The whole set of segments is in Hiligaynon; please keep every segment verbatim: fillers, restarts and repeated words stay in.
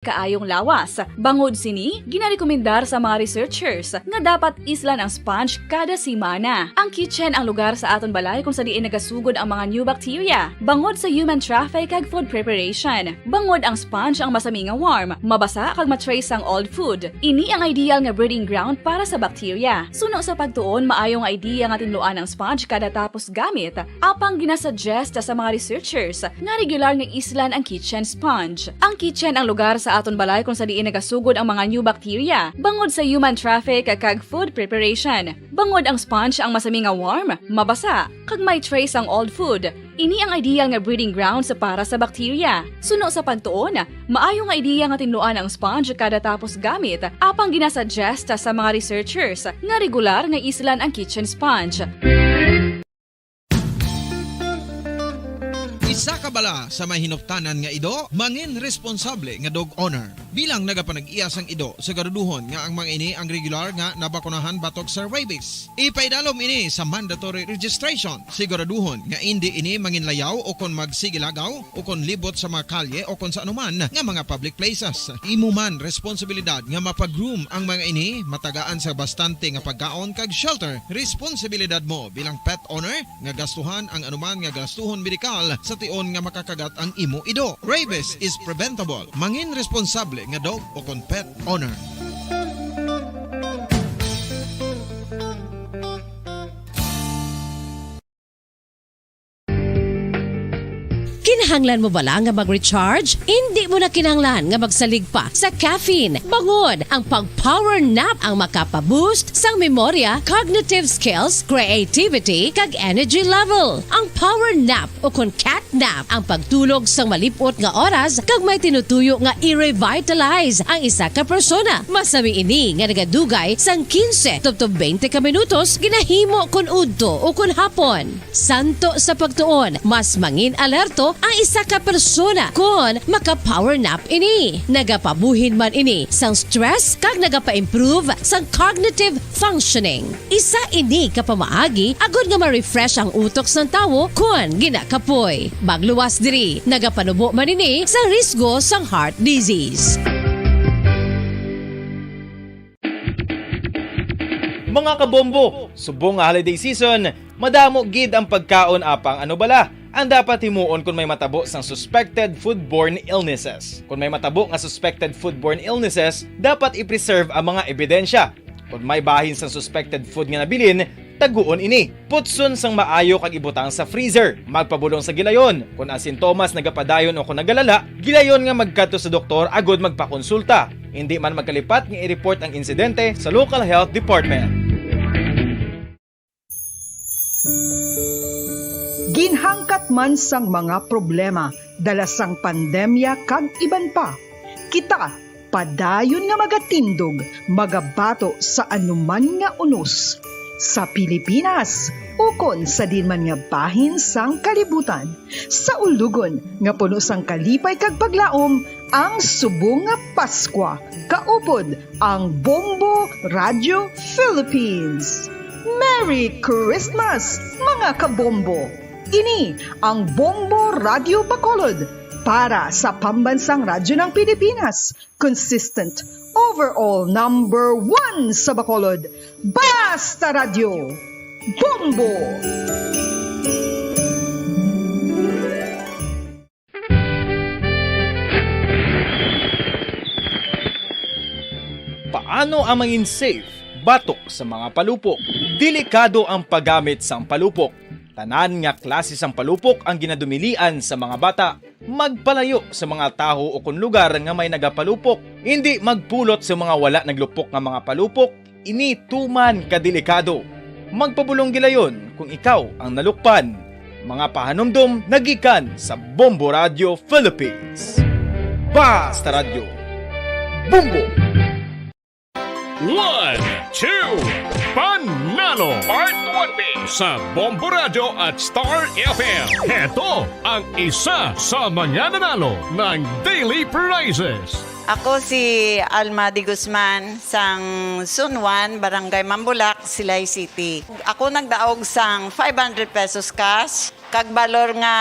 kaayong lawas. Bangod sini, ginarekomendar sa mga researchers nga dapat islan ang sponge kada semana. Ang kitchen ang lugar sa aton balay kung sa diin nagasugod ang mga new bacteria, bangod sa human traffic kag food preparation. Bangod ang sponge ang masami nga warm, mabasa kag ma-trace ang old food. Ini ang ideal nga breeding ground para sa bacteria. Suno sa pagtuon, maayo nga idea nga tinluan ang sponge kada tapos gamit. Apang ginasuggest sa mga researchers nga regular nga islan ang kitchen sponge. Ang kitchen ang lugar sa aton balay kung sa diin nagasugod ang mga new bacteria, bangod sa human traffic kag food preparation. Bangod ang sponge ang masami nga warm, mabasa, kag may trace ang old food. Ini ang ideal nga breeding grounds para sa bacteria. Suno sa pagtuon, maayo nga idea nga tinluan ang sponge kada tapos gamit, apang ginasuggest sa mga researchers nga regular nga islan ang kitchen sponge. Isa ka bala sa may hinuptanan nga ido, mangin responsable nga dog owner. Bilang nagapanag-iya sang ido, siguraduhon nga ang mga ini ang regular nga nabakunahan batok sa rabies. Ipaidalom ini sa mandatory registration. Siguraduhon nga indi ini manginlayaw o kon magsigilagaw o kon libot sa mga kalye o kon sa anuman nga mga public places. Imo man responsibilidad nga mapag-groom ang mga ini, matagaan sa bastante nga pagkaon kag shelter. Responsibilidad mo bilang pet owner nga gastuhan ang anuman nga gastuhon medikal sa tion nga makakagat ang imo ido. Rabies is preventable. Mangin responsable nga dog o kon pet owner. Kinahanglan mo bala nga mag-recharge? Indi mo na kinahanglan nga magsalig pa sa caffeine. Bangod ang pag-power nap ang makapa-boost sang memorya, cognitive skills, creativity, kag energy level. Ang power nap o kon cat nap ang pagtulog sang malip-ot nga oras kag may tinutuyo nga i-revitalize ang isa ka persona. Masami ini nga nagadugay sang kinse tubtob twenty ka minutos ginahimo kon udto o kon hapon. Santo sa pagtuon, mas mangin-alerto ang isa ka persona kon maka-power nap ini. Nagapabuhin man ini sang stress kag nagapa-improve sang cognitive functioning. Isa ini ka pamaagi agod nga ma-refresh ang utok sang tawo kon ginakapoy. Magluwas diri, nagapanubo man ini sang risgo sang heart disease. Mga kabombo, subong nga holiday season, madamo gid ang pagkaon apang ano bala ang dapat himuon kon may matabo sang suspected foodborne illnesses. Kon may matabo nga suspected foodborne illnesses, dapat i-preserve ang mga ebidensya. Kon may bahin sang suspected food nga nabilin, taguon ini. Putson sang maayo kag ibutang sa freezer. Magpabulong sa gilayon. Kon ang sintomas nagapadayon o kon nagalala, gilayon nga magkadto sa doktor agud magpakonsulta. Indi man magkalipat nga i-report ang insidente sa local health department. Ginhangkat man sang mga problema dala sang pandemya kag iban pa, kita padayon nga magatindog, magabato sa anuman nga unos, sa Pilipinas ukon sa diin man nga bahin sang kalibutan, sa ulugon nga puno sang kalipay kag paglaom, ang subong nga Paskwa kaupod ang Bombo Radio Philippines. Merry Christmas, mga kabombo! Ini ang Bombo Radio Bacolod para sa Pambansang Radyo ng Pilipinas, consistent, overall number one sa Bacolod, Basta Radyo, Bombo! Paano ang mangin safe batok sa mga palupok? Delikado ang paggamit sang palupok. Tanan nga klase sang palupok ang ginadumilian sa mga bata. Magpalayo sa mga taho ukon lugar nga may nagapalupok. Indi magpulot sa mga wala naglupok nga mga palupok. Ini tuman ka delikado. Magpabulong gilayon kung ikaw ang nalukpan. Mga pahanumdom nagikan sa Bombo Radio Philippines. Basta Radyo. Bombo! One, two, Panalo! Part one B sa Bombo Radyo at Star F M. Heto ang isa sa mga nanalo ng Daily Prizes. Ako si Alma de Guzman, sang Zone one, Barangay Mambulak, Silay City. Ako nagdaog sang five hundred pesos cash, kag balor nga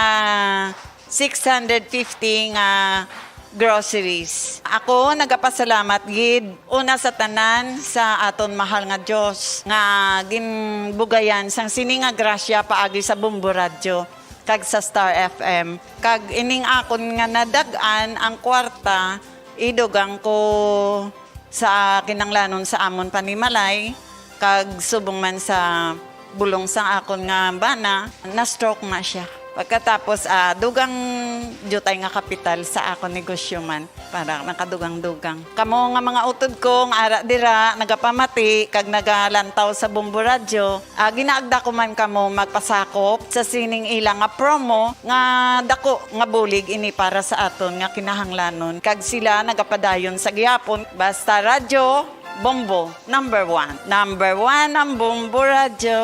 six hundred fifty nga groceries. Ako nagapasalamat gid una sa tanan sa aton mahal nga Dios nga ginbugayan sang sini nga grasya paagi sa Bombo Radyo kag sa Star F M. Kag ining akon nga nadag-an ang kwarta, idugang ko sa kinahanglanon sa amon panimalay, kag subong man sa bulong sang akon nga bana, na-stroke na siya. Pagkatapos, ah, dugang diutay nga kapital sa akon negosyo man, para nakadugang-dugang. Kamo nga mga utod ko nga ara dira, nagapamati kag nagalantaw sa Bombo Radyo, ah, ginaagda ko man kamo magpasakop sa sining ila nga promo nga dako nga bulig ini para sa aton nga kinahanglanon, kag sila nagapadayon sa gihapon. Basta Radyo Bombo, number one. Number one ang Bombo Radyo.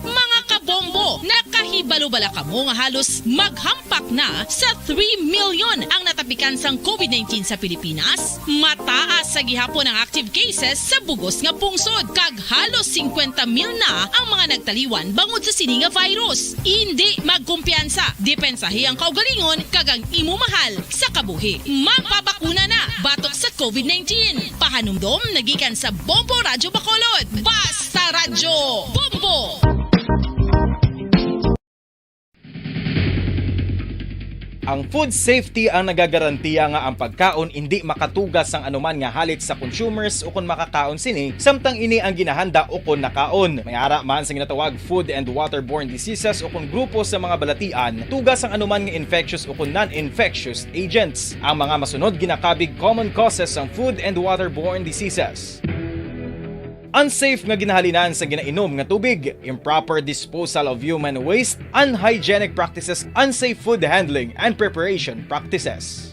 Mga kabombo, nakahibalo bala kamo nga halos maghampak na sa three million ang natapikan sang covid nineteen sa Pilipinas? Mataas sa gihapon ang active cases sa bug-os nga pungsod, kag halos singkwenta mil na ang mga nagtaliwan bangod sa sini nga virus. Indi magkumpiyansa, depensahi ang kaugalingon kag ang imo mahal sa kabuhi. Magpabakuna na batok sa covid nineteen. Pahanumdom na gikan sa Bombo Radyo Bacolod. Basta Radyo Bombo! Ang food safety ang nagagarantiya nga ang pagkaon indi makatuga sang anuman nga halit sa consumers ukon makakaon sini, samtang ini ang ginahanda ukon nakaon. May ara man sa ginatawag food and waterborne diseases ukon grupo sa mga balatian, tuga sang anuman nga infectious ukon non-infectious agents. Ang mga masunod ginakabig common causes sang food and waterborne diseases. Unsafe nga ginahalinan sa ginainom nga tubig, improper disposal of human waste, unhygienic practices, unsafe food handling and preparation practices.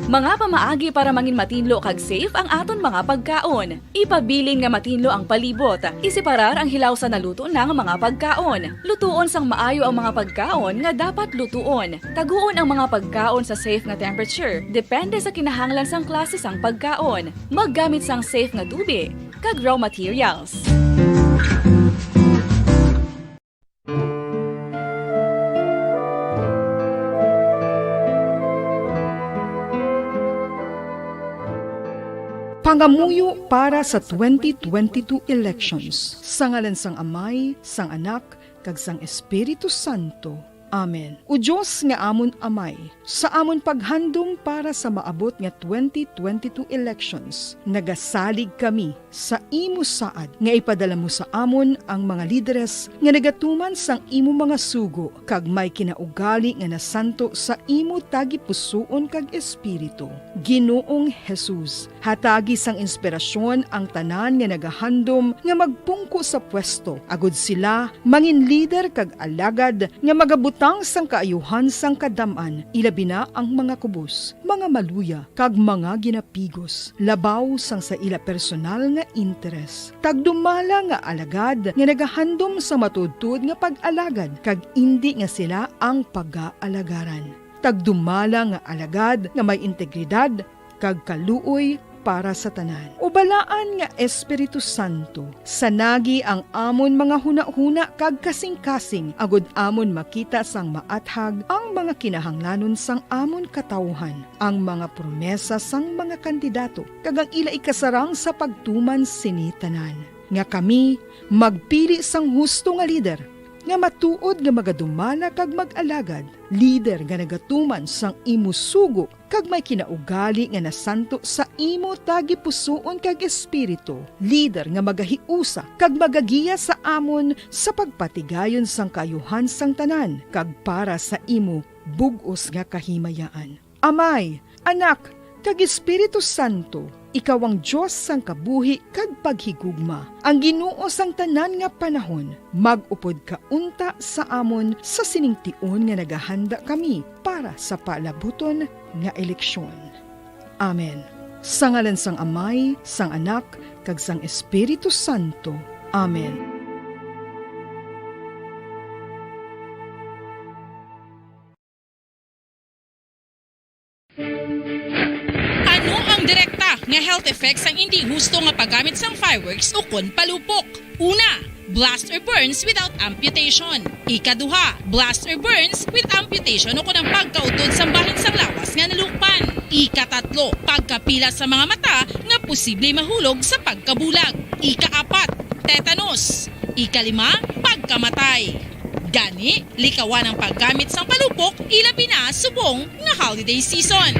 Mga pamaagi para mangin matinlo kag safe ang aton mga pagkaon. Ipabilin nga matinlo ang palibot. Iseparar ang hilaw sa naluto na nga mga pagkaon. Lutuon sang maayo ang mga pagkaon nga dapat lutuon. Taguon ang mga pagkaon sa safe nga temperature, depende sa kinahanglan sang klase sang pagkaon. Maggamit sang safe nga tubig kag raw materials. Pangamuyo para sa twenty twenty-two elections. Sa ngalan sang Amay, sang Anak, kag sang Espiritu Santo. Amen. O Dios nga amon Amay, sa amon paghandom para sa maabot nga twenty twenty-two elections, nagasalig kami sa imo saad nga ipadala mo sa amon ang mga lideres nga nagatuman sang imo mga sugo kag may kinaugali nga nasanto sa imo tagipusoon kag espiritu. Ginoong Jesus, hatagi sang inspirasyon ang tanan nga nagahandom nga magpungko sa pwesto, agud sila mangin lider kag alagad nga magabutang sang kaayuhan sang kadam-an, ilabi na ang mga kubos, mga maluya, kag mga ginapigos, labaw sang sa ila personal nga interes. Tagdumala nga alagad nga nagahandom sa matuodtuod nga pag-alagad, kag indi nga sila ang pagaalagarang. Tagdumala nga alagad nga may integridad kag kaluoy para sa tanan. O Balaan nga Espiritu Santo, sanagi ang amon mga hunahuna kag kasingkasing, agud amon makita sang maathag ang mga kinahanglanon sang amon katawuhan, ang mga promesa sang mga kandidato, kag ang ila ikasarang sa pagtuman sini tanan. Nga kami magpili sang husto nga lider, nga matuod nga magadumala kag mag-alagad, lider nga nagatuman sang imo sugo kag may kinaugali nga nasanto sa imo tagipusoon kag espiritu, lider nga magahiusa kag magagiya sa amon sa pagpatigayon sang kaayuhan sang tanan kag para sa imo bug-os nga kahimayaan. Amay, Anak, kag Espiritu Santo, ikaw ang Dios sang kabuhi kag paghigugma, ang Ginoo sang tanan nga panahon. Mag-upod ka unta sa amon sa sining tion nga nagahanda kami para sa palabuton nga eleksyon. Amen. Sa ngalan sang Amay, sang Anak, kag sang Espiritu Santo. Amen. Ano ang direkta nga Health effects ang indi husto nga paggamit sang fireworks ukon palupok. Una, blast or burns without amputation. Ikaduha, blast or burns with amputation ukon ang pagkautod sang bahin sang lawas nga nalukpan. Ikatatlo, pagkapila sa mga mata nga posible mahulog sa pagkabulag. Ikaapat, tetanus. Ikalima, pagkamatay. Gani, likawan ang paggamit sang palupok, ilabi na subong nga holiday season.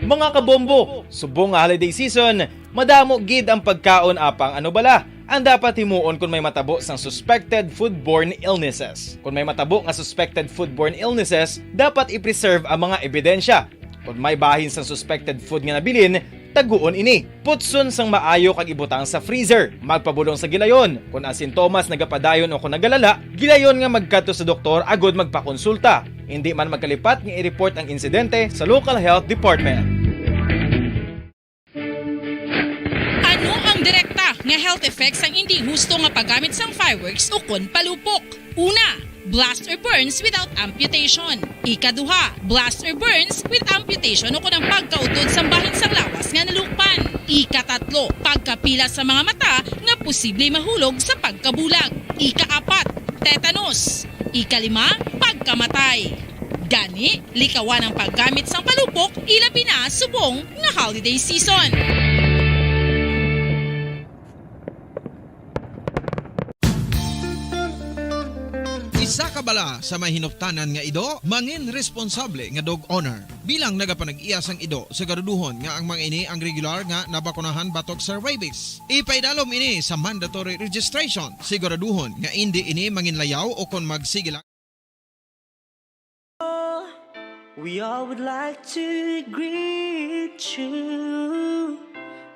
Mga kabombo, subong nga holiday season, madamo gid ang pagkaon, apang ano bala ang dapat himuon kon may matabo sang suspected foodborne illnesses? Kon may matabo nga suspected foodborne illnesses, dapat i-preserve ang mga ebidensya. Kon may bahin sang suspected food nga nabilin, taguon ini. Putson sang maayo kag ibutang sa freezer. Magpabulong sa gilayon. Kon ang sintomas nagapadayon o kon nagalala, gilayon nga magkadto sa doktor agud magpakonsulta. Indi man magkalipat nga i-report ang insidente sa local health department. Ano ang direkta nga health effects sang indi husto nga paggamit sang fireworks ukon palupok? Una, blast or burns without amputation. Ikaduha, blast or burns with amputation ukon ang pagkautod sang bahin sang lawas nga nalukpan. Ikatatlo, pagkapila sa mga mata nga posible mahulog sa pagkabulag. Ikaapat, tetanus. Ikalima, pagkamatay. Gani, likawan ang paggamit sang palupok, ilabi na subong nga holiday season. Isa ka bala sa may hinuptanan nga ido, mangin responsable nga dog owner. Bilang nagapanag-iya sang ido, siguraduhon nga ang mga ini ang regular nga nabakunahan batok sa rabies. Ipaidalom ini sa mandatory registration. Siguraduhon nga indi ini manginlayaw o kon magsige lang. We all would like to greet you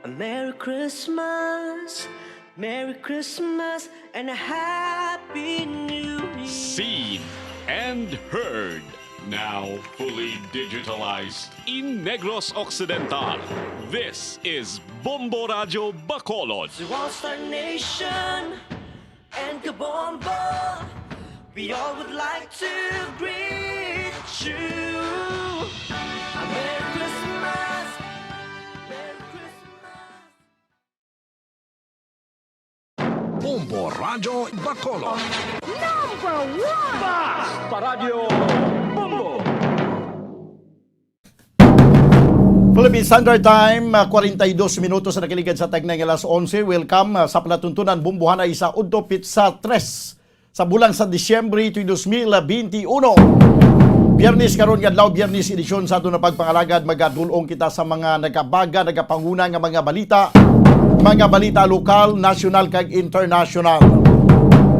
a Merry Christmas, Merry Christmas, and a Happy New Year. Seen and heard, now fully digitalized. In Negros Occidental, this is Bombo Radyo Bacolod. To all Star Nation and Kabombo, we all would like to greet you a Merry Christmas, Merry Christmas. Bombo Radyo Bacolod. Number one! Bas! Paradyo Bombo! Philippine Standard Time, ah, kwarenta y dos minutos na nakaligad sa tagna nga alas onse. Welcome, ah, sa palatuntunan, Bombohana isa udto, pitsa tres sa bulan sa Disyembre, tuig dos mil benti uno. Biyernes karon nga adlaw, Biyernes edisyon sa aton nga pagpangalagad. Magadul-ong kita sa mga nagabaga, nagapanguna nga mga balita, mga balita lokal, nasyonal, kag internasyonal.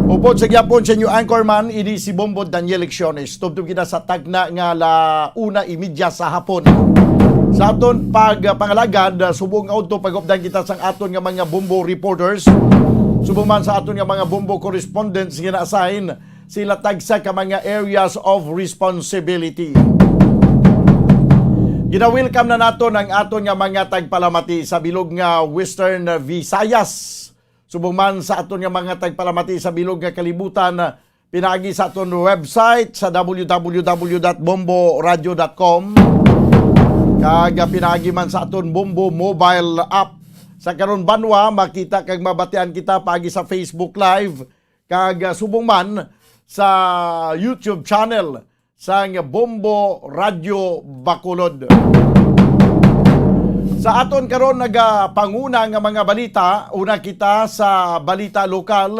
Upod sa gihapon sa inyo anchorman, ini si Bombo Daniel Lecciones. Tubtob kita sa tagna nga ala una y media sa hapon. Sa aton pagpangalagad, subong nga udto, pag-updan kita sang aton nga mga Bombo reporters. Subong man sa aton nga mga Bombo correspondents nga na-assign, sila tagsa ka mga areas of responsibility. Gina-welcome na naton ang aton nga mga tagpalamati sa bilog nga Western Visayas. Subong man sa aton nga mga tagpalamati sa bilog nga kalibutan, pinaagi sa aton website sa w w w dot bombo radio dot com, kag pinaagi man sa aton Bombo mobile app. Sa karon banwa, makita kag mabatian kita paagi sa Facebook Live, kag, ah, subong man sa YouTube channel sang Bombo Radyo Bacolod. Sa aton karon nagapanguna nga mga balita, una kita sa balita lokal.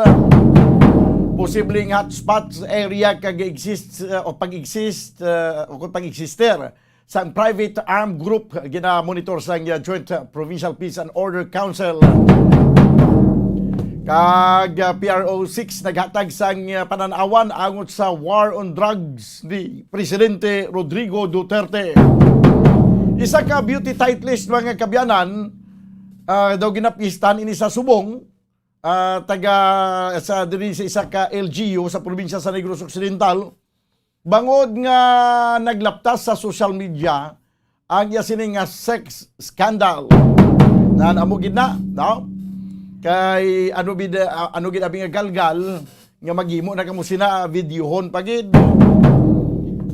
Posibleng hotspot area kag exist, uh, o pag-exist, uh, o kung pag-exister sang private armed group, gina-monitor sang, uh, Joint, uh, Provincial Peace and Order Council. Kag, uh, P R O six naghatag sang, uh, panan-awan angot sa war on drugs ni Presidente Rodrigo Duterte. Isa ka beauty stylist, mga kaabyanan, ah, daw ginapistan ini sa subong, ah, taga sa, diri sa isa ka L G U sa probinsya sa Negros Occidental, bangod nga naglaptas sa social media ang iya sini nga sex scandal. Nan amo gid na, no? Kay ano bida, ah, ano gid abi nga galgal nga maghimo na kamo sina, ah, videohon pa gid.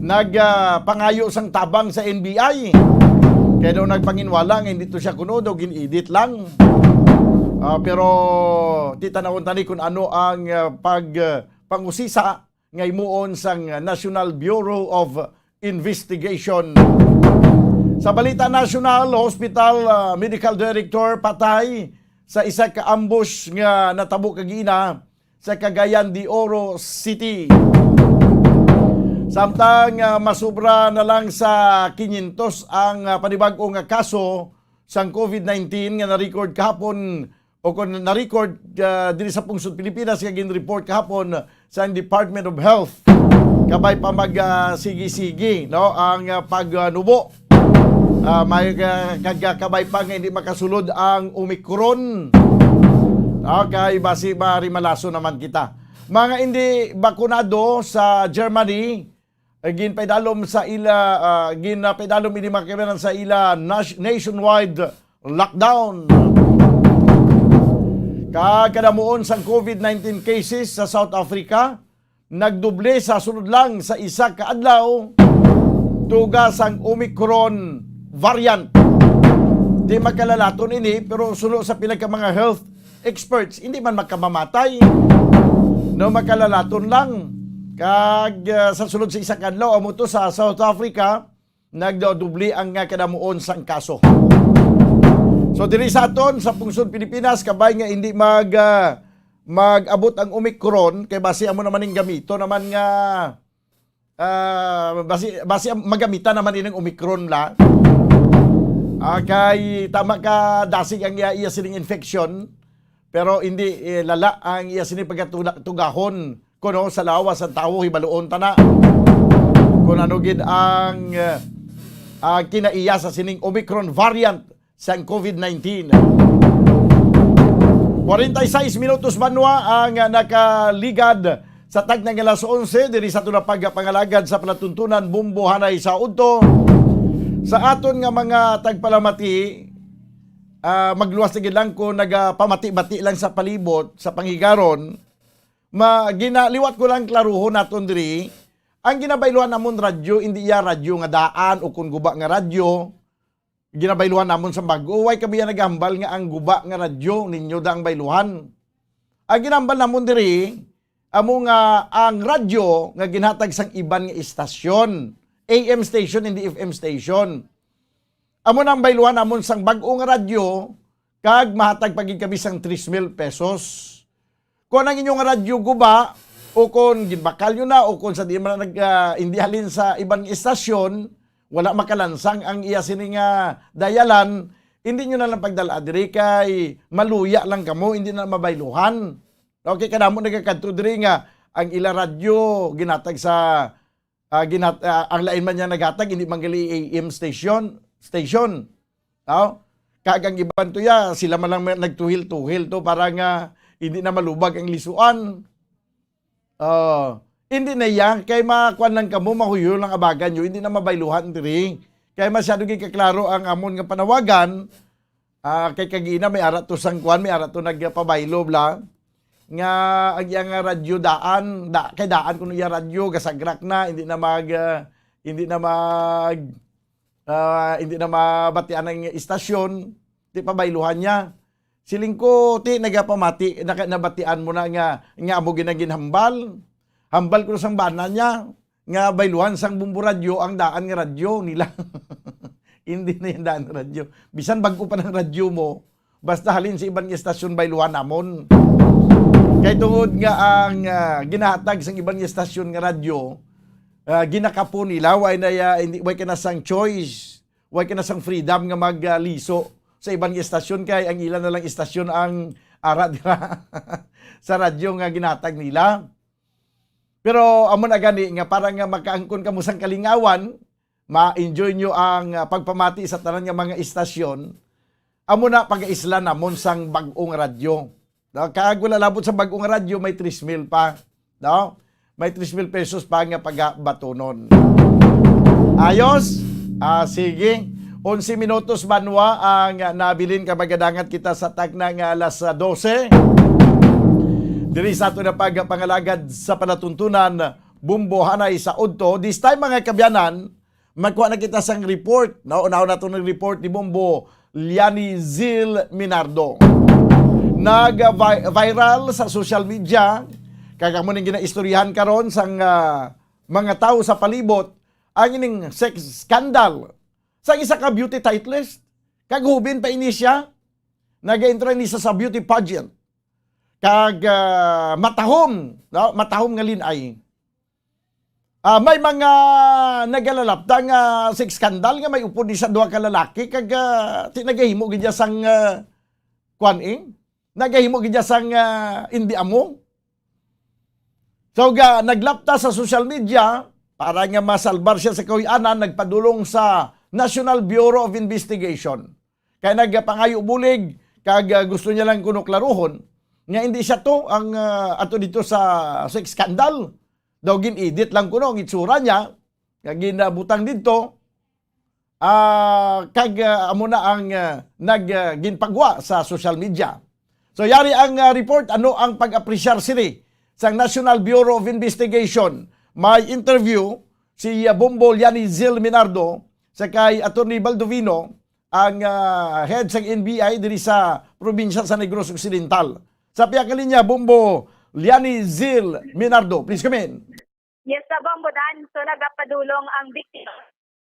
Nag, ah, pangayo sang tabang sa N B I. Kay daw nagpanginwala nga hindi to siya kuno, daw gin-edit lang. Ah, pero titanawon tani kung ano ang, ah, pag, ah, pangusisa nga himuon sang National Bureau of Investigation. Sa balita nasyonal, hospital, ah, medical director patay sa isa ka ambush nga natabo kagina sa Cagayan de Oro City. Samtang, ah, masubra na lang sa quinientos ang, ah, panibag-o nga kaso sang covid nineteen nga na-record kahapon o kon na-record, ah, diri sa pungsod Pilipinas nga gin-report kahapon sa Department of Health. Kabay pa mag, ah, sige-sige, no, ang, ah, pagnubo. Ah, may, ah, kag, ah, kabay pa nga hindi makasulod ang Omicron. Ah, kay basi marimalaso naman kita. Mga hindi bakunado sa Germany, eh, ginpaidalom sa ila, ah, ginpaidalom ini mga kaibigan sa ila nas-, nationwide lockdown. Kag kadamuon sang covid nineteen cases sa South Africa, nagdoble sa sulod lang sa isa ka adlaw, tuga sang Omicron variant. Di makalalaton ini, pero suno sa pila ka mga health experts, hindi man makamamatay. No, makalalaton lang. Kag, ah, sa sulod sa isa ka adlaw, amo to sa South Africa, nagdodobli ang, ah, kadamuon sang kaso. So, diri sa aton, sa pungsod Pilipinas, kabay nga hindi mag, ah, mag-abot ang Omicron, kay basi amo naman ning gamito naman nga, ah, basi, basi ang magamita naman ining Omicron la. Ah, kay tama ka, dasig ang iya, iya sining infection, pero hindi, eh, lala ang iya sining pagkatugahon kuno sa lawas sang tawo, hibaluon ta na kung ano gid ang, ah, ang kinaiya sa sining Omicron variant sang covid nineteen. Forty-six minutos banwa ang, ah, nakaligad sa tagna nga alas onse diri sa aton nga pagpangalagad sa palatuntunan Bombo Hanay sa Udto. Sa aton nga mga tagpalamati, ah, magluwas na gid lang kung nagapamati-bati lang sa palibot, sa panghigaron, ma-, gina-, liwat ko lang klaruhon naton diri. Ang ginabayluhan namon radyo, hindi iya radyo nga daan o kon guba nga radyo. Ginabayluhan namon sa bag-o. Way kami iya naghambal nga ang guba nga radyo ninyo da ang bayluhan. Ang ginambal namon diri, amo nga ang radyo nga ginhatag sang iban nga istasyon, A M station, hindi F M station. Amo nang bayluhan namon sang bag-o nga radyo, kag mahatag pa gid kami sang tres mil pesos. Kung ang inyong radyo guba, o kung ginbakal nyo na, o kung sa di man nag, ah, hindi halin sa iban nga istasyon, wala makalansang ang iya sini nga dayalan, hindi nyo na lang pagdala diri kay maluya lang kamo, hindi na mabayluhan. Okay, kadamo nagakadto diri nga ang ila radyo ginatag sa, ah, ginat-, ah, ang lain man niya naghatag, hindi man gali A M station, station. Aw, kag ang iban to ya, sila man lang may nagtuhil-tuhil to para nga hindi na malubag ang lisuan. Oh, hindi na iya, kay makuan lang kamo, mahuyo lang abagan nyo, hindi na mabayluhan diri. Kay masyado gid kaklaro ang amon nga panawagan, ah, kay kagina may ara to sang kuan, may ara to nagpabaylo bla, nga ang iya nga radyo daan, da, kay daan kuno iya radyo, gasagrak na, hindi na mag, ah, hindi na mag, ah, hindi na mabatian ang istasyon, di pabayluhan niya. Siling ko, ti, nagapamati, naka-, nabatian mo na nga, nga amo gid ang ginhambal. Hambal ko sang bana niya, nga bayluhan sang Bombo Radyo ang daan nga radyo nila. Hindi na yung daan nga radyo. Bisan bag-o pa ng radyo mo, basta halin sa iban nga istasyon, bayluhan namon. Kay tungod nga ang, ah, ginahatag sang iban nga istasyon nga radyo, ah, ginakapo nila, way na ya-, hindi, way ka na sang choice, way ka na sang freedom nga mag, ah, liso sa iban nga istasyon, kay ang ila na lang istasyon ang ara dira sa radyo nga ginahatag nila. Pero amo na gani nga para nga makaangkon kamo sang kalingawan, ma-enjoy nyo ang, ah, pagpamati sa tanan nga mga istasyon. Amo na pag-isla namon sang bag-ong radyo. No? Kag wala labot sa bag-ong radyo, may tres mil pa. No? May tres mil pesos pa nga pagabatunon. Ayos? Ah, sige. Onse minutos banwa ang nabilin, kag magadangat kita sa takna nga alas dose. Diri sa ato na pagpangalagad sa palatuntunan, Bombo Hanay sa Udto. This time, mga kabyanan, magkuha na kita sang report. No? Unahon nato ng report ni Bombo Liani Zil Minardo. Nag-vi-, viral sa social media, kag amo ning ginaistoryahan karon sang, ah, mga tawo sa palibot, ang ining sex scandal sang isa ka beauty stylist. Kag hubin pa ini siya, nag-entry ni sa, sa beauty pageant. Kag, ah, matahom, no? Matahom nga lin-ay. Ah, may mga nagalalapta nga sex scandal nga may upod ni sa duha ka lalaki kag, ah, ti nagahimo gid niya sang, ah, kuan, eh? Nagahimo gid niya sang, ah, indi amo. So, ga, naglapta sa social media para nga masalbar siya sa kahuy-anan, nagpadulong sa National Bureau of Investigation. Kay nagpangayo bulig, kag, ah, gusto niya lang kuno klaruhon nga hindi siya to ang, ah, ato dito sa sex scandal. Daw gin-edit lang kuno ang itsura niya, nga ginabutang dito, ah, kag, ah, amo na ang, ah, nag, ah, ginpagwa sa social media. So, yari ang, ah, report. Ano ang pag-apresyar sini sang National Bureau of Investigation? May interview si, ah, Bombo Liani Zil Minardo sa kay Attorney Baldovino, ang, ah, head sang N B I diri sa probinsya sa Negros Occidental. Sa pihak nga linya, Bombo Liani Zil Minardo, please come in. Yes, sa Bombo Dan, so nagapadulong ang biktima,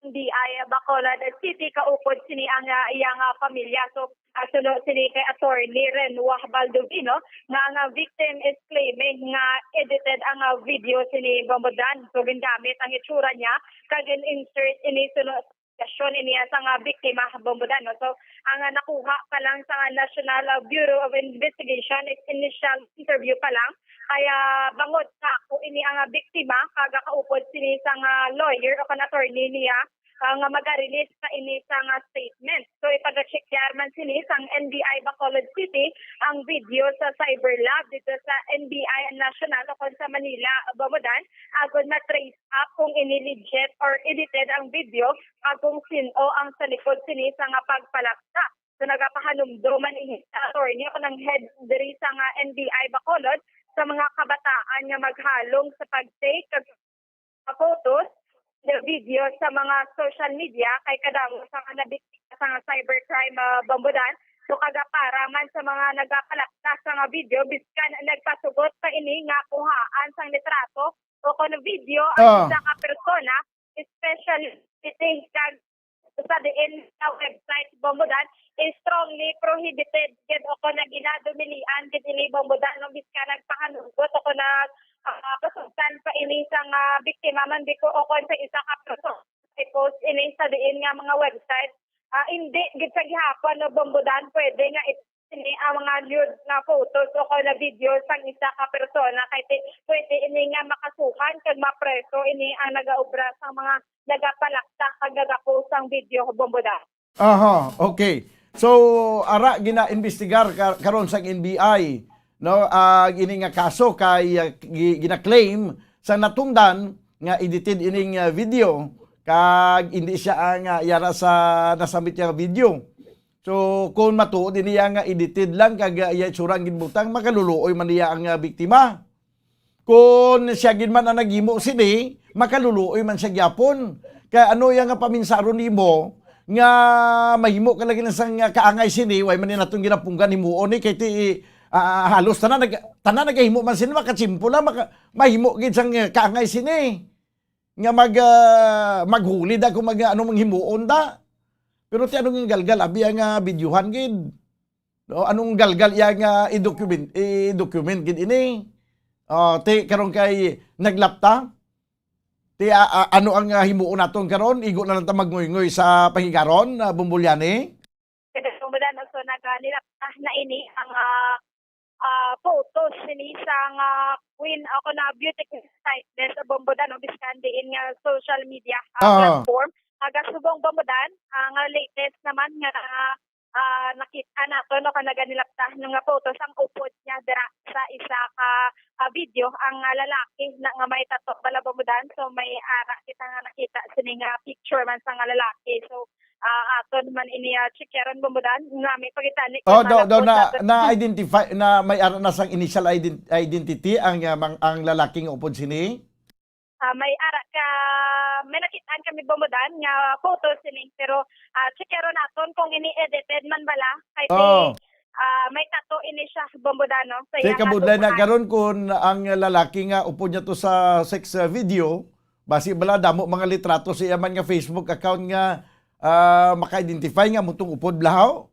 N B I Bacolod City, kaupod sini ang, ah, iyang, ah, pamilya. So, ah, suno sini kay Attorney Renwa Baldovino, nga ang, ah, victim is claiming nga edited ang, ah, video sini, Bombo Dan. So, gingamit ang itsura niya kag gin-insert ini suno sa stasyon ini, ah, sang, ah, biktima, Bombo Dan, no? So, ang, ah, nakuha pa lang sa National, ah, Bureau of Investigation is initial interview pa lang. Kaya bangod sa ako ini ang, ah, biktima, kag kaupod sini sang, ah, lawyer o kan attorney niya, ah, nga maga-release sa ini sang, ah, statement. So, ipaga-check man sini sang N B I Bacolod City ang video sa cyber lab dito sa N B I National o kon sa Manila, Bombo Dan, agon ma-trace up kung ini legit or edited ang video, kag kung sin-o ang sa likod sini sang, ah, pagpalapta. So, nagapahanumdom man ini sa attorney o nang head diri sang, ah, N B I Bacolod sa mga kabataan nga maghalong sa pag-take kag photos, the video sa mga social media kay kadamo sa mga nabiktima sa mga cybercrime, ah, Bombo Dan. So, kag para man sa mga nagapalapta sa nga video, biskan nagpasugot pa ini nga kuhaan sang litrato o kon video ang Ah. isa ka persona, especially kag sa diin sa website, Bombo Dan, is strongly prohibited gid o kon ginadumilian gid ini, Bombo Dan, no, biskan nagpahanugot o kon nag, ah, pasugtan pa ini sang, ah, biktima man biko o kon sa isa ka person i-post ini sa diin nga mga website. Ah, hindi gid sa gihapon, no, Bombo Dan, pwede nga i- sini ang mga nude nga photos o kon na video sang isa ka persona, kay ti-, pwede ini nga makasuhan kag mapreso ini ang nagaobra sang mga nagapalakta kag nagapost sang video, Bombo Dan. Aha, okay. So, ara, ginaimbestigar ka-, karon sang N B I, no, ang ini nga kaso kay, ah, gi-, gina-claim sa natungdan nga edited ining, ah, video, kag hindi siya ang, ah, yara sa nasambit nga video. So, kung matuod ini nga edited lang kag, ah, iya itsura ang ginbutang, makaluluoy man niya ang, ah, biktima. Kung siya gid man ang naghimo sini, makaluluoy man siya gyapon. Kay ano iya nga paminsaron nimo nga mahimo ka lagi na sang, ah, kaangay sini, way man ni natong ginapunggan himuon ni kay ti, ah, halos tanan nag-, tanan nagahimo man sini, makatsimpo lang, maka-, mahimo gid sang, ah, kaangay sini. Nga mag, ah, maghuli da kung mag, ano, manghimuon da. Pero ti ano nga galgal, abi ang, ah, videohan gid. No, anong galgal iya nga i-document, i-document gid ini? Ah, ti karon kay naglapta? Ti, ah, ah, ano ang, ah, himuon naton karon? Igo na lang ta magngoyngoy sa pangigaron, ah, Bombo Liani? Kada Bombo Dan, so naga-, nilapta na ini ang, ah, ah, photos sini sang, ah, queen, ako na beauty queen stylist, Bombo Dan, no, biskan diin nga social media, ah, Ah. platform. Aga subong, Bombo Dan, ah, nga latest naman nga, ah, nakita nato, no, kag naganilapta nga photos ang upod niya dira sa isa ka, ah, video ang, ah, lalaki na nga may tato bala, Bombo Dan. So may ara kita nga nakita sini nga picture man sa nga lalaki. So ah, aton man ini, ah, checkeron, Bombodan, nami pagitani Oh, kung daw, daw malapos na, naton. na-identify, na may ara na sang initial ident-, identity ang, ah, mang-, ang lalaki nga upod sini? Ah, may ara ka, may nakitaan kami, Bombodan, nga photo sini, pero, ah, checkeron naton kung ini edited man bala, kay Oh. ah, may tato ini siya, Bombodan, no? Sa Kay iya kabudlay na hatod karon kung ang lalaki nga upod niya to sa sex, ah, video, basi bala damo mga litrato sa iya man nga Facebook account nga, ah, maka-identify nga mutong upod blahaw?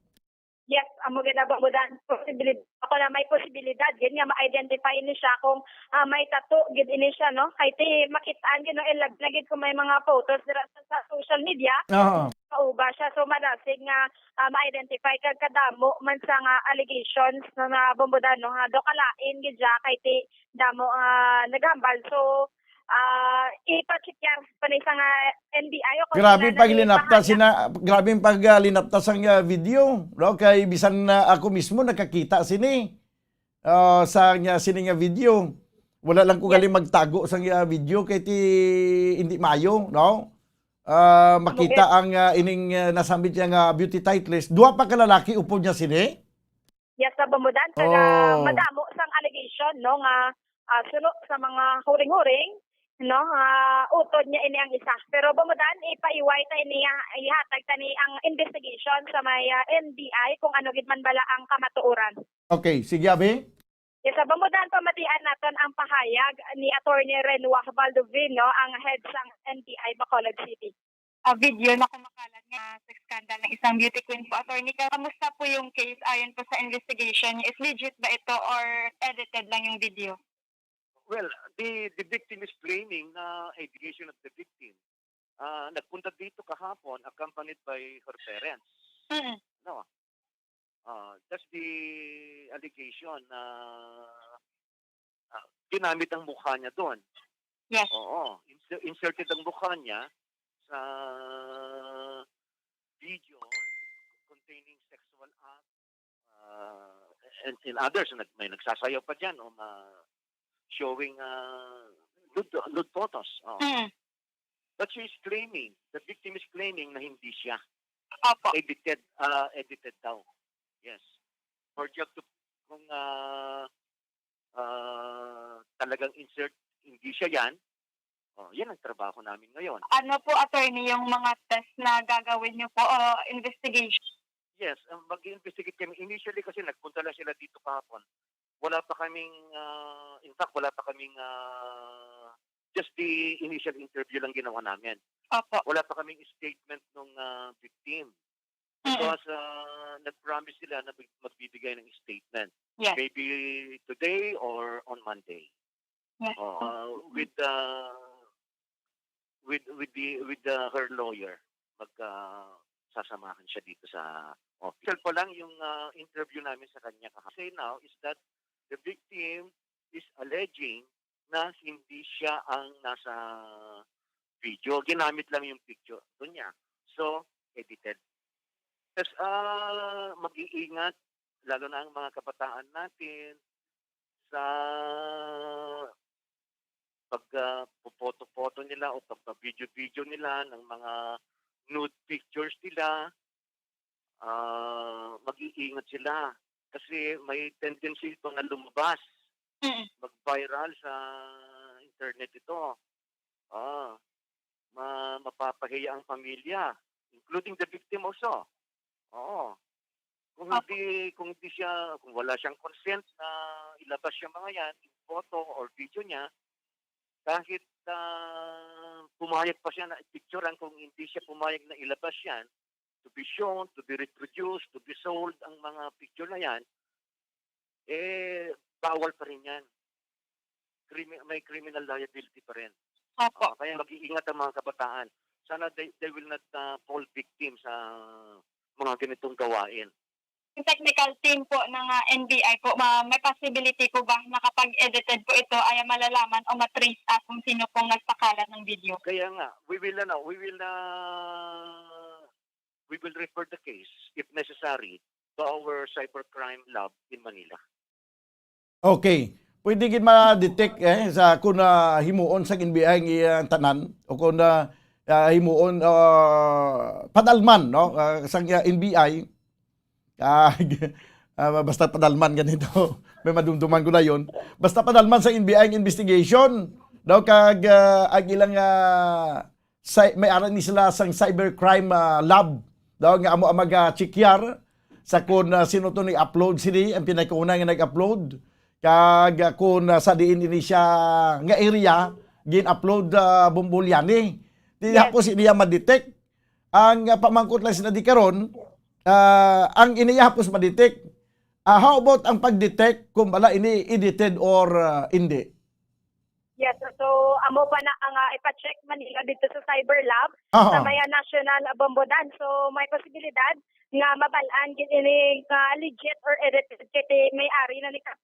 Yes, amo gid na, Bombodan. Posibilid-, ako na may posibilidad gid nga ma-identify ni siya kung, ah, may tato gid ini siya, no? Kay ti makitaan gid, no, ilag na gid kung may mga photos dira sa, sa social media. Oo. Kauba siya. So, madasig nga, ah, ma-identify kag kadamo man sa nga allegations, no, nga, Bombodan, no, nga daw kalain gid siya kay ti damo, ah, naghambal. So, ah, ipa-check yan pa ni sa nga N B I o kung Grabe sila paglinapta nagpahayag. sina, grabe ang paglinapta sang, ah, video, no? Kay bisan na ako mismo nakakita sini, ah, sa nga, sini nga video. Wala lang ko Yes. gali magtago sang, ah, video kay ti hindi mayo, no? Ah, makita Yes. ang, ah, ining, ah, nasambit niya nga beauty titlist. Duha pa ka lalaki upod niya sini? Yes, sa Bombodan, kag, ah, Oh. madamo sang allegation, no, nga, ah, suno sa mga huring-huring, no, ah, utod niya ini ang isa. Pero Bombodan, ipaiway ta ini, ah, ihatag ta ni ang investigation sa may, ah, N B I kung ano gid man bala ang kamatuoran. Okay, sige, abi. Yes, sa Bombodan, pamatian naton ang pahayag ni Attorney Renua Baldovin, no, ang head sang N B I Bacolod City. Ah, video na kumakalat nga sex scandal ng isang beauty queen po, attorney. Kamusta po yung case ayon po sa investigation niyo? Is legit ba ito or edited lang yung video? Well, the, the victim is claiming na allegation of the victim. Ah, nagpunta dito kahapon accompanied by her parents. Mm. No? Ah, that's the allegation na, ah, ginamit ang mukha niya doon. Yes. Oo. Inser-, inserted ang mukha niya sa video containing sexual act, ah, and, and others. Nag-, may nagsasayaw pa dyan, o ma-, showing, ah, nude, nude photos. Oh. Mm. But she is claiming, the victim is claiming na hindi siya. Opo. Edited, ah, edited daw. Yes. For job to, kung, ah, ah, talagang insert, hindi siya yan, oh, yan ang trabaho namin ngayon. Ano po, attorney, yung mga test na gagawin niyo po o investigation? Yes, ang mag-investigate kami. Initially kasi nagpunta lang sila dito kahapon. Wala pa kaming, ah, in fact, wala pa kaming, ah, just the initial interview lang ginawa namin. Opo. Wala pa kaming statement nung, ah, victim. Mm-mm. Because, ah, nag-promise sila na mag-, magbibigay ng statement. Yes. Maybe today or on Monday. Yes. Oh, ah, with, ah, with, with the, with, ah, her lawyer, mag, ah, sasamahan siya dito sa office. Actual pa lang yung, ah, interview namin sa kanya kahapon. Say now is that the victim is alleging na hindi siya ang nasa video. Ginamit lang yung picture doon niya. So, edited. Tas, ah, mag-iingat, lalo na ang mga kabataan natin, sa pag, ah, photo-photo nila o pagpa-video-video nila ng mga nude pictures nila. Ah, mag-iingat sila kasi may tendency ito na lumabas, Mm. mag-viral sa internet ito. Ah, ma-, mapapahiya ang pamilya, including the victim also. Oo. Kung Opo. hindi, kung hindi siya, kung wala siyang consent na ilabas yung mga yan, yung photo or video niya, kahit, ah, pumayag pa siya na picturean, kung hindi siya pumayag na ilabas yan, to be shown, to be reproduced, to be sold, ang mga picture na yan, eh, bawal pa rin yan. Crimi-, may criminal liability pa rin. Opo. Ah, kaya mag-iingat ang mga kabataan. Sana they, they will not, ah, fall victim sa mga ganitong gawain. Yung technical team po ng, ah, N B I po, ma-, may possibility po ba na kapag edited po ito ay malalaman o matrace, ah, kung sino pong nagpakalat ng video? Kaya nga, we will, ano, we will, ah, we will refer the case, if necessary, to our cybercrime lab in Manila. Okay. Pwede gid ma-detect, eh, sa kung, ah, himuon sa N B I ang iyang tanan o kung, ah, ah, himuon, ah, padalman, no? Ah, sang, ah, N B I, ah, ah, basta padalman ganito. May madumduman ko na yun. Basta padalman sa N B I ang investigation. Daw kag, ah, ang ilang, ah, cy-, may ara ni sila sang cybercrime, ah, lab. Daw nga amo ang mag-checkar sa kung, ah, sino to ni-upload sini, ang pinakauna nga nag-upload. Kag, ah, kung, ah, sa diin ini siya nga area, gin-upload, ah, Bombo Liani. Di Yes. hapos niya ma-detect. Ang, ah, pamangkot lang sila di karon, ah, ang ini hapos ma-detect. Ah, how about ang pag-detect kung bala ini edited or, ah, hindi? Yes, so amo pa na ang, ah, ipa-check man nila dito sa Cyber Lab, Aha. sa may, ah, National Bombodan. So may posibilidad nga mabalaan gid ini nga legit or edited kay may ari na ni ka-,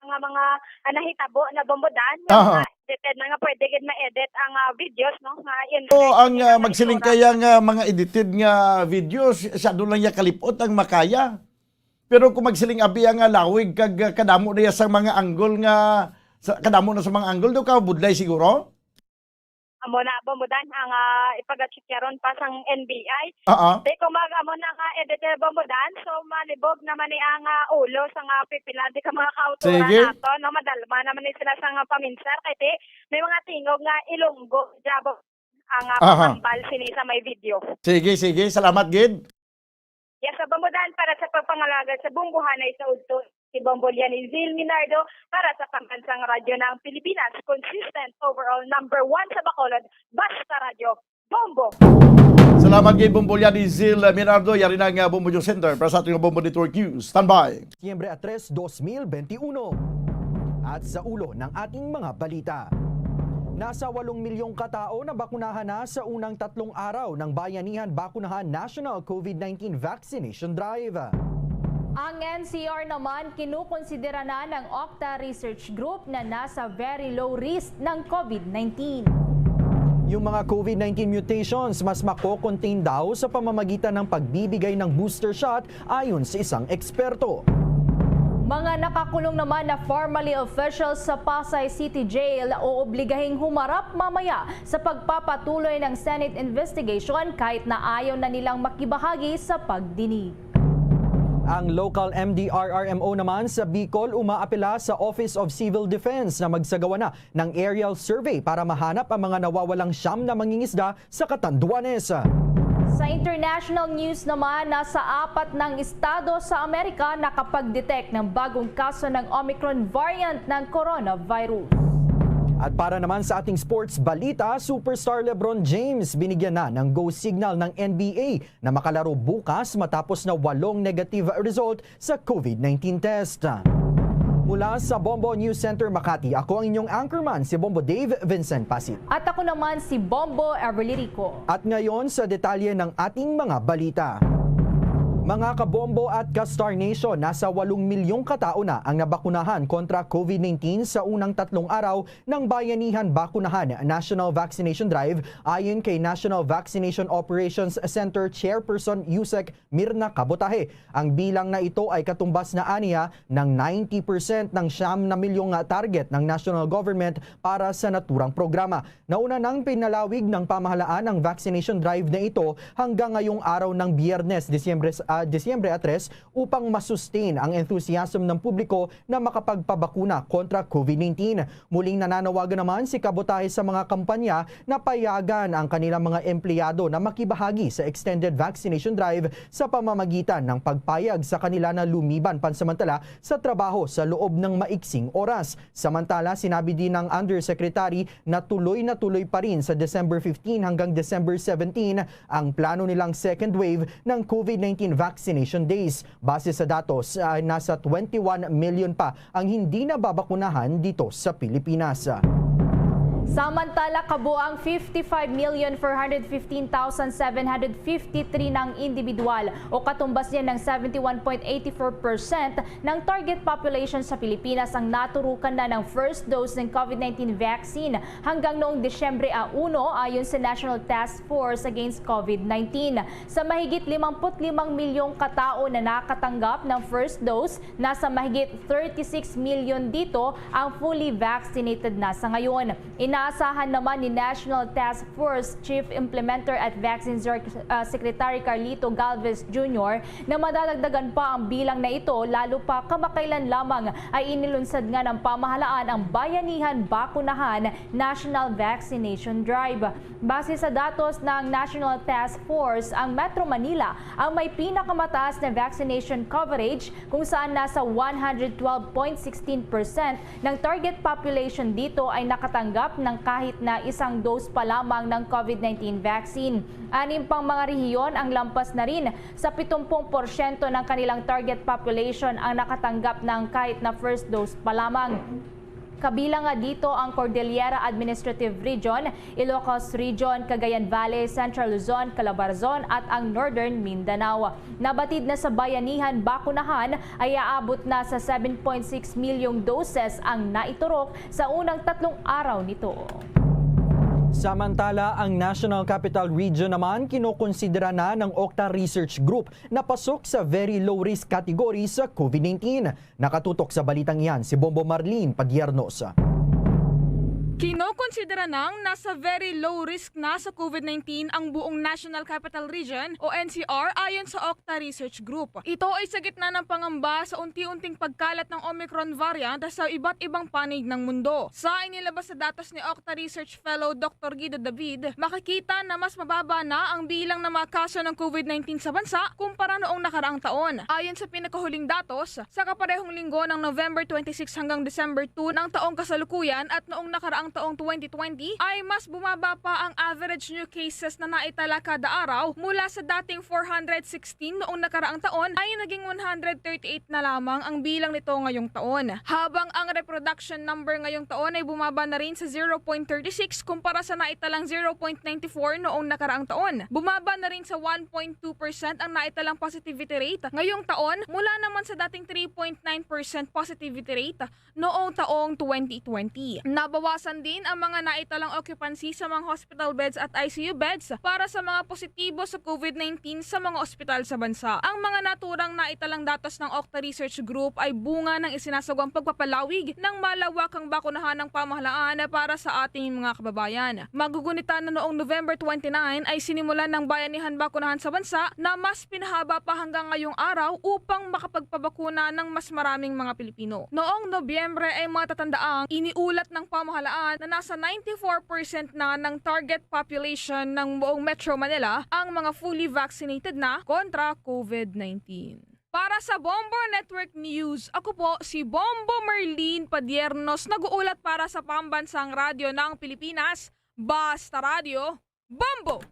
nga mga, ah, nahitabo na Bombodan nga Aha. mga edited na nga pwede gid ma-edit ang, ah, videos, no? Nga in So, ang, ah, magsiling kaya nga mga edited nga videos, siya doon lang niya kalipot ang makaya. Pero kung magsiling abi nga lawig kag, ah, kadamo niya sa mga angle nga, sa, kadamo na sa mga angle, do ka budlay siguro? Amo na, Bombodan, ang, ah, ipagacheckyaron pa sang N B I. Oo. Di ko mag-, amo na nga edited, Bombodan, so malibog naman ni ang, ah, ulo sa nga pipila di ka mga kauturan Sige. nato, no? Madalma naman ni sila sa nga paminsar, kay ti, may mga tingog nga Ilonggo, Jabo, ang, ah, Aha. pagkambal sini sa may video. Sige, sige. Salamat gid. Yes, sa Bombodan, para sa pagpangalaga sa bungguhanay sa udto, si Bombo Lianizil Minardo para sa Pambansang Radyo ng Pilipinas, consistent overall number one sa Bacolod, basta radyo, Bombo! Salamat kay Bombo Lianizil Minardo. Yari na nga Bombo News Center para sa ating Bombo Network News. Standby! Setyembre a tres, dos mil benti uno. At sa ulo ng ating mga balita. Nasa walong milyong katao na bakunahan na sa unang tatlong araw ng Bayanihan Bakunahan National COVID nineteen Vaccination Drive. Ang N C R naman kinukonsidera na ng Octa Research Group na nasa very low risk ng COVID nineteen. Yung mga COVID nineteen mutations mas mako-contain daw sa pamamagitan ng pagbibigay ng booster shot ayon sa isang eksperto. Mga nakakulong naman na formerly officials sa Pasay City Jail o obligahing humarap mamaya sa pagpapatuloy ng Senate investigation kahit na ayaw na nilang makibahagi sa pagdinig. Ang local M D R R M O naman sa Bicol umaapela sa Office of Civil Defense na magsagawa na ng aerial survey para mahanap ang mga nawawalang siyam na mangingisda sa Catanduanes. Sa international news naman, nasa apat ng estado sa Amerika nakapag-detect ng bagong kaso ng Omicron variant ng coronavirus. At para naman sa ating sports balita, superstar LeBron James binigyan na ng go signal ng N B A na makalaro bukas matapos na walong negative result sa COVID nineteen test. Mula sa Bombo News Center Makati, ako ang inyong anchorman, si Bombo Dave Vincent Pasit. At ako naman si Bombo Everly Rico. At ngayon sa detalye ng ating mga balita. Mga kabombo at ka-Star Nation, nasa walong milyong katao na ang nabakunahan kontra COVID nineteen sa unang tatlong araw ng Bayanihan Bakunahan National Vaccination Drive, ayon kay National Vaccination Operations Center Chairperson Usec Mirna Kabotahe. Ang bilang na ito ay katumbas na aniya ng ninety percent ng siyam na milyong nga target ng national government para sa naturang programa. Nauna nang pinalawig ng pamahalaan ang vaccination drive na ito hanggang ngayong araw ng Biyernes, Disyembre, ah, Disyembre a tres, upang masustain ang enthusiasm ng publiko na makapagpabakuna kontra COVID nineteen. Muling nananawagan naman si Kabotahe sa mga kampanya na payagan ang kanilang mga empleyado na makibahagi sa extended vaccination drive sa pamamagitan ng pagpayag sa kanila na lumiban pansamantala sa trabaho sa loob ng maiksing oras. Samantala, sinabi din ng Undersecretary na tuloy na tuloy pa rin sa December fifteen hanggang December seventeen ang plano nilang second wave ng COVID nineteen vaccination days. Base sa datos, ah, nasa twenty-one million pa ang hindi nababakunahan dito sa Pilipinas. Samantala, kabuang fifty-five million four hundred fifteen thousand seven hundred fifty-three ng individual o katumbas niya ng seventy-one point eighty-four percent ng target population sa Pilipinas ang naturukan na ng first dose ng COVID nineteen vaccine hanggang noong Disyembre a uno, ayon sa National Task Force Against COVID nineteen. Sa mahigit limampu't limang milyong katao na nakatanggap ng first dose, nasa mahigit thirty-six million dito ang fully vaccinated na sa ngayon. Naasahan naman ni National Task Force Chief Implementer at Vaccine Sec- uh, Secretary Carlito Galvez Junior na madadagdagan pa ang bilang na ito, lalo pa kamakailan lamang ay inilunsad nga ng pamahalaan ang Bayanihan Bakunahan National Vaccination Drive. Base sa datos ng National Task Force, ang Metro Manila ang may pinakamataas na vaccination coverage, kung saan nasa one hundred twelve point sixteen percent ng target population dito ay nakatanggap ng kahit na isang dose pa lamang ng COVID nineteen vaccine. Anim pang mga rehiyon ang lampas na rin sa pitong porsyento ng kanilang target population ang nakatanggap ng kahit na first dose pa lamang. Kabilang nga dito ang Cordillera Administrative Region, Ilocos Region, Cagayan Valley, Central Luzon, Calabarzon, at ang Northern Mindanao. Nabatid na sa Bayanihan Bakunahan ay aabot na sa seven point six milyong doses ang naiturok sa unang tatlong araw nito. Samantala, ang National Capital Region naman kinokonsidera na ng Okta Research Group na pasok sa very low risk category sa COVID nineteen. Nakatutok sa balitang iyan si Bombo Marlene Padiernos. Kinokonsidera nang nasa very low risk na sa COVID nineteen ang buong National Capital Region o N C R, ayon sa Okta Research Group. Ito ay sa gitna ng pangamba sa unti-unting pagkalat ng Omicron variant sa iba't ibang panig ng mundo. Sa inilabas sa datos ni Okta Research Fellow Doctor Guido David, makikita na mas mababa na ang bilang ng mga kaso ng COVID nineteen sa bansa kumpara noong nakaraang taon. Ayon sa pinakahuling datos, sa kaparehong linggo ng November twenty-six hanggang December two ng taong kasalukuyan at noong nakaraang taong twenty twenty, ay mas bumaba pa ang average new cases na naitala kada araw mula sa dating four hundred sixteen noong nakaraang taon ay naging one hundred thirty-eight na lamang ang bilang nito ngayong taon. Habang ang reproduction number ngayong taon ay bumaba na rin sa zero point thirty-six kumpara sa naitalang zero point ninety-four noong nakaraang taon. Bumaba na rin sa one point two percent ang naitalang positivity rate ngayong taon mula naman sa dating three point nine percent positivity rate noong taong twenty twenty. Nabawasan din ang mga naitalang occupancy sa mga hospital beds at I C U beds para sa mga positibo sa COVID nineteen sa mga ospital sa bansa. Ang mga naturang naitalang datos ng Okta Research Group ay bunga ng isinasagawang pagpapalawig ng malawakang bakunahan ng pamahalaan para sa ating mga kababayan. Magugunitan na noong November twenty-nine ay sinimulan ng Bayanihan Bakunahan sa bansa na mas pinahaba pa hanggang ngayong araw upang makapagpabakuna ng mas maraming mga Pilipino. Noong Nobyembre ay matatandaang iniulat ng pamahalaan na nasa ninety-four percent na ng target population ng buong Metro Manila ang mga fully vaccinated na kontra COVID nineteen. Para sa Bombo Network News, ako po si Bombo Marlene Padiernos, nag-uulat para sa Pambansang Radyo ng Pilipinas, Basta Radyo, Bombo!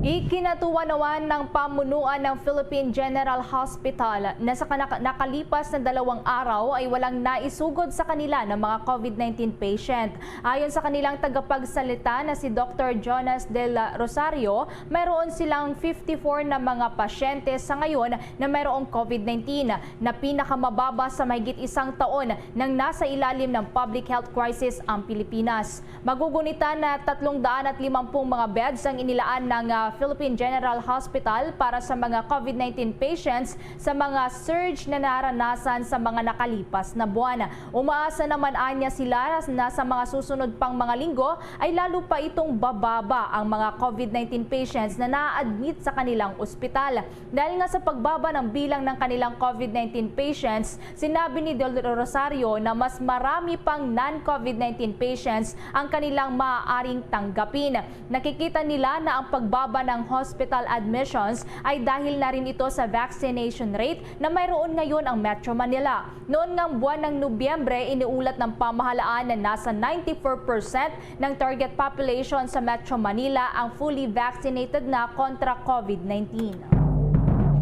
Ikinatuwa naman ng pamunuan ng Philippine General Hospital na sa kanak- nakalipas na dalawang araw ay walang naisugod sa kanila ng mga COVID nineteen patient. Ayon sa kanilang tagapagsalita na si Doctor Jonas Del Rosario, mayroon silang fifty-four na mga pasyente sa ngayon na mayroong COVID nineteen, na pinakamababa sa mahigit isang taon nang nasa ilalim ng public health crisis ang Pilipinas. Magugunitan na tatlong daan at limampung mga beds ang inilaan ng, ah, Philippine General Hospital para sa mga COVID nineteen patients sa mga surge na naranasan sa mga nakalipas na buwan. Umaasa naman anya sila na sa mga susunod pang mga linggo ay lalo pa itong bababa ang mga COVID nineteen patients na na-admit sa kanilang ospital. Dahil nga sa pagbaba ng bilang ng kanilang COVID nineteen patients, sinabi ni Del Rosario na mas marami pang non-COVID nineteen patients ang kanilang maaaring tanggapin. Nakikita nila na ang pagbaba ng hospital admissions ay dahil na rin ito sa vaccination rate na mayroon ngayon ang Metro Manila. Noon ngang buwan ng Nobyembre, iniulat ng pamahalaan na nasa ninety-four percent ng target population sa Metro Manila ang fully vaccinated na kontra COVID nineteen.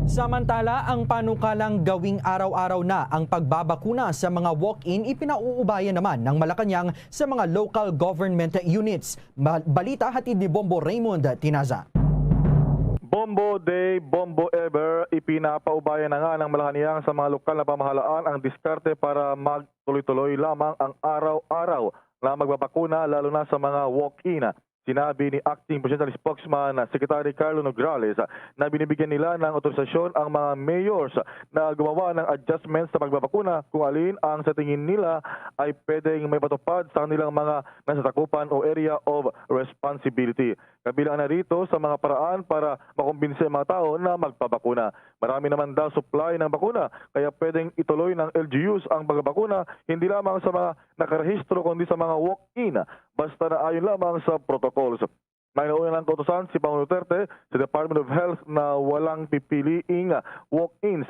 Samantala, ang panukalang gawing araw-araw na ang pagbabakuna sa mga walk-in ipinauubaya naman ng Malacañang sa mga local government units. Balita hatid ni Bombo Raymond Tinaza. Bombo Day, Bombo Ever, ipinapaubaya na nga ng Malacañang sa mga lokal na pamahalaan ang diskarte para magtuloy-tuloy lamang ang araw-araw na magbabakuna, lalo na sa mga walk-in. Sinabi ni Acting Presidential Spokesman na Secretary Carlo Nograles na binibigyan nila ng otorisasyon ang mga mayors na gumawa ng adjustments sa pagbabakuna kung alin ang sa tingin nila ay pwedeng may patupad sa kanilang mga nasasakupan o area of responsibility. Kabilang na rito sa mga paraan para makumbinsi ang mga tao na magpabakuna. Marami naman daw supply ng bakuna, kaya pwedeng ituloy ng L G Us ang pagbabakuna, hindi lamang sa mga nakarehistro kundi sa mga walk-in, basta na ayon lamang sa protocols. May nauna ng kautusan si Pangulong Duterte sa Department of Health na walang pipiliing walk-ins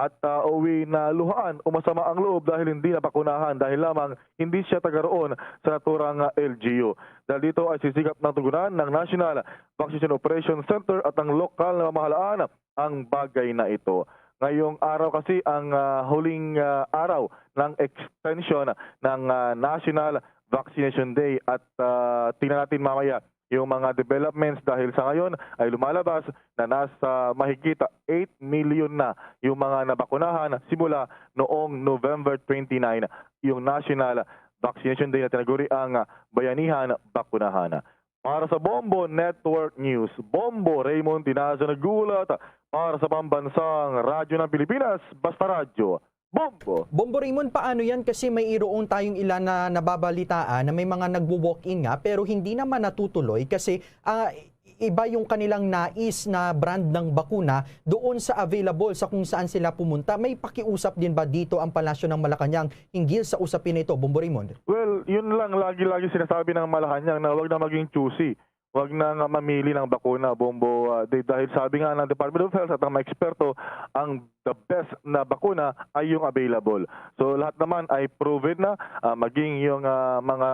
at uh, uwi na luhaan o masama ang loob dahil hindi nabakunahan dahil lamang hindi siya tagaroon sa naturang uh, L G U. Dahil dito ay sisikap ng tugunan ng National Vaccination Operation Center at ng lokal na mamahalaan ang bagay na ito. Ngayong araw kasi ang uh, huling uh, araw ng extension ng uh, National Vaccination Day at uh, tingnan natin mamaya yung mga developments dahil sa ngayon ay lumalabas na nasa mahigit eight million na yung mga nabakunahan simula noong November twenty-nine, yung National Vaccination Day na tinaguri ang Bayanihan Bakunahan. Para sa Bombo Network News, Bombo Raymond Tinazo nag-uulat para sa Pambansang Radyo ng Pilipinas, Basta Radyo. Bombo! Bombo Raymond, paano yan? Kasi may iroon tayong ilan na nababalitaan na may mga nagwo-walk-in nga pero hindi naman natutuloy kasi ah, iba yung kanilang nais na brand ng bakuna doon sa available sa kung saan sila pumunta. May pakiusap din ba dito ang Palasyo ng Malacañang hinggil sa usapin na ito, Bombo Raymond? Well, yun lang lagi-lagi sinasabi ng Malacañang na wag na maging choosy. Wag na nga mamili ng bakuna, Bombo uh, Dave, dahil sabi nga ng Department of Health at ng mga eksperto, ang the best na bakuna ay yung available. So lahat naman ay proven na, uh, maging yung uh, mga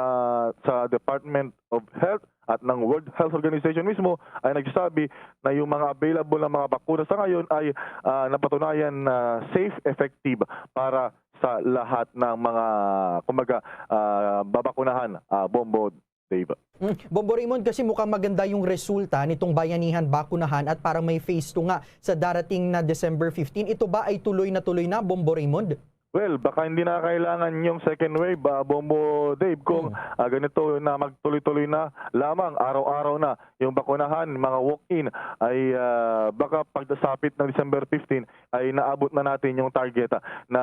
sa Department of Health at ng World Health Organization mismo ay nagsasabi na yung mga available na mga bakuna sa ngayon ay uh, napatunayan na safe, effective para sa lahat ng mga, kumbaga, uh, babakunahan, uh, Bombo Dave. Mm. Bombo Raymond, kasi mukhang maganda yung resulta nitong Bayanihan Bakunahan at parang may phase two nga sa darating na December fifteen. Ito ba ay tuloy na tuloy na, Bombo Raymond? Well, baka hindi na kailangan yung second wave, uh, Bombo Dave, kung hmm. uh, ganito na magtuloy-tuloy na lamang, araw-araw na yung bakunahan, mga walk-in, ay uh, baka pagdasapit ng December fifteen ay naabot na natin yung target uh, na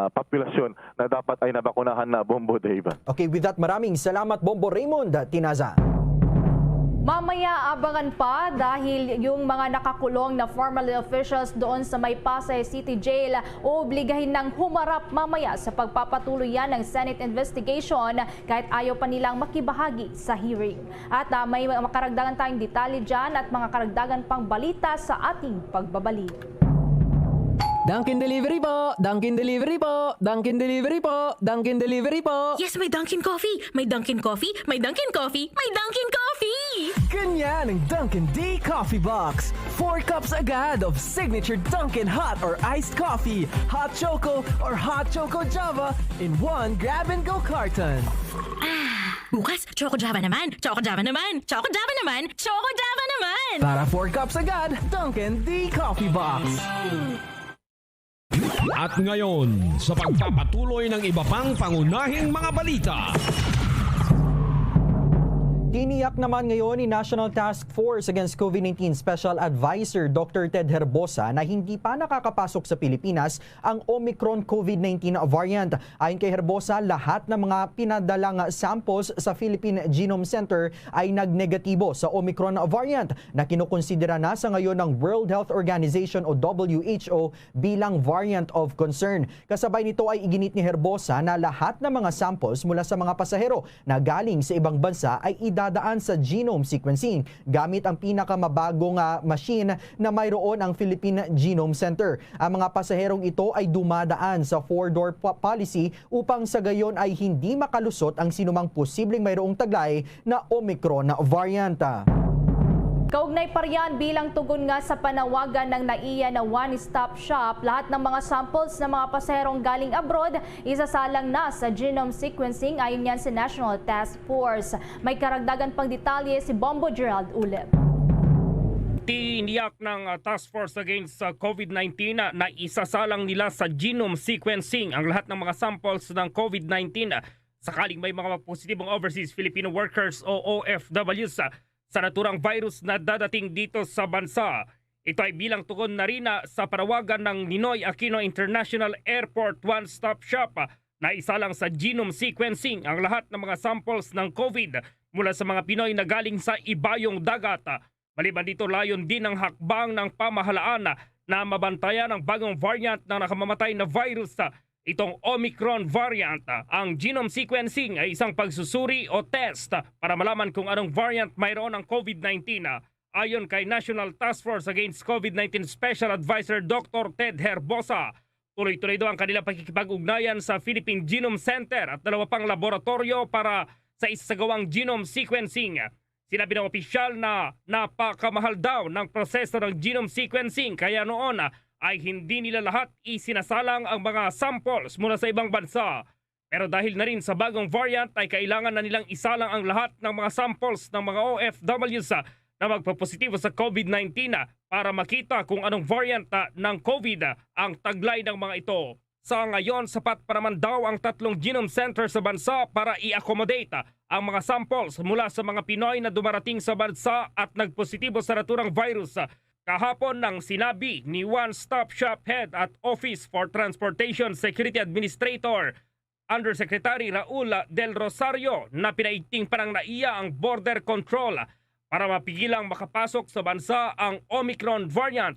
populasyon na dapat ay nabakunahan na, Bombo Dave. Okay, with that, maraming salamat, Bombo Raymond Tinaza. Mamaya abangan pa dahil yung mga nakakulong na former officials doon sa may Pasay City Jail, obligahin ng humarap mamaya sa pagpapatuloy yan ng Senate investigation kahit ayaw pa nilang makibahagi sa hearing. At uh, may makaragdagan tayong detalye dyan at mga karagdagan pang balita sa ating pagbabalik. Dunkin Delivery po! Dunkin Delivery po! Dunkin Delivery po! Dunkin Delivery po! Yes, may Dunkin Coffee! May Dunkin Coffee! May Dunkin Coffee! May Dunkin Coffee! Ganyan ang Dunkin D Coffee Box. Four cups agad of signature Dunkin hot or iced coffee, hot choco or hot choco Java in one grab-and-go carton. Ah, bukas, Choco Java naman! Choco Java naman! Choco Java naman! Choco Java naman! Para four cups agad, Dunkin D Coffee Box. At ngayon, sa pagpapatuloy ng iba pang pangunahing mga balita. Tiniyak naman ngayon ni National Task Force Against COVID nineteen Special Advisor Doctor Ted Herbosa na hindi pa nakakapasok sa Pilipinas ang Omicron COVID nineteen variant. Ayon kay Herbosa, lahat ng mga pinadalang samples sa Philippine Genome Center ay nagnegatibo sa Omicron variant na kinukonsidera na sa ngayon ng World Health Organization o W H O bilang variant of concern. Kasabay nito ay iginit ni Herbosa na lahat ng mga samples mula sa mga pasahero na galing sa ibang bansa ay idadaan sa genome sequencing gamit ang pinakamabagong ah, machine na mayroon ang Philippine Genome Center. Ang mga pasaherong ito ay dumadaan sa four-door po- policy upang sa gayon ay hindi makalusot ang sinumang posibleng mayroong taglay na Omicron variant. Kaugnay pa riyan, bilang tugon nga sa panawagan ng NAIA na one-stop shop, lahat ng mga samples ng mga pasaherong galing abroad isasalang na sa genome sequencing, ayon yan sa National Task Force. May karagdagan pang detalye si Bombo Gerald Ulep. Tiniyak ng uh, Task Force Against uh, COVID nineteen na isasalang nila sa genome sequencing ang lahat ng mga samples ng COVID nineteen Sakaling may mga positibong overseas Filipino workers o O F Ws sa, sa naturang virus na dadating dito sa bansa, ito ay bilang tugon na rin na sa panawagan ng Ninoy Aquino International Airport One Stop Shop, ah, na isalang sa genome sequencing ang lahat ng mga samples ng COVID mula sa mga Pinoy na galing sa ibayong dagat. Maliban dito, layon din ang hakbang ng pamahalaan na mabantayan ang bagong variant ng nakamamatay na virus, itong Omicron variant. Ang genome sequencing ay isang pagsusuri o test para malaman kung anong variant mayroon ang COVID nineteen. Ayon kay National Task Force Against COVID nineteen Special Advisor Doctor Ted Herbosa, tuloy-tuloy daw ang kanilang pakikipag-ugnayan sa Philippine Genome Center at dalawa pang laboratoryo para sa isasagawang genome sequencing. Sinabi ng opisyal na napakamahal daw ng proseso ng genome sequencing, kaya noon ay hindi nila lahat isinasalang ang mga samples mula sa ibang bansa. Pero dahil na rin sa bagong variant ay kailangan na nilang isalang ang lahat ng mga samples ng mga O F Ws na magpapositibo sa COVID nineteen para makita kung anong variant, ah, ng COVID ang taglay ng mga ito. Sa ngayon, sapat pa naman daw ang tatlong genome center sa bansa para i-accommodate ang mga samples mula sa mga Pinoy na dumarating sa bansa at nagpositibo sa naturang virus. Kahapon nang sinabi ni One Stop Shop Head at Office for Transportation Security Administrator Undersecretary Raul Del Rosario na pinaigting pa ng NAIA ang border control para mapigilang makapasok sa bansa ang Omicron variant.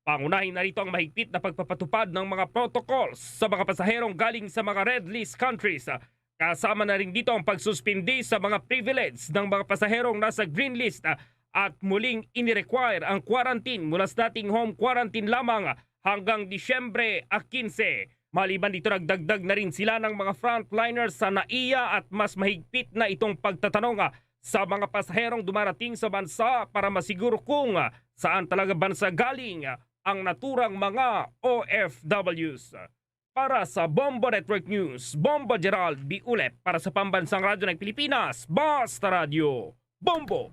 Pangunahin na rito ang mahigpit na pagpapatupad ng mga protocols sa mga pasaherong galing sa mga red list countries. Kasama na rin dito ang pagsuspindi sa mga privilege ng mga pasaherong nasa green list, ah, at muling inirequire ang quarantine mula sa dating home quarantine lamang hanggang Disyembre, ah, quince. Maliban dito, nagdagdag na rin sila ng mga frontliners sa NAIA at mas mahigpit na itong pagtatanong, ah, sa mga pasaherong dumarating sa bansa para masiguro kung, ah, saan talaga bansa galing, ah, ang naturang mga O F Ws. Para sa Bombo Network News, Bombo Gerald B. Ulep, para sa Pambansang Radyo ng Pilipinas, Basta Radyo, Bombo!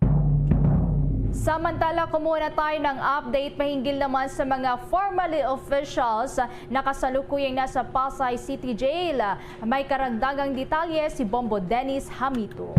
Samantala, kumuha na tayo ng update mahinggil naman sa mga Farmally officials na kasalukuyang nasa Pasay City Jail. May karagdagang detalye si Bombo Dennis Hamito.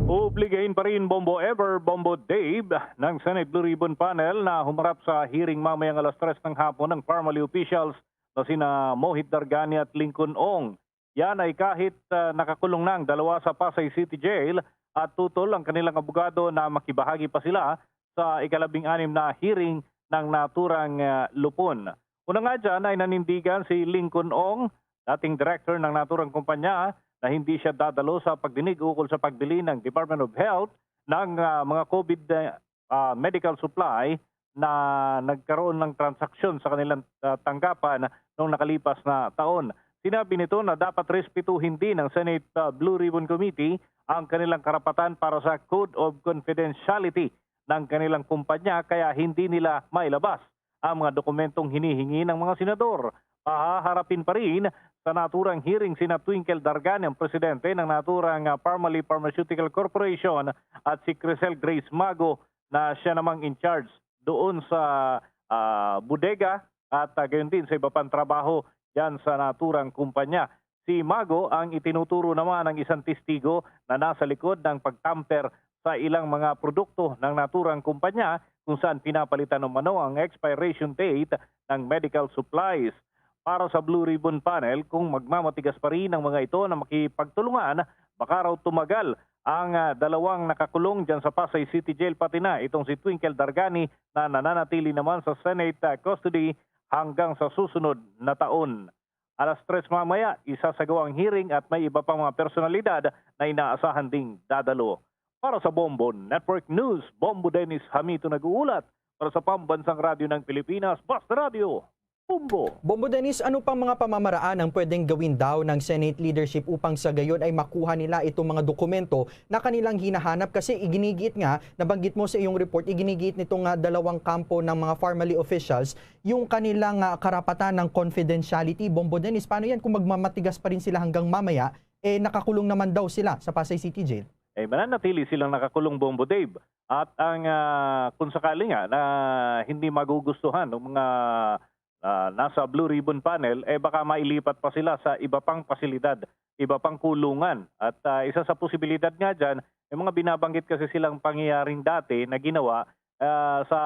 Uubligahin pa rin, Bombo Ever, Bombo Dave, ng Senate Blue Ribbon Panel na humarap sa hearing mamayang alas tres ng hapon ng Farmally officials na sina Mohit Dargani at Lincoln Ong. Yan ay kahit, ah, nakakulong na ang dalawa sa Pasay City Jail at tutol ang kanilang abogado na makibahagi pa sila sa ikalabing-anim na hearing ng naturang, ah, lupon. Una nga dyan ay nanindigan si Lincoln Ong, dating director ng naturang kumpanya, na hindi siya dadalo sa pagdinig ukol sa pagbili ng Department of Health ng, ah, mga COVID, ah, ah, medical supply na nagkaroon ng transaksyon sa kanilang, ah, tanggapan noong nakalipas na taon. Sinabi nito na dapat respetuhin din ng Senate, ah, Blue Ribbon Committee ang kanilang karapatan para sa Code of Confidentiality ng kanilang kumpanya, kaya hindi nila mailabas ang mga dokumentong hinihingi ng mga senador. Pahaharapin pa rin sa naturang hearing sina Twinkle Dargan, ang presidente ng naturang, ah, Parmalee Pharmaceutical Corporation, at si Crisel Grace Mago na siya namang in charge doon sa, ah, bodega at, ah, gayon din sa iba pang trabaho diyan sa naturang kumpanya. Si Mago ang itinuturo naman ng isang testigo na nasa likod ng pagtamper sa ilang mga produkto ng naturang kumpanya kung saan pinapalitan umano ang expiration date ng medical supplies. Para sa Blue Ribbon Panel, kung magmamatigas pa rin ang mga ito na makipagtulungan, baka raw tumagal ang, ah, dalawang nakakulong dyan sa Pasay City Jail, pati na itong si Twinkle Dargani na nananatili naman sa Senate, ah, custody hanggang sa susunod na taon. Alas tres mamaya, isasagawa ang hearing at may iba pang mga personalidad na inaasahan ding dadalo. Para sa Bombo Network News, Bombo Dennis Hamito nag-uulat para sa Pambansang Radyo ng Pilipinas, Basta Radyo, Bombo! Bombo Dennis, ano pang mga pamamaraan ang pwedeng gawin daw ng Senate leadership upang sa gayon ay makuha nila itong mga dokumento na kanilang hinahanap? Kasi iginigiit nga, nabanggit mo sa iyong report, iginigiit nitong, ah, dalawang kampo ng mga Farmalee officials yung kanilang, ah, karapatan ng confidentiality. Bombo Dennis, paano yan kung magmamatigas pa rin sila hanggang mamaya, eh, nakakulong naman daw sila sa Pasay City Jail? Eh, mananatili silang nakakulong, Bombo Dave. At ang, ah, kung sakali nga na hindi magugustuhan ng mga ah, nasa Blue Ribbon Panel, eh baka mailipat pa sila sa iba pang pasilidad, iba pang kulungan. At, ah, isa sa posibilidad nga dyan, may mga binabanggit kasi silang pangyayaring dati na ginawa, ah, sa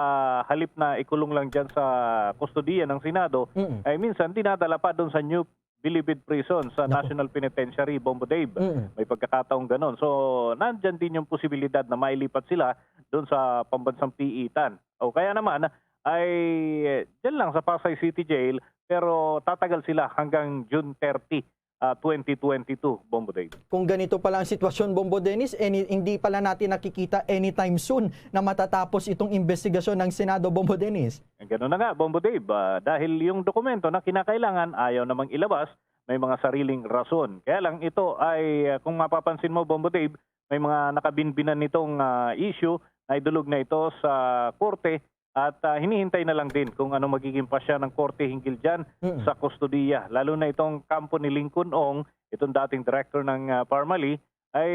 halip na ikulong lang dyan sa kustodiya ng Senado, Mm. ay minsan dinadala pa doon sa New Bilibid Prison sa Naku. National Penitentiary, Bombo Dave. Mm. May pagkakataong ganon. So, nandyan din yung posibilidad na mailipat sila doon sa pambansang piitan. O kaya naman, ay dyan lang sa Pasay City Jail, pero tatagal sila hanggang June thirty, ah, twenty twenty-two, Bombo Dave. Kung ganito pala ang sitwasyon, Bombo Dennis, any, hindi pala natin nakikita anytime soon na matatapos itong investigasyon ng Senado, Bombo Dennis. Ganun na nga, Bombo Dave, ah, dahil yung dokumento na kinakailangan ayaw namang ilabas, may mga sariling rason. Kaya lang ito ay, ah, kung mapapansin mo, Bombo Dave, may mga nakabinbinan nitong, ah, issue na idulog na ito sa korte at, ah, hinihintay na lang din kung ano magiging pasya ng korte hinggil dyan Mm. sa kustodiya. Lalo na itong kampo ni Lincoln Ong, itong dating director ng, ah, Parmali, ay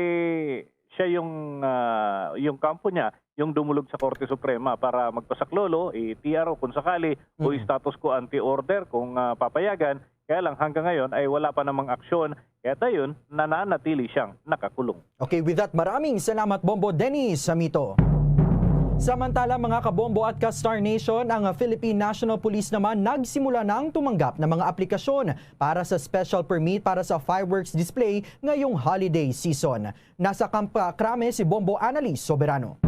siya yung, ah, yung kampo niya, yung dumulog sa Korte Suprema para magpasaklolo, i-T R O kung sakali, o Mm. status quo ante order kung, ah, papayagan. Kaya lang hanggang ngayon ay wala pa namang aksyon. Kaya dayon, nananatili siyang nakakulong. Okay, with that, maraming salamat, Bombo Dennis Samito. Samantala, mga kabombo at ka-Star Nation, ang Philippine National Police naman nagsimula ng tumanggap ng mga aplikasyon para sa special permit para sa fireworks display ngayong holiday season. Nasa Kampa Krame si Bombo Annalise Soberano.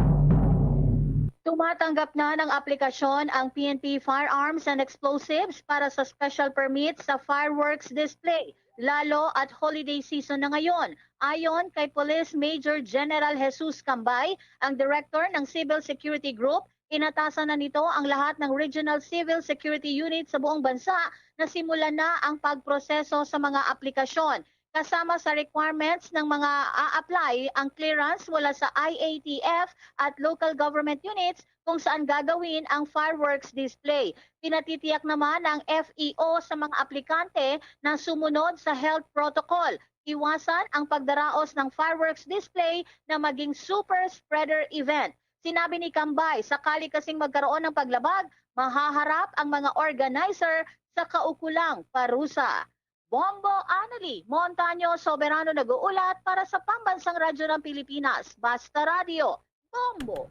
Tumatanggap na ng aplikasyon ang P N P Firearms and Explosives para sa special permit sa fireworks display, lalo at holiday season na ngayon. Ayon kay Police Major General Jesus Cambay, ang director ng Civil Security Group, inatasan na nito ang lahat ng Regional Civil Security Unit sa buong bansa na simulan na ang pagproseso sa mga aplikasyon. Kasama sa requirements ng mga a-apply ang clearance mula sa I A T F at local government units kung saan gagawin ang fireworks display. Pinatitiyak naman ng F E O sa mga aplikante na sumunod sa health protocol, iwasan ang pagdaraos ng fireworks display na maging super spreader event. Sinabi ni Cambay, sakali kasing magkaroon ng paglabag, mahaharap ang mga organizer sa kaukulang parusa. Bombo Annalie Montaño Soberano nag-uulat para sa Pambansang Radyo ng Pilipinas, Basta Radyo, Bombo.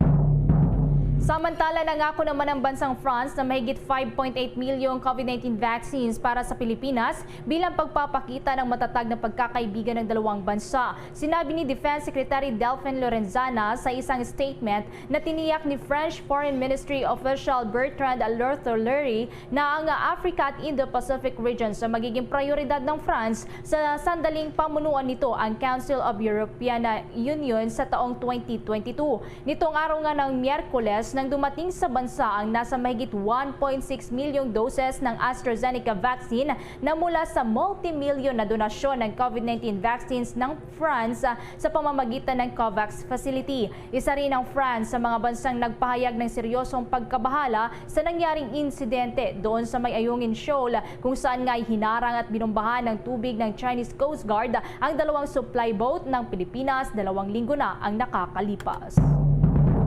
Samantala, nangako naman ang bansang France na mahigit five point eight million COVID nineteen vaccines para sa Pilipinas bilang pagpapakita ng matatag na pagkakaibigan ng dalawang bansa. Sinabi ni Defense Secretary Delphin Lorenzana sa isang statement na tiniyak ni French Foreign Ministry official Bertrand Lortollery na ang Africa at Indo-Pacific regions ang magiging prioridad ng France sa sandaling pamunuan nito ang Council of European Union sa taong twenty twenty-two. Nitong araw nga ng Miyerkules nang dumating sa bansa ang nasa mahigit one point six milyong doses ng AstraZeneca vaccine na mula sa multimilyon na donasyon ng COVID nineteen vaccines ng France, ah, sa pamamagitan ng COVAX facility. Isa rin ang France sa mga bansang nagpahayag ng seryosong pagkabahala sa nangyaring insidente doon sa may Ayungin Shoal, kung saan nga hinarang at binumbahan ng tubig ng Chinese Coast Guard ang dalawang supply boat ng Pilipinas dalawang linggo na ang nakakalipas.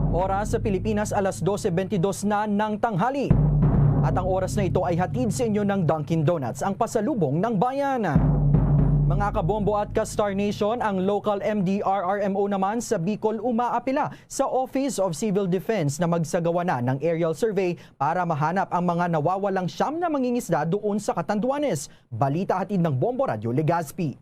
Oras sa Pilipinas, alas dose bentidus na ng tanghali. At ang oras na ito ay hatid sa inyo ng Dunkin' Donuts, ang pasalubong ng bayan. Mga kabombo at ka-Star Nation, ang local M D R R M O naman sa Bicol umaapila sa Office of Civil Defense na magsagawa na ng aerial survey para mahanap ang mga nawawalang siyam na mangingisda doon sa Catanduanes. Balita hatid ng Bombo Radyo Legazpi.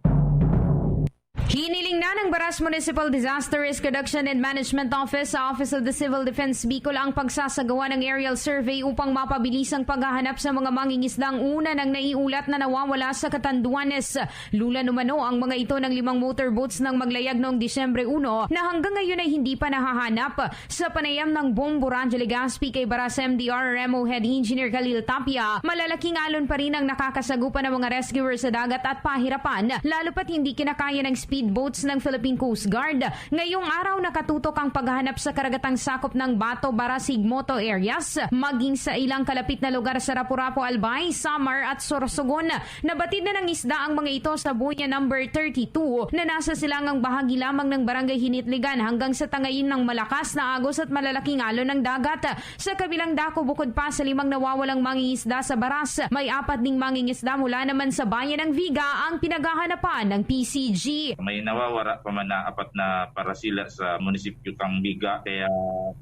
Hiniling na ng Baras Municipal Disaster Risk Reduction and Management Office sa Office of the Civil Defense Bicol ang pagsasagawa ng aerial survey upang mapabilis ang paghahanap sa mga mangingisdang una nang naiulat na nawawala sa Catanduanes. Lulan umano ang mga ito ng limang motorboats nang maglayag noong Disyembre uno na hanggang ngayon ay hindi pa nahahanap. Sa panayam ng Bombo Radyo Legazpi kay Baras M D R R M O Head Engineer Khalil Tapia, malalaking alon pa rin ang nakakasagupa ng mga rescuer sa dagat at pahirapan, lalo pat hindi kinakaya ng speedboats na Philippine Coast Guard, ngayong araw nakatutok ang paghahanap sa karagatang sakop ng Bato, Barasig, Moto areas, maging sa ilang kalapit na lugar sa Rapu-Rapu, Albay, Samar at Sorsogon. Nabatid na nangisda ang mga ito sa buya number thirty-two na nasa silangang bahagi lamang ng Barangay Hinitligan hanggang sa tangayin ng malakas na agos at malalaking alon ng dagat. Sa kabilang dako, bukod pa sa limang nawawalang mangingisda sa Baras, may apat ding mangingisda mula naman sa bayan ng Viga ang pinaghahanapan ng P C G. May nawawara pa man na apat na parasila sa munisipyo kang Viga, kaya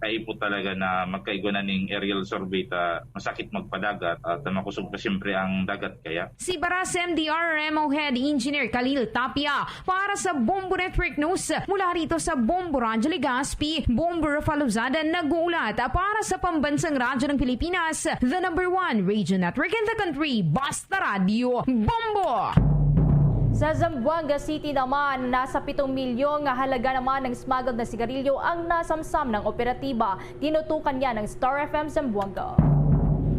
kaipo talaga na magkaigwa na ning aerial survey ta masakit magpadagat at makusog pa siyempre ang dagat kaya. Si Baras M D R R M O Head Engineer Khalil Tapia para sa Bombo Network News, mula rito sa Bombo Radyo Legazpi, Bombo Rafa Lozada nag-uulat para sa Pambansang Radyo ng Pilipinas, the number one radio network in the country, Basta Radyo Bombo! Sa Zamboanga City naman, nasa pitong milyon nga halaga naman ng smuggled na sigarilyo ang nasamsam ng operatiba. Tinutukan niya ng Star F M Zamboanga.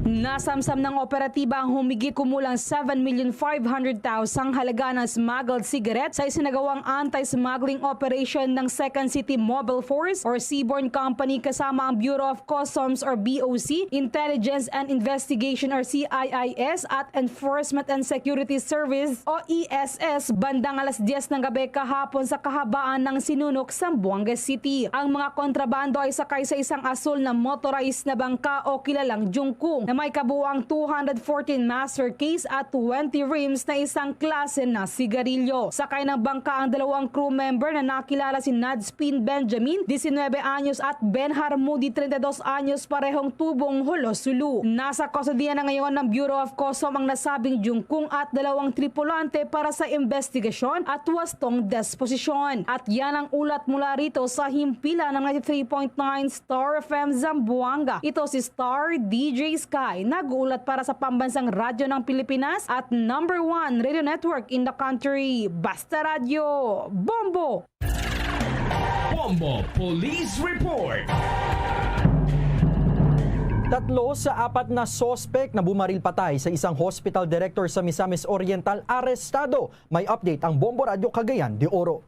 Nasamsam ng operatiba ang humigit kumulang seven million five hundred thousand halaga ng smuggled cigarette sa isinagawang anti-smuggling operation ng Second City Mobile Force or Seaborn Company kasama ang Bureau of Customs or B O C, Intelligence and Investigation or C I I S at Enforcement and Security Service o E S S bandang alas diyes ng gabi kahapon sa kahabaan ng Sinunok, Zamboanga City. Ang mga kontrabando ay sakay sa isang asul na motorized na bangka o kilalang Jungkung na may kabuang two hundred fourteen master case at twenty rims na isang klase na sigarilyo. Sakay ng bangka ang dalawang crew member na nakilala si Nads Pin Benjamin, diecinuebe anyos, at Ben Harmudi, treinta y dos anyos, parehong tubong Hulo, Sulu. Nasa kustodiya na ngayon ng Bureau of Customs ang nasabing Jungkung at dalawang tripulante para sa investigasyon at wastong desposisyon. At yan ang ulat mula rito sa himpilan ng ninety-three point nine Star F M Zamboanga. Ito si Star D J Sky, nag-uulat para sa Pambansang Radyo ng Pilipinas at number one radio network in the country, Basta Radyo Bombo! Bombo Police Report. Tatlo sa apat na suspek na bumaril patay sa isang hospital director sa Misamis Oriental arestado. May update ang Bombo Radyo Cagayan de Oro.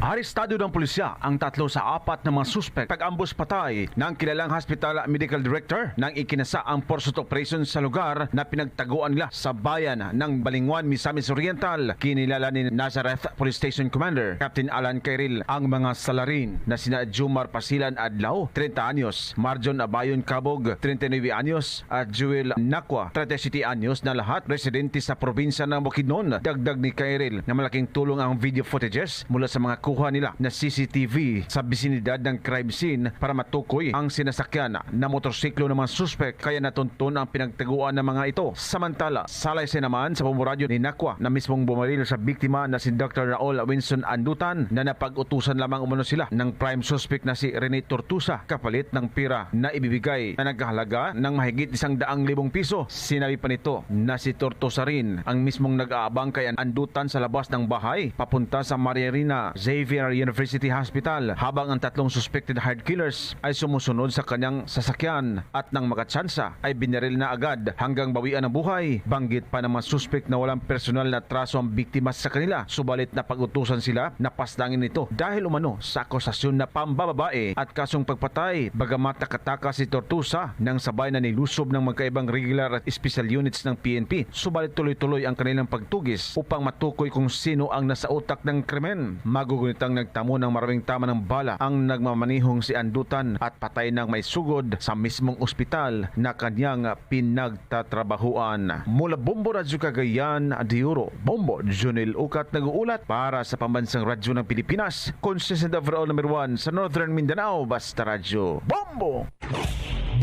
Arestado ng pulisya ang tatlo sa apat na mga suspek pag-ambos patay ng kilalang hospital medical director nang ikinasa ang pursuit operation sa lugar na pinagtaguan nila sa bayan ng Balingwan, Misamis Oriental. Kinilala ni Nazareth Police Station Commander Captain Alan Cairil ang mga salarin na sina Jumar Pasilan Adlaw, treinta anyos, Marjon Abayon Cabog, treinta y nuebe anyos, at Jewel Nacua, treinta y siete anyos, na lahat residente sa probinsya ng Bukidnon. Dagdag ni Cairil na malaking tulong ang video footages mula sa mga kuha nila na C C T V sa bisinidad ng crime scene para matukoy ang sinasakyan na motorsiklo ng mga suspek, kaya natunton ang pinagtaguan ng mga ito. Samantala, salaysay naman sa pambaradyo ni Nacua na mismong bumaril sa biktima na si Doctor Raul Winson Andutan na napag-utusan lamang umano sila ng prime suspect na si Rene Tortosa kapalit ng pira na ibibigay na nagkahalaga ng mahigit isang daang libong piso. Sinabi pa nito na si Tortosa rin ang mismong nag-aabang kay Andutan sa labas ng bahay papunta sa Maria Rina Xavier University Hospital, habang ang tatlong suspected hired killers ay sumusunod sa kanyang sasakyan at nang makatsansa ay binaril na agad hanggang bawian ang buhay. Banggit pa ng mga suspek na walang personal na traso ang biktima sa kanila, subalit napag-utusan sila na paslangin ito dahil umano sa akusasyon na pambababae at kasong pagpatay. Bagamat nakatakas si Tortosa nang sabay na nilusob ng magkaibang regular at special units ng P N P, subalit tuloy-tuloy ang kanilang pagtugis upang matukoy kung sino ang nasa utak ng krimen. Magugunitang nagtamo ng maraming tama ng bala ang nagmamanihong si Andutan at patay nang may sugod sa mismong ospital na kanyang pinagtatrabahuan. Mula Bombo Radyo Cagayan de Oro, Bombo Junel Ukat nag-uulat para sa Pambansang Radyo ng Pilipinas, consistent overall number one sa Northern Mindanao, Basta Radyo Bombo!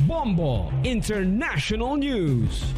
Bombo International News.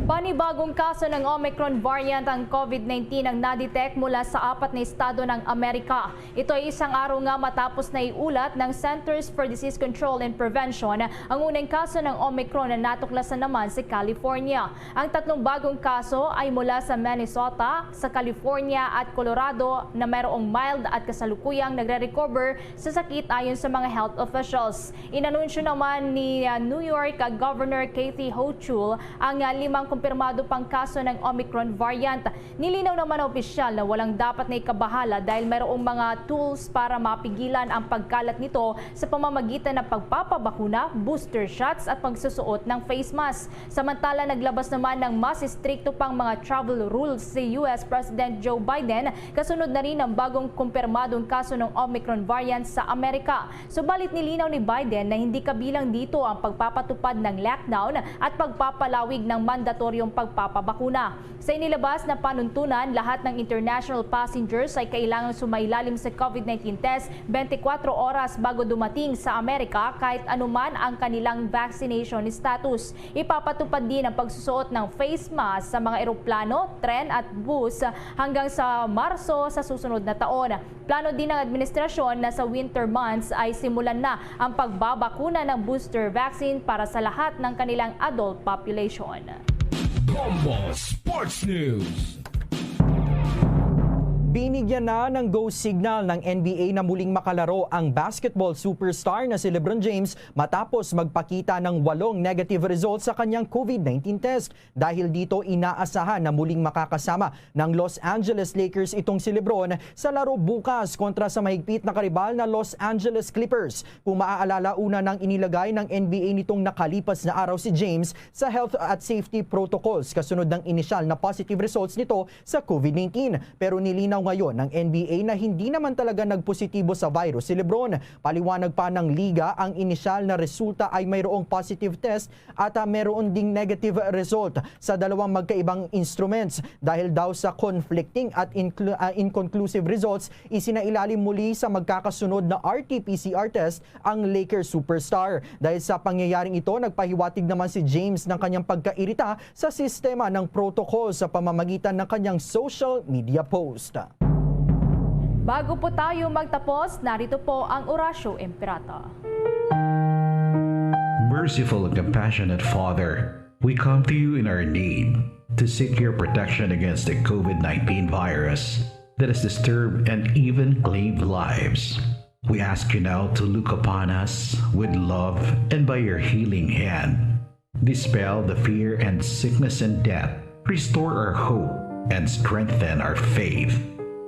Panibagong kaso ng Omicron variant ang COVID nineteen ang na-detect mula sa apat na estado ng Amerika. Ito ay isang araw nga matapos na iulat ng Centers for Disease Control and Prevention ang unang kaso ng Omicron na natuklasan naman sa California. Ang tatlong bagong kaso ay mula sa Minnesota, sa California at Colorado na mayroong mild at kasalukuyang nagre-recover sa sakit ayon sa mga health officials. Inanunsyo naman ni, ah, New York, ah, Governor Kathy Hochul ang, ah, limang kumpirmado pang kaso ng Omicron variant. Nilinaw naman ng opisyal na walang dapat na ikabahala dahil mayroong mga tools para mapigilan ang pagkalat nito sa pamamagitan ng pagpapabakuna, booster shots at pagsusuot ng face mask. Samantala, naglabas naman ng mas estrikto pang mga travel rules si U S President Joe Biden kasunod na rin ng bagong kumpirmadong kaso ng Omicron variant sa Amerika. Subalit, nilinaw ni Biden na hindi kabilang dito ang pagpapatupad ng lockdown at pagpapalawig ng mandatoryong pagpapabakuna. Sa inilabas na panuntunan, lahat ng international passengers ay kailangang sumailalim sa COVID nineteen test twenty-four oras bago dumating sa Amerika, kahit anuman ang kanilang vaccination status. Ipapatupad din ang pagsusuot ng face mask sa mga eroplano, tren at bus hanggang sa Marso sa susunod na taon. Plano din ng administrasyon na sa winter months ay simulan na ang pagbabakuna ng booster vaccine para sa lahat ng kanilang adult population. Bombo Sports News. Binigyan na ng go signal ng N B A na muling makalaro ang basketball superstar na si LeBron James matapos magpakita ng walong negative results sa kanyang COVID nineteen test. Dahil dito, inaasahan na muling makakasama ng Los Angeles Lakers itong si LeBron sa laro bukas kontra sa mahigpit na karibal na Los Angeles Clippers. Kung maaalala, una nang inilagay ng N B A nitong nakalipas na araw si James sa health at safety protocols kasunod ng inisyal na positive results nito sa COVID nineteen. Pero nilinaw ngayon ng N B A na hindi naman talaga nagpositibo sa virus si LeBron. Paliwanag pa ng liga, ang inisyal na resulta ay mayroong positive test at, ah, meron ding negative result sa dalawang magkaibang instruments dahil daw sa conflicting at inclu- ah, inconclusive results. Isinailalim muli sa magkakasunod na R T P C R test ang Lakers superstar. Dahil sa pangyayaring ito, nagpahiwatig naman si James ng kanyang pagkairita sa sistema ng protocol sa pamamagitan ng kanyang social media post. Bago po tayo magtapos, narito po ang Orasyo Imperata. Merciful and compassionate Father, we come to you in our need to seek your protection against the COVID nineteen virus that has disturbed and even claimed lives. We ask you now to look upon us with love and by your healing hand, dispel the fear and sickness and death, restore our hope, and strengthen our faith.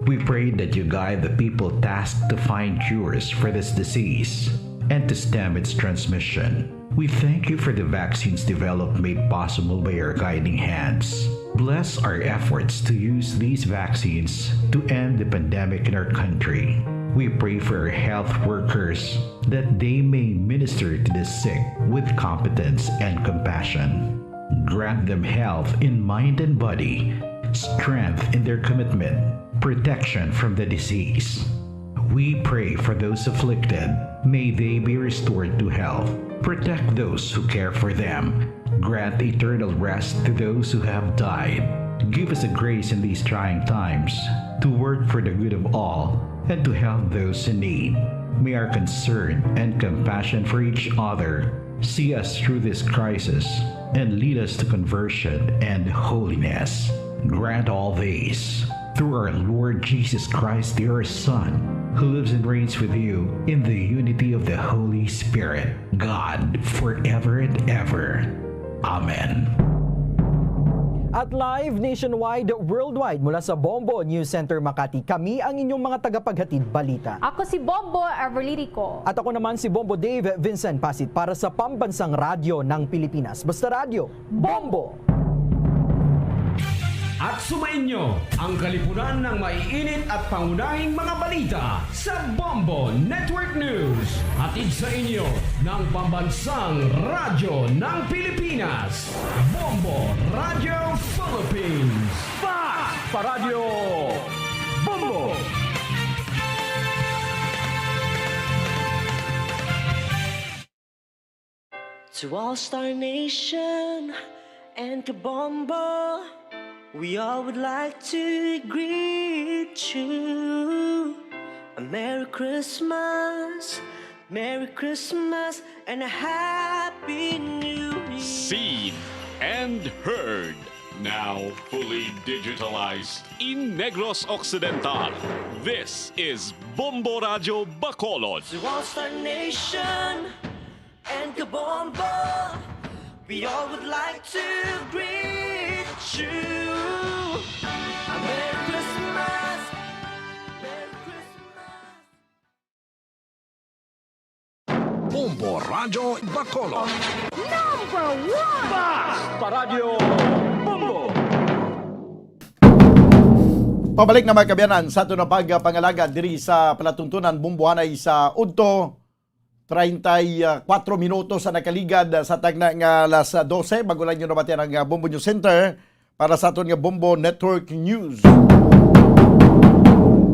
We pray that you guide the people tasked to find cures for this disease and to stem its transmission. We thank you for the vaccines developed made possible by your guiding hands. Bless our efforts to use these vaccines to end the pandemic in our country. We pray for our health workers that they may minister to the sick with competence and compassion. Grant them health in mind and body, strength in their commitment, protection from the disease. We pray for those afflicted. May they be restored to health. Protect those who care for them. Grant eternal rest to those who have died. Give us the grace in these trying times to work for the good of all and to help those in need. May our concern and compassion for each other see us through this crisis and lead us to conversion and holiness. Grant all these through our Lord Jesus Christ, your Son, who lives and reigns with you in the unity of the Holy Spirit, God, forever and ever. Amen. At live nationwide, worldwide, mula sa Bombo News Center Makati, kami ang inyong mga tagapaghatid balita. Ako si Bombo Everly Rico. At ako naman si Bombo Dave Vincent Pasit para sa Pambansang Radyo ng Pilipinas. Basta Radyo, Bombo! At sumainyo ang kalipunan ng maiinit at pangunahing mga balita sa Bombo Network News. Hatid sa inyo ng Pambansang Radyo ng Pilipinas, Bombo Radio Philippines. Fast Paradyo Bombo! To All Star Nation and Kabombo, we all would like to greet you a Merry Christmas, Merry Christmas, and a Happy New Year. Seen and heard. Now fully digitalized in Negros Occidental. This is Bombo Radyo Bacolod. To All Star Nation and Kabombo, We all would like to greet you. A Merry Christmas. Merry Christmas. Bombo Radyo Bacolod. Number one! Paradyo Bombo! Pabalik na, mga kaabyanan, sa aton nga pagpangalagad diri sa palatuntunan, Bombo anay sa udto. Treinta y cuatro minutos ang nakaligad sa tagna nga alas dose. Bago lang nyo nabatian ang, ah, Bombo News Center para sa aton nga Bombo Network News.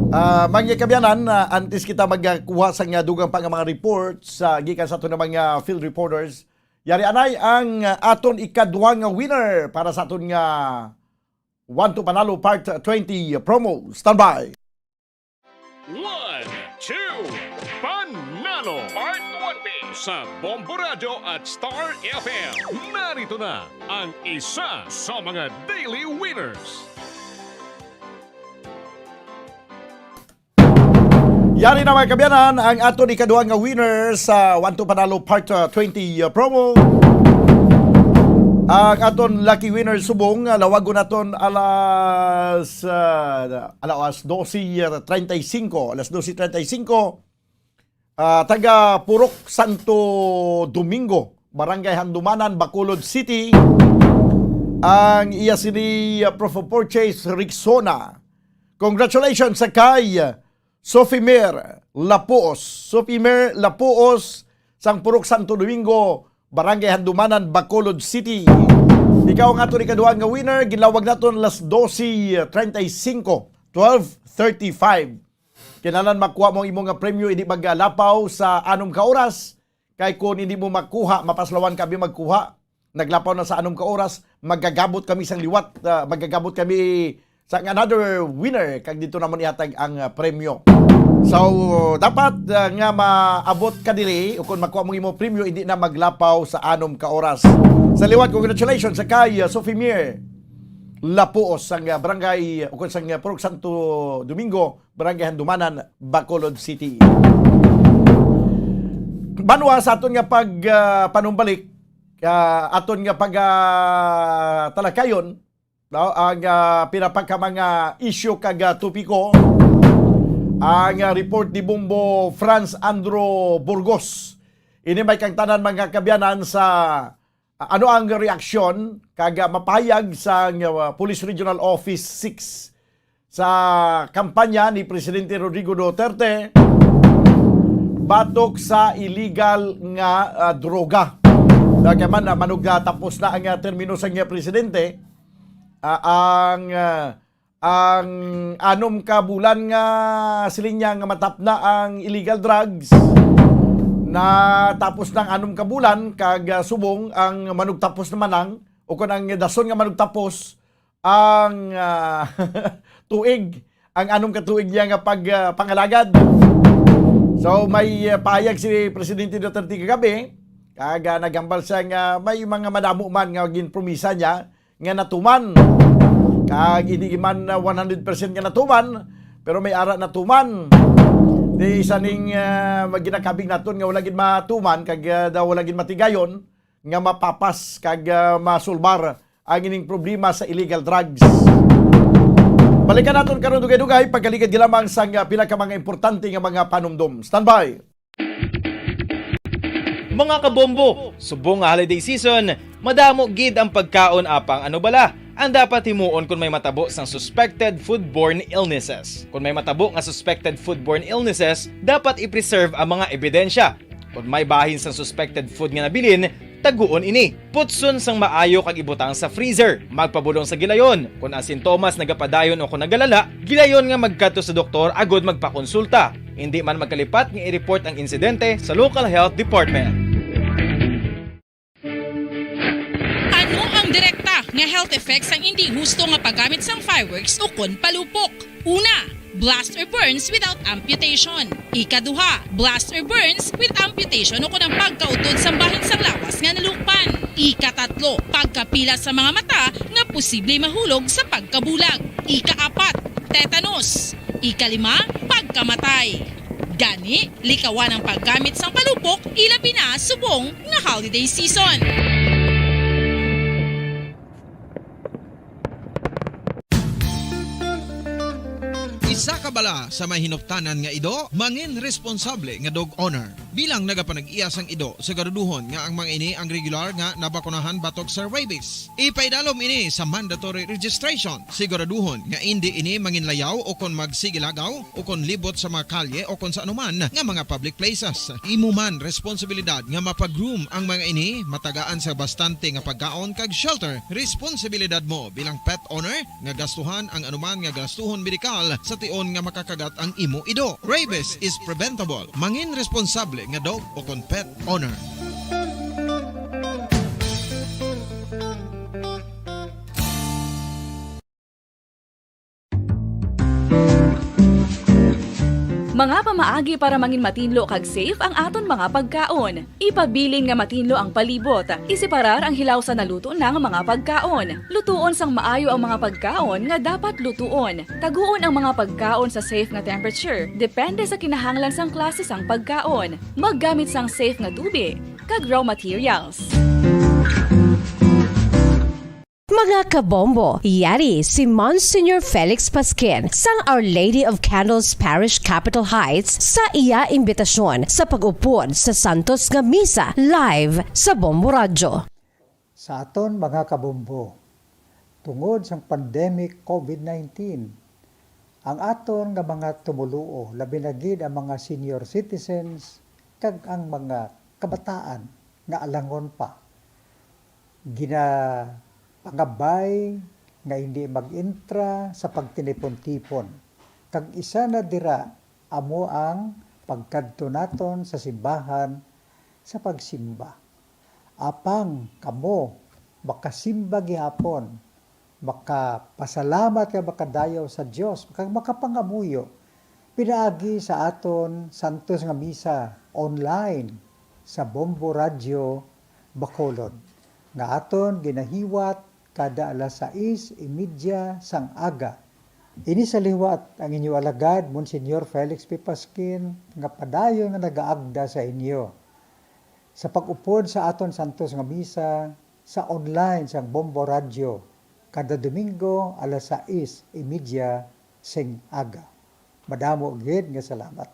Ah, mga kaabyanan, ah, antes kita magkuha sa nga dugang pa nga mga reports, ah, gikan sa aton nga mga field reporters, yari anay ang, ah, aton ikaduha nga winner para sa aton nga One to Panalo Part twenty promo. Standby! One, two, Panalo Part twenty sa Bombo Radyo at Star F M. Narito na ang isa sa mga daily winners. Yari na, mga kaabyanan, ang aton ikaduha nga winner sa One to Panalo Part, uh, twenty, uh, promo. Ang aton lucky winner subong, uh, lawagon naton alas, uh, alas dose treinta y cinco, alas dose treinta y cinco, uh, taga Purok Santo Domingo, Barangay Handumanan, Bacolod City, ang iya sini, uh, proof of purchase, Rexona. Congratulations sa kay, uh, Sophie Mir Lapuos. Sophie Mir Lapuos, sang Purok Santo Domingo, Barangay Handumanan, Bacolod City. Ikaw ang aton ikaduha nga winner, ginlawag naton alas dose treinta y cinco, twelve thirty-five. Kinahanglan makuha mo ang imo nga premyo, hindi maglapaw sa anom ka oras. Kay kung hindi mo makuha, mapaslawan kami magkuha. Naglapaw na sa anom ka oras, magagabot kami sang liwat, ah, magagabot kami sa another winner, kag dito naman ihatag ang, ah, premyo. So, dapat, ah, nga maabot ka diri, o kung makuha mo imo premyo, hindi na maglapaw sa anom ka oras. Sa liwat, congratulations sa kay, ah, Sophie Mir Lapuos, sang, ah, barangay, o kung sang, ah, Purok Santo Domingo, Barangay Handumanan, Bacolod City. Banwa sa aton nga pag, ah, panumbalik, ah, aton nga pag, ah, talakayon, no, ang, ah, pila pa ka mga isyu kag, ah, topiko, ang, ah, report ni Bombo Franz Andro Burgos. Ini may kang tanan, mga kaabyanan, sa, ah, ano ang reaksyon kag, ah, mapahayag sang, ah, Police Regional Office six sa kampanya ni Presidente Rodrigo Duterte batok sa illegal nga, ah, droga. Kay man, ah, manugtapos na ang, ah, termino sang, ah, presidente, ah, ang, ah, ang anom ka bulan nga siling niya nga matapos na ang illegal drugs, natapos na ang anom ka bulan, kag, ah, subong ang manugtapos naman ang, o kon ang dason nga manugtapos ang, ah, tuig, ang anom ka tuig niya nga pag, ah, pangalagad. So, may, ah, pahayag si Presidente Duterte kagabi, kag, ah, naghambal siya nga may mga madamo man nga ginpromisa niya nga natuman. Kag hindi man, ah, one hundred percent nga natuman, pero may ara natuman. Di isa ning, ah, ginakabig naton nga wala gid matuman, kag, ah, daw wala gid matigayon nga mapapas kag, ah, masulbar ang ining problema sa illegal drugs. Balikan naton karon dugay-dugay, pagkaligad lamang sang, ah, pila ka mga importante nga mga panumdom. Standby! Mga kabombo, subong nga holiday season, madamo gid ang pagkaon, apang ano bala ang dapat himuon kung may matabo sang suspected foodborne illnesses? Kung may matabo nga suspected foodborne illnesses, dapat i-preserve ang mga ebidensya. Kung may bahin sang suspected food nga nabilin, taguon ini. Putson sang maayo kag ibutang sa freezer. Magpabulong sa gilayon. Kung ang sintomas nagapadayon o kung nagalala, gilayon nga magkadto sa doktor agud magpakonsulta. Hindi man magkalipat nga i-report ang insidente sa local health department. Ano ang direkta nga health effects sang indi husto nga paggamit sang fireworks ukon palupok? Una, blast or burns without amputation. Ikaduha, blast or burns with amputation ukon ang pagkautod sang bahin sang lawas nga nalukpan. Ikatatlo, pagkapila sa mga mata nga posible mahulog sa pagkabulag. Ikaapat, tetanus. Ikalima, pagkamatay. Gani, likawan ang paggamit sang palupok, ilabi na subong nga holiday season. pala sa may hinuptanan nga ido, mangin responsable nga dog owner. Bilang nagapanag-iya sang ido, siguraduhon nga ang mga ini ang regular nga nabakunahan batok sa rabies. Ipaidalom ini sa mandatory registration. Siguraduhon nga indi ini manginlayaw o kon magsigilagaw o kon libot sa mga kalye o kon sa anuman nga mga public places. Imo man responsibilidad nga mapagroom ang mga ini, matagaan sa bastante nga pagkaon kag shelter. Responsibilidad mo bilang pet owner nga gastuhan ang anuman nga gastuhon medikal sa tion nga makakagat ang imo ido. Rabies is preventable. Mangin responsable nga dog o kon pet owner. Mga pamaagi para mangin matinlo kag safe ang aton mga pagkaon. Ipabilin nga matinlo ang palibot. Iseparar ang hilaw sa naluto na nga mga pagkaon. Lutuon sang maayo ang mga pagkaon nga dapat lutuon. Taguon ang mga pagkaon sa safe nga temperature, depende sa kinahanglan sang klase sang pagkaon. Maggamit sang safe nga tubig kag raw materials. Mga kabombo, yari si Monsignor Felix Pasquin sang Our Lady of Candles Parish, Capitol Heights, sa iya imbitasyon sa pag-upod sa Santos nga Misa live sa Bombo Radyo. Sa aton mga kabombo, tungod sang pandemic covid nineteen, ang aton nga mga tumoluo, labi na gid ang mga senior citizens kag ang mga kabataan nga alangon pa, ginapangabay nga hindi mag-entra sa pagtinipon-tipon. Kag isa na dira amo ang pagkadto naton sa simbahan sa pagsimba. Apang kamo makasimba gihapon, makapasalamat kag makadayaw sa Dios, kag makapangamuyo pinaagi sa aton santos nga misa online sa Bombo Radyo Bacolod, nga aton ginahiwat kada alas sais y media sang aga. Ini sa liwat ang inyo alagad, Monsignor Felix P. Pasquin, nga padayon nga nagaagda sa inyo sa pag-upod sa aton santos nga misa sa online sang Bombo Radyo kada Domingo alas sais y media sing aga. Madamo gid nga salamat.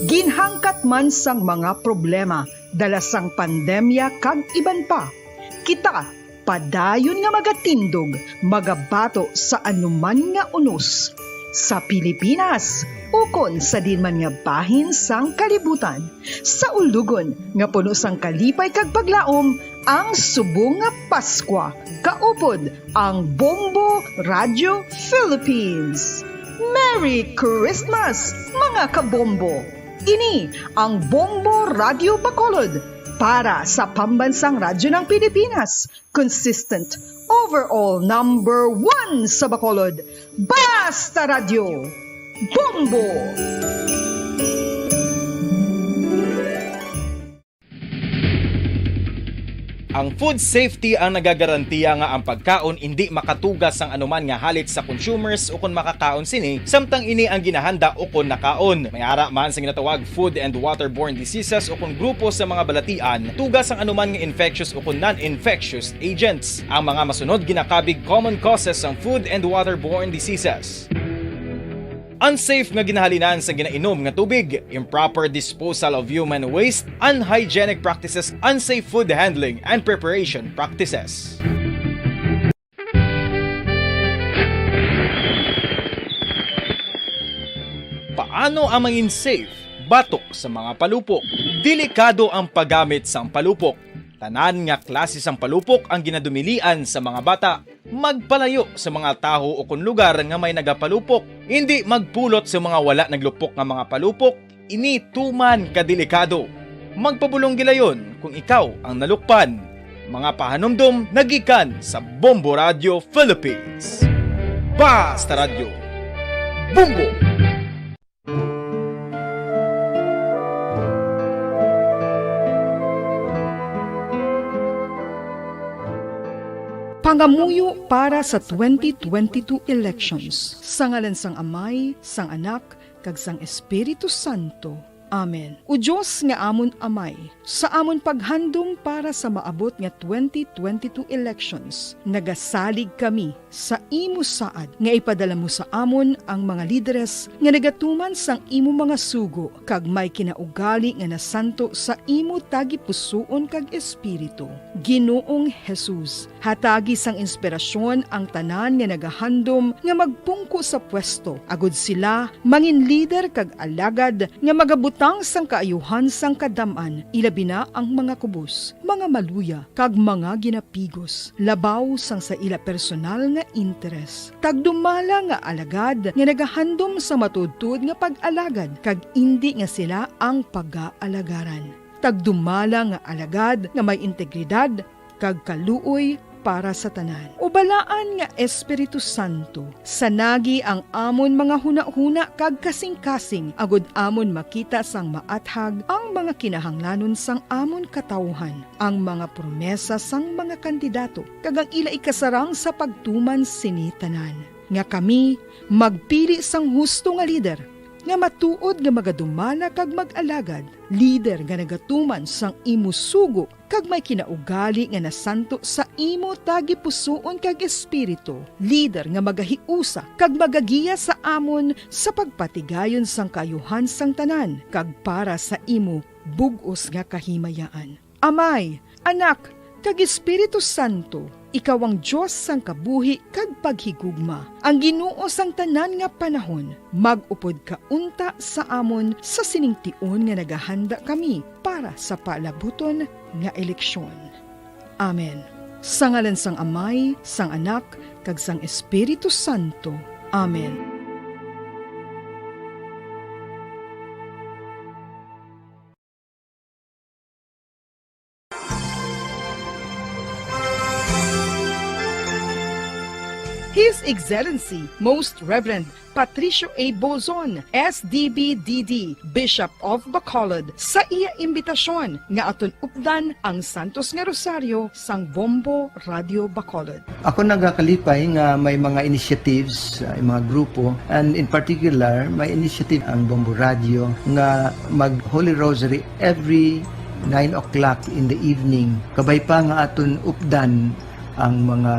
Ginhangkat man sang mga problema dala sang pandemya kag iban pa, kita padayon nga magatindog, magabato sa anuman nga unos sa Pilipinas ukon sa diin man nga bahin sang kalibutan, sa ulogon nga puno sang kalipay kag paglaom ang subong nga Paskwa. Kaupod ang Bombo Radyo Philippines. Merry Christmas, mga kabombo! Ini ang Bombo Radyo Bacolod para sa Pambansang Radyo ng Pilipinas, consistent, overall number one sa Bacolod. Basta Radyo, Bombo! Ang food safety ang nagagarantiya nga ang pagkaon indi makatuga sang anuman nga halit sa consumers ukon makakaon sini, samtang ini ang ginahanda ukon nakaon. May ara man sa ginatawag food and waterborne diseases ukon grupo sa mga balatian, tuga sang anuman nga infectious ukon non-infectious agents. Ang mga masunod ginakabig common causes sang food and waterborne diseases. Unsafe nga ginahalinan sa ginainom nga tubig, improper disposal of human waste, unhygienic practices, unsafe food handling and preparation practices. Paano ang mangin safe batok sa mga palupok? Delikado ang paggamit sang palupok. Tanan nga klase sang palupok ang ginadumilian sa mga bata. Magpalayo sa mga taho ukon lugar nga may nagapalupok. Indi magpulot sa mga wala naglupok nga mga palupok. Ini tuman ka delikado. Magpabulong gilayon kung ikaw ang nalukpan. Mga pahanumdom nagikan sa Bombo Radio Philippines. Basta Radio. Bombo! Pangamuyo para sa twenty twenty-two elections. Sa ngalan sang Amay, sang Anak, kag sang Espiritu Santo. Amen. O Dios nga amon Amay, sa amon paghandom para sa maabot nga twenty twenty-two elections, nagasalig kami sa imo saad nga ipadala mo sa amon ang mga lideres nga nagatuman sang imo mga sugo kag may kinaugali nga nasanto sa imo tagipusoon kag espiritu. Ginoong Jesus, hatagi sang inspirasyon ang tanan nga nagahandom nga magpungko sa pwesto, agud sila mangin lider kag alagad nga magabutang sang kaayuhan sang kadam-an, ilabi na ang mga kubos, mga maluya, kag mga ginapigos, labaw sang sa ila personal nga interes. Tagdumala nga alagad nga nagahandom sa matuodtuod nga pag-alagad, kag indi nga sila ang pagaalagarang. Tagdumala nga alagad nga may integridad kag kaluoy para sa tanan. O Balaan nga Espiritu Santo, sanagi ang amon mga hunahuna kag kasingkasing, agud amon makita sang maathag ang mga kinahanglanon sang amon katawuhan, ang mga promesa sang mga kandidato, kag ang ila ikasarang sa pagtuman sini tanan, nga kami magpili sang husto nga lider, nga matuod nga magadumala kag mag-alagad, lider nga nagatuman sang imo sugo kag may kinaugali nga nasanto sa imo tagipusoon kag espiritu, lider nga magahiusa kag magagiya sa amon sa pagpatigayon sang kaayuhan sang tanan kag para sa imo bug-os nga kahimayaan. Amay, Anak, kag Espiritu Santo, ikaw ang Dios sang kabuhi kag paghigugma, ang Ginoo sang tanan nga panahon. Mag-upod ka unta sa amon sa sining tion nga nagahanda kami para sa palabuton nga eleksyon. Amen. Sa ngalan sang Amay, sang Anak, kag sang Espiritu Santo. Amen. His Excellency Most Reverend Patricio A. Bozon, S D B D D, Bishop of Bacolod, sa iya imbitasyon nga aton updan ang Santos nga Rosaryo sang Bombo Radio Bacolod. Ako nagakalipay nga may mga initiatives, uh, mga grupo, and in particular, may initiative ang Bombo Radio nga mag Holy Rosary every nine o'clock in the evening. Kabay pa nga aton updan ang mga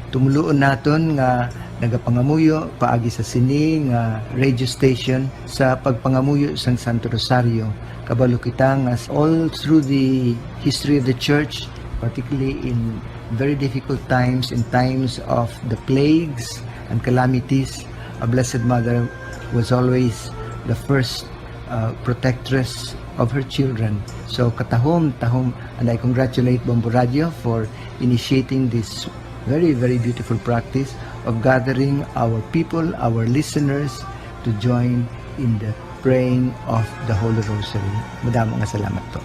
tumuluon naton nga nagapangamuyo paagi sa sini nga radio station sa pagpangamuyo sang Santo Rosario. Kabalo kita nga all through the history of the church, particularly in very difficult times, in times of the plagues and calamities, a Blessed Mother was always the first uh, protectress of her children. So katahom, tahom, and I congratulate Bombo Radio for initiating this very, very beautiful practice of gathering our people, our listeners, to join in the praying of the Holy Rosary. Madamo nga salamat po.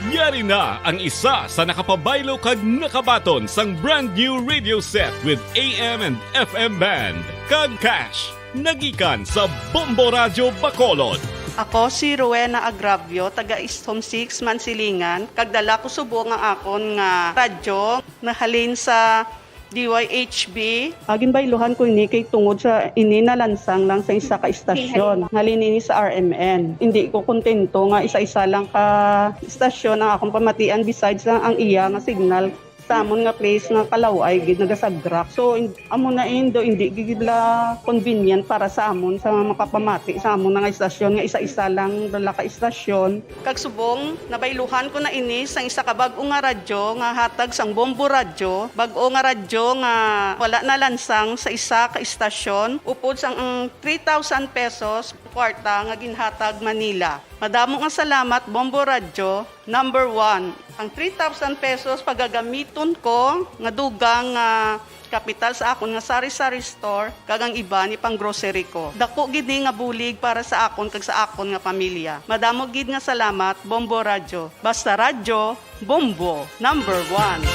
Yari na ang isa sa nakapabaylo kag nakabaton sang brand new radio set with A M and F M band, kag cash, nagikan sa Bombo Radyo Bacolod. Ako si Rowena Agravio, taga East Home Six, Mansilingan, kag dala ko subong ang akon nga radyo nahalin sa D Y H B. Ah, ginbayluhan ko ini kay tungod sa ini nalansang lang sa isa ka istasyon, halin ini sa R M N. Hindi ko kontento nga isa-isa lang ka istasyon ang akong pamatian, besides lang ang iya nga signal sa amon nga place nga kalaway gid nagasagrak. So, in-, amo na indo, hindi gid la convenient para sa amon sa makapamati sa amon nga istasyon nga isa-isa lang dala ka istasyon. Kag subong, nabayluhan ko na ini sang isa ka bag-o nga radyo nga hatag sang Bombo Radyo, bag-o nga radyo nga wala nalansang sa isa ka istasyon, upod sang ang three thousand pesos kwarta nga ginhatag Manila. Madamo nga salamat, Bombo Radyo, number one. Ang three thousand pesos pagagamiton ko nga dugang nga kapital sa akon nga sari-sari store, kag ang iba ni pang grocery ko. Dako gid ni nga bulig para sa akon kag sa akon nga pamilya. Madamo gid nga salamat, Bombo Radyo. Basta radyo, Bombo, number one.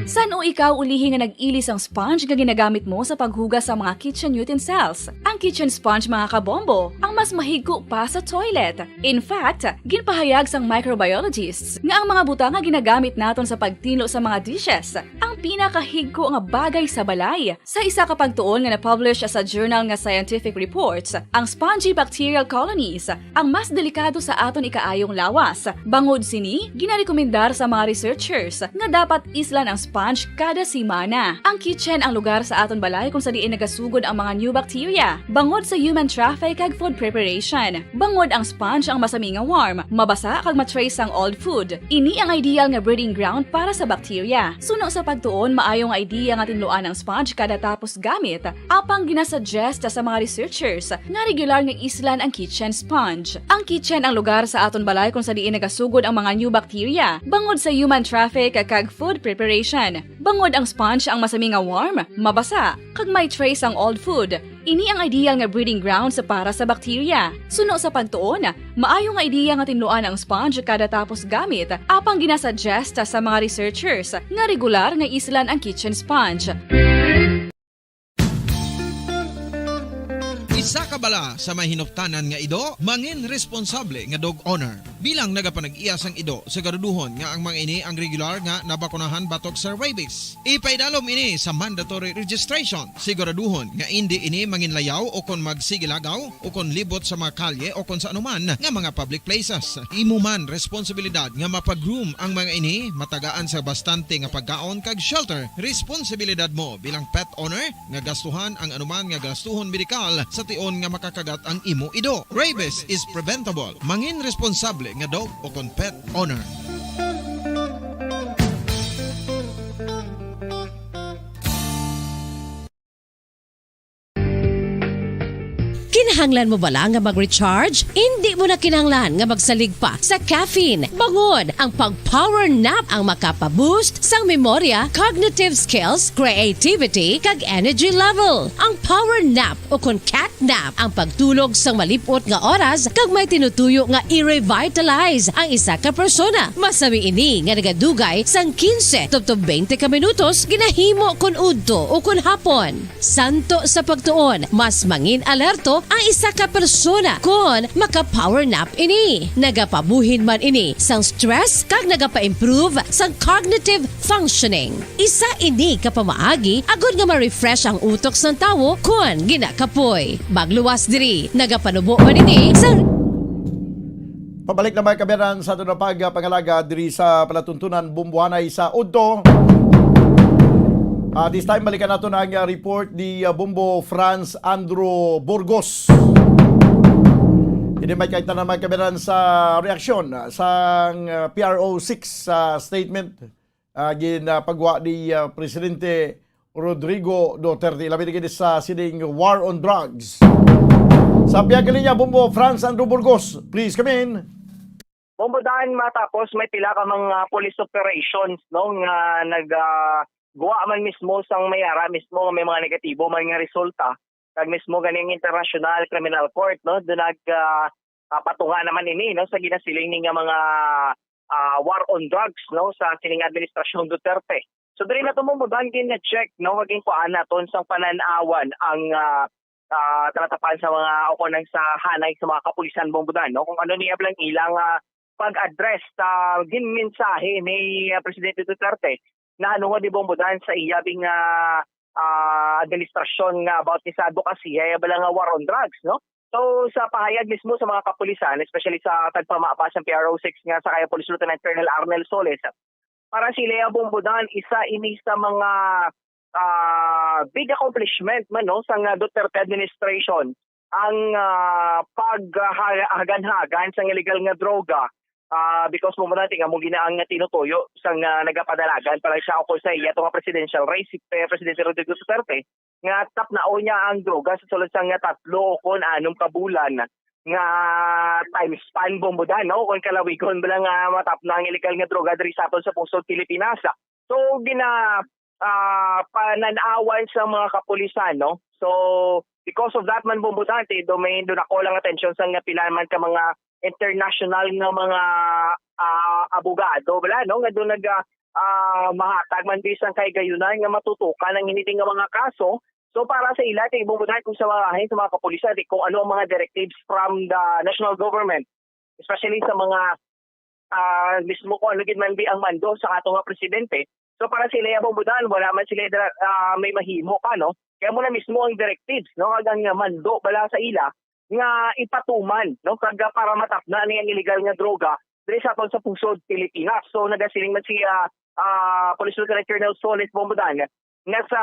San-o ikaw ulihi nga nag-ili sang sponge nga ginagamit mo sa paghugas sa mga kitchen utensils? Ang kitchen sponge, mga kabombo, ang mas mahigko pa sa toilet. In fact, ginpahayag sang microbiologists nga ang mga butang nga ginagamit naton sa pagtinlo sa mga dishes ang pinakahigko nga bagay sa balay. Sa isa ka pagtuon nga na-publish sa journal nga Scientific Reports, ang spongy bacterial colonies ang mas delikado sa aton ikaayong lawas. Bangod sini, ginarekomendar sa mga researchers nga dapat islan ang sponge kada semana. Ang kitchen ang lugar sa aton balay kung sa diin nagasugod ang mga new bacteria. Bangod sa human traffic kag food preparation, bangod ang sponge ang masami nga warm, mabasa kag ma-trace ang old food. Ini ang ideal nga breeding ground para sa bacteria. Suno sa pagtuon, maayo nga idea nga tinluan ang sponge kada tapos gamit, apang ginasuggest sa mga researchers nga regular nga islan ang kitchen sponge. Ang kitchen ang lugar sa aton balay kung sa diin nagasugod ang mga new bacteria, bangod sa human traffic kag food preparation. Bangod ang sponge ang masami nga warm, mabasa, kag may trace ang old food. Ini ang ideal nga breeding grounds para sa bacteria. Suno sa pagtuon, maayo nga idea nga tinluan ang sponge kada tapos gamit, apang ginasuggest sa mga researchers nga regular nga islan ang kitchen sponge. Isa ka bala sa may hinuptanan nga ido, mangin responsable nga dog owner. Bilang nagapanag-iya sang ido, siguraduhon nga ang mga ini ang regular nga nabakunahan batok sa rabies. Ipaidalom ini sa mandatory registration. Siguraduhon nga indi ini manginlayaw o kon magsigilagaw o kon libot sa mga kalye o kon sa anuman nga mga public places. Imo man responsibilidad nga mapa-groom ang mga ini, matagaan sa bastante nga pagkaon kag shelter. Responsibilidad mo bilang pet owner nga gastuhan ang anuman nga gastuhon medikal sa tion nga makakagat ang imo ido. Rabies is preventable. Mangin responsable nga dog o kon pet owner. Kinahanglan mo bala nga mag-recharge? Indi mo na kinahanglan nga magsalig pa sa caffeine. Bangod ang pag-power nap ang makapa-boost sang memorya, cognitive skills, creativity, kag energy level. Ang power nap o kon cat nap ang pagtulog sang malip-ot nga oras kag may tinutuyo nga i-revitalize ang isa ka persona. Masami ini nga nagadugay sang quince tubtob twenty ka minutos ginahimo kon udto o kon hapon. Santo sa pagtuon, mas mangin alerto ang isa ka persona kon maka-power nap ini. Nagapabuhin man ini sang stress kag nagapa-improve sang cognitive functioning. Isa ini ka pamaagi agod nga ma-refresh ang utok sang tawo kon ginakapoy. Magluwas diri, nagapanubo man ini sang Pabalik na, mga kabayan, sa aton na pagpangalaga diri sa palatuntunan Bombohanay sa udto. Ah, this time, balikan nato na ang, ah, report ni, ah, Bombo Franz Andrew Burgos. Ini may kaitanan, mga kabayan, sa reaksyon, ah, sang, ah, P R O six sa statement, ah, ginapagwa ni, ah, Presidente Rodrigo Duterte, labi na gid sa sining war on drugs. Sa pihak linya, Bombo Franz Andrew Burgos, please come in. Bombo Dan, matapos may pila ka mga police operations, no, nga nag, ah, guwa man mismo sang may ara mismo nga may mga negatibo man nga resulta, kag mismo ganing International Criminal Court, no, do nag, ah, ah, patunga naman ini, no, sa ginasiling ni nga mga, ah, war on drugs, no, sa sining administrasyong Duterte. So diri nato mo mudan gin-check, no, maging kuan naton sang panan-awan ang, ah, ah, talatapan sa mga o kung sa hanay sa mga kapulisan, Bombo Dan, no, kung ano niya lang ilang, ah, pag-address sa ginmensahe ni, ah, Presidente Duterte na ano nga di bombodan sa iya bing, ah, ah, administrasyon nga about ni sa advokasya, iya bala nga war on drugs, no? So, sa pahayag mismo sa mga kapulisan, especially sa tagpamaba sa P R O six nga sa kaya Police Lieutenant Colonel Arnel Solis, para sila, iya bombodan, isa ini sa mga, ah, big accomplishment man, no, sa nga Duterte administration ang, ah, paghaganhagan sa illegal nga droga, ah, because bombodan, tingnan mo ginaang nga tinutuyo sa nga nagapadalagan pa lang siya ukol sa iya to nga presidential race, si, eh, Presidente Rodrigo Duterte, nga tapnaon niya ang droga sa sulod sang nga tatlo o kon anom ka bulan nga time span, bombodan, no? Kon kalawigon bala nga matapna ang illegal nga droga diri sa aton sa pungsod Pilipinas. So, gina, ah, panan-awan sa mga kapulisan, no? So, because of that man, bombodan, ti, do may, do nako lang atensyon sa nga pila man ka mga international nga mga, ah, abogado, bala, no? Nga do nag, ah, ah, mahatag man bisan kay gayunan nga matutukan ang hini nga mga kaso. So, para sa ila, kay bombodan kung sa bahin sa mga kapulisan, di kung ano ang mga directives from the national government, especially sa mga, ah, mismo kung ano gid man di ang mando sa ato nga presidente. So, para sa ila, iya bombodan, wala man sila dira, ah, may mahimo pa, no? Kaya mo na mismo ang directives, no? Kag ang mando bala sa ila nga ipatuman, no? Kag, ah, para matapna ni ang illegal nga droga diri sa aton sa pungsod Pilipinas. So, nagasiling man si, ah, ah, Police Lieutenant Colonel Solis, bombodan, nga sa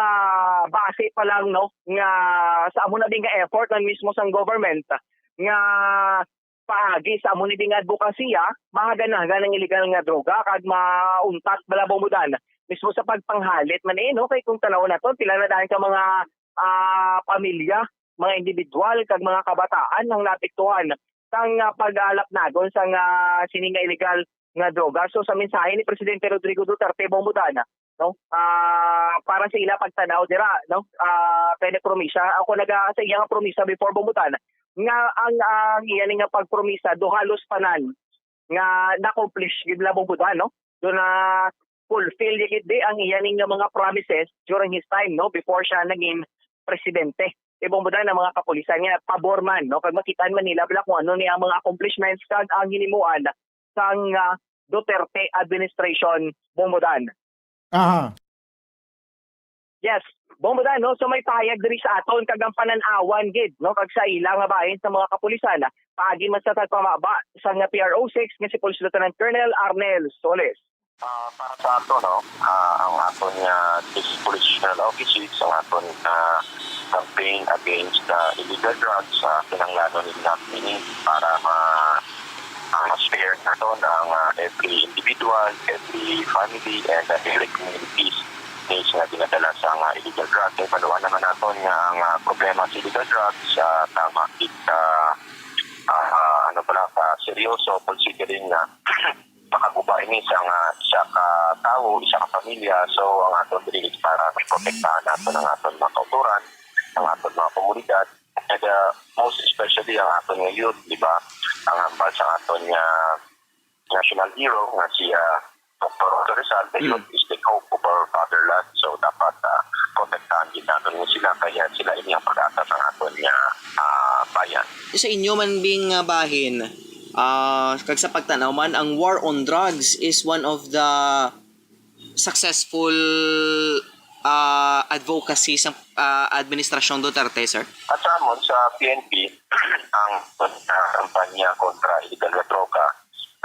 base pa lang, no, nga sa amo na din nga effort ng mismo sang government nga paagi sa amo ni din nga advokasya, mahaganagan ang illegal nga droga kag mauntat bala, bombodan, mismo sa pagpanghalit man, eh, no? Kay kung tanaw nato, pila na daan ka mga, ah, pamilya, mga individual kag mga kabataan ang naapektuhan sang, ah, pag-alapnagon sang, ah, sini nga illegal nga droga. So, sa mensahe ni Presidente Rodrigo Duterte, bombodan, no? Ah, para sa ila pagtanaw dira, no? Ah, kay nagpromisa ako naga sa iya nga promisa before, bombodan, nga ang, ang iya ni nga pagpromisa do halos tanan nga na-accomplish gid la, bombodan, no? Do na-fulfill gid di ang iya ni nga mga promises during his time, no? Before siya naging presidente. Ibombodan ang mga kapulisan nga pabor man, no? Kag makitaan man nila bala kung ano ni ang mga accomplishments kag ang hinimuan sang, ah, Duterte administration, bombodan. Aha. Yes, bombodan, no? So may pahayag diri sa aton kag ang panan-awan gid, no? Kag sa ila nga bahin sa mga kapulisan, paagi man sa tagpamaba sa nga P R O six nga si Police Lieutenant Colonel Arnel Solis. Ah, para sa ato, no, ah, ang aton nga District Police Regional Offices, ang aton nga campaign against the illegal drugs, ah, kinahanglanon nila ini para ma-, ah, ma-spare naton ang, ah, every individual, every family, and, ah, every communities case nga ginadala sa mga illegal drugs. Kay baluan naman naton nga ang, ah, problema sa illegal drugs, ah, tama, it, ah, ah, ano pala, ah, seryoso, considering na makaguba ini sa nga isa ka tawo, isa ka pamilya. So, ang aton diri is para protektahan naton ang aton mga kautoran, ang aton mga komunidad, and, uh, most especially ang aton nga youth, di ba? Ang hambal sa aton nga national hero nga si, uh, Doctor Roger Rizal, "The youth is the hope of our fatherland." So, dapat, uh, protektahan din naton mo sila, kaya sila ini ang pag-asa sa aton nga, uh, bayan. Sa inyo man bing, uh, bahin, Ah, kag sa pagtanaw man, ang war on drugs is one of the successful, ah, advocacy sa, ah, Administrasyong Duterte, sir? At sa amon, sa P N P, ang, ah, kampanya kontra illegal nga droga,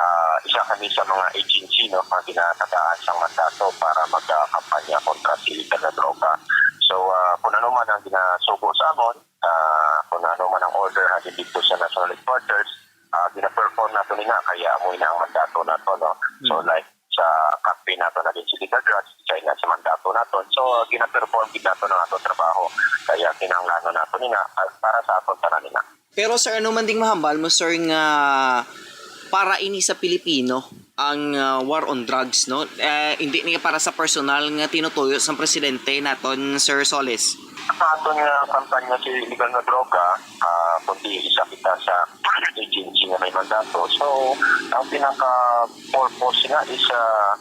ah, isa kami sa mga agency, no, nga ginatagaan sang mandato para magkampanya kontra sa illegal nga droga. So, ah, kung ano man ang ginasugo sa amon, ah, kung ano man ang order halin dito sa national headquarters, ah, gina-perform nato ni nga, kaya amo na ang mandato nato, no? So, Mm. like, sa campaign nato na din sa illegal drugs, kaya na sa mandato nato. So, gina-perform gid nato ang ato trabaho, kaya kinahanglanon nato ni nga, ah, para sa aton tanan ni nga. Pero, sir, ano man ding mahambal mo, sir, nga para ini sa Pilipino ang, ah, war on drugs, no? Eh, hindi niya para sa personal nga tinutuyo sang presidente naton, Sir Solis. Sa aton nga kampanya sa illegal nga droga, ah, kundi isa kita sa agency nga may mandato. So, ang pinaka-purpose nga is, ah,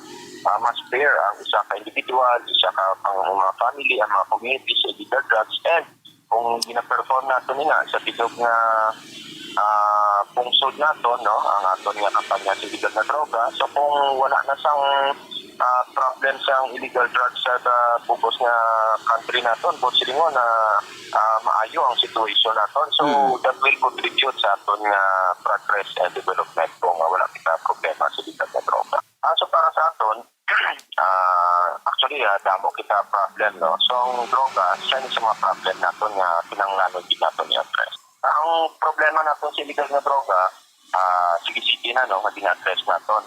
ah, mas fair ang isa ka individual, isa ka pang mga family, ang mga community sa illegal drugs, and kung gina-perform nato ni nga sa bilog nga, Ah, pungsod naton, no, ang aton nga kampanya sa illegal nga droga. So, kung wala na sang, ah, problem sang illegal drugs sa, sa bugos nga country naton, buot silingon na, ah, maayo ang situation naton. So, Mm. that will contribute sa aton nga progress and development kung, ah, wala kita problema sa illegal nga droga. Ah, so, para sa aton, ah, actually, ah, damo kita problem, no? So, ang droga, isa ni sa mga problem naton nga kinahanglanon gid naton i-address. Ang problema naton sa illegal nga droga, ah, sige-sige na, no, nga gina-address naton.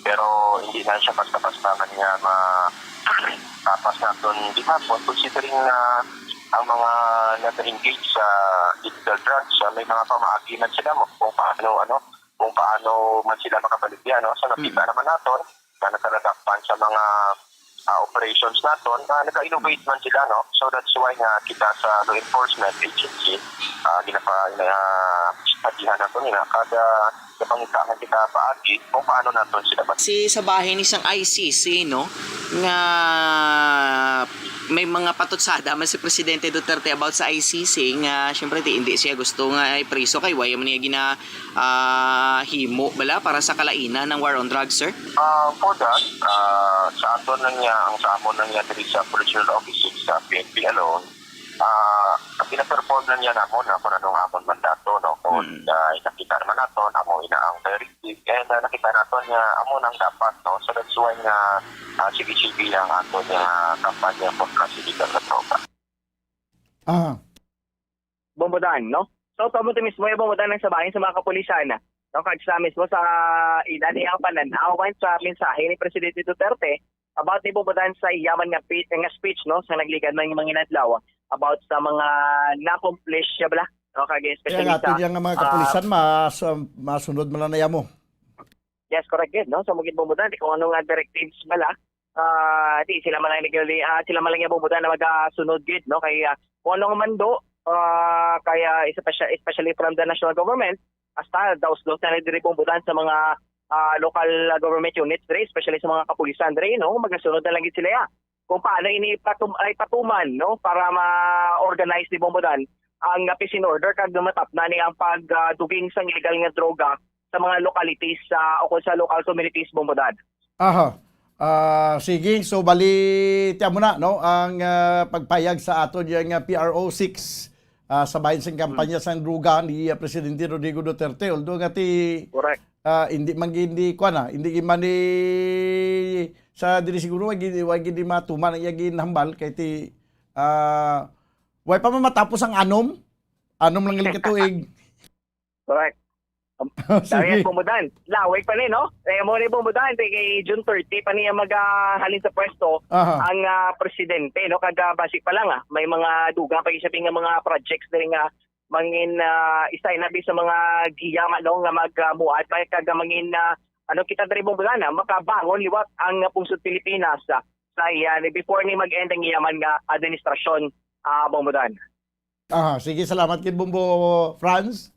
Pero hindi na siya basta-basta man nga ma-, tapas naton gihapon, considering na ang mga nag-engage sa illegal drugs, ah, may mga pamaagi man sila mo kung paano, ano, kung paano man sila makabaligya, no? So, nakita Mm. naman naton na nagkaladakpan sa mga, ah, operations naton na nag-innovate man sila, no? So, that's why nga kita sa law enforcement agency, ah, ginapa-, ah, agihan naton nila kada napangitaan kita paagi kung paano naton sila mat- Si sa bahin ni sang I C C, no, nga may mga patutsada man si Presidente Duterte about sa I C C nga, syempre, ti, hindi siya gusto nga ipriso kay wala man niya gina-, ah, himo bala para sa kalainan ng war on drugs, sir? Ah, for that, ah, sa aton lang niya, ang sa amon lang niya diri sa Provincial Office sa P N P alone, ah, ang pinaperform lang niya namon na kung anong amon mandato, no? Kung, Mm. ah, nakita naman nato, amo ina ang directive, and, ah, nakita nato niya, amo nang dapat, no? So that's why nga, ah, sige-sige ang ato niya kampanya kontra sa illegal nga droga. Ah. Bombodan, no? So, kamuti mismo yung Bombodan ang sabahin sa mga kapulisan, no? Kag sa mismo sa ila niya ang pananawan sa mensahe ni Presidente Duterte about ni Bombodan sa iya man nga pi-, nga speech, no, sa nagligad man nga mga inadlaw about sa mga na-accomplish siya bala, no, kag Kaya especially nga, sa, atin yang mga ah, kapulisan, mas, um, masunod man lang na yamo. Yes, correct gid, no? So, mugid Bombodan, di kung ano nga directives bala, ah, di sila man lang nag-, ah, sila man lang yung Bombodan na magasunod gid, no? Kay, ah, kung ano nga mando, ah, kaya especially, especially from the national government, hasta daos-daos na diri Bombodan sa mga, ah, local, ah, government units diri, especially sa mga kapulisan diri, no? Magasunod na lang gid sila, ya. Kung paano ini patum-, ay patuman, no? Para ma-organize ni Bombodan ang, ah, peace and order kag matapna ni ang pag, ah, duging sang illegal nga droga sa mga localities, ah, o kung sa local communities, Bombodan. Aha. Ah, sige, so bali, tiyan mo na, no, ang, ah, pagpayag sa aton yung, ah, P R O six, ah, sa bahin sang kampanya sang droga ni, ah, Presidente Rodrigo Duterte. Although nga ti, Correct. ah, hindi man gid, hindi, kuwan na, hindi gid man ni sa diri siguro, wa gid, wa gid di matuman ang iya ginhambal kay ti, ah, wa pa man matapos ang anom. Anom lang gali ka tuig. Correct. Sige. Dahil Bombodan, lawig pa ni, no? Eh, mo ni Bombodan, kay, kay June thirty pa niya magahalin sa pwesto Aha. ang, ah, presidente, no? Kag, ah, basi pa lang, ah, may mga dugang pa siya nga mga projects diri nga mangin, ah, isa na bi sa mga giya, ano, nga mag, ah, muad pa, kag, ah, mangin, ah, ano, kita diri Bombodan, ah, makabangon liwat ang, ah, pungsod Pilipinas, ah, sa iya, ni before ni mag-end ang iya man nga administrasyon, ah, Bombodan. Aha, sige, salamat kid Bombo Franz.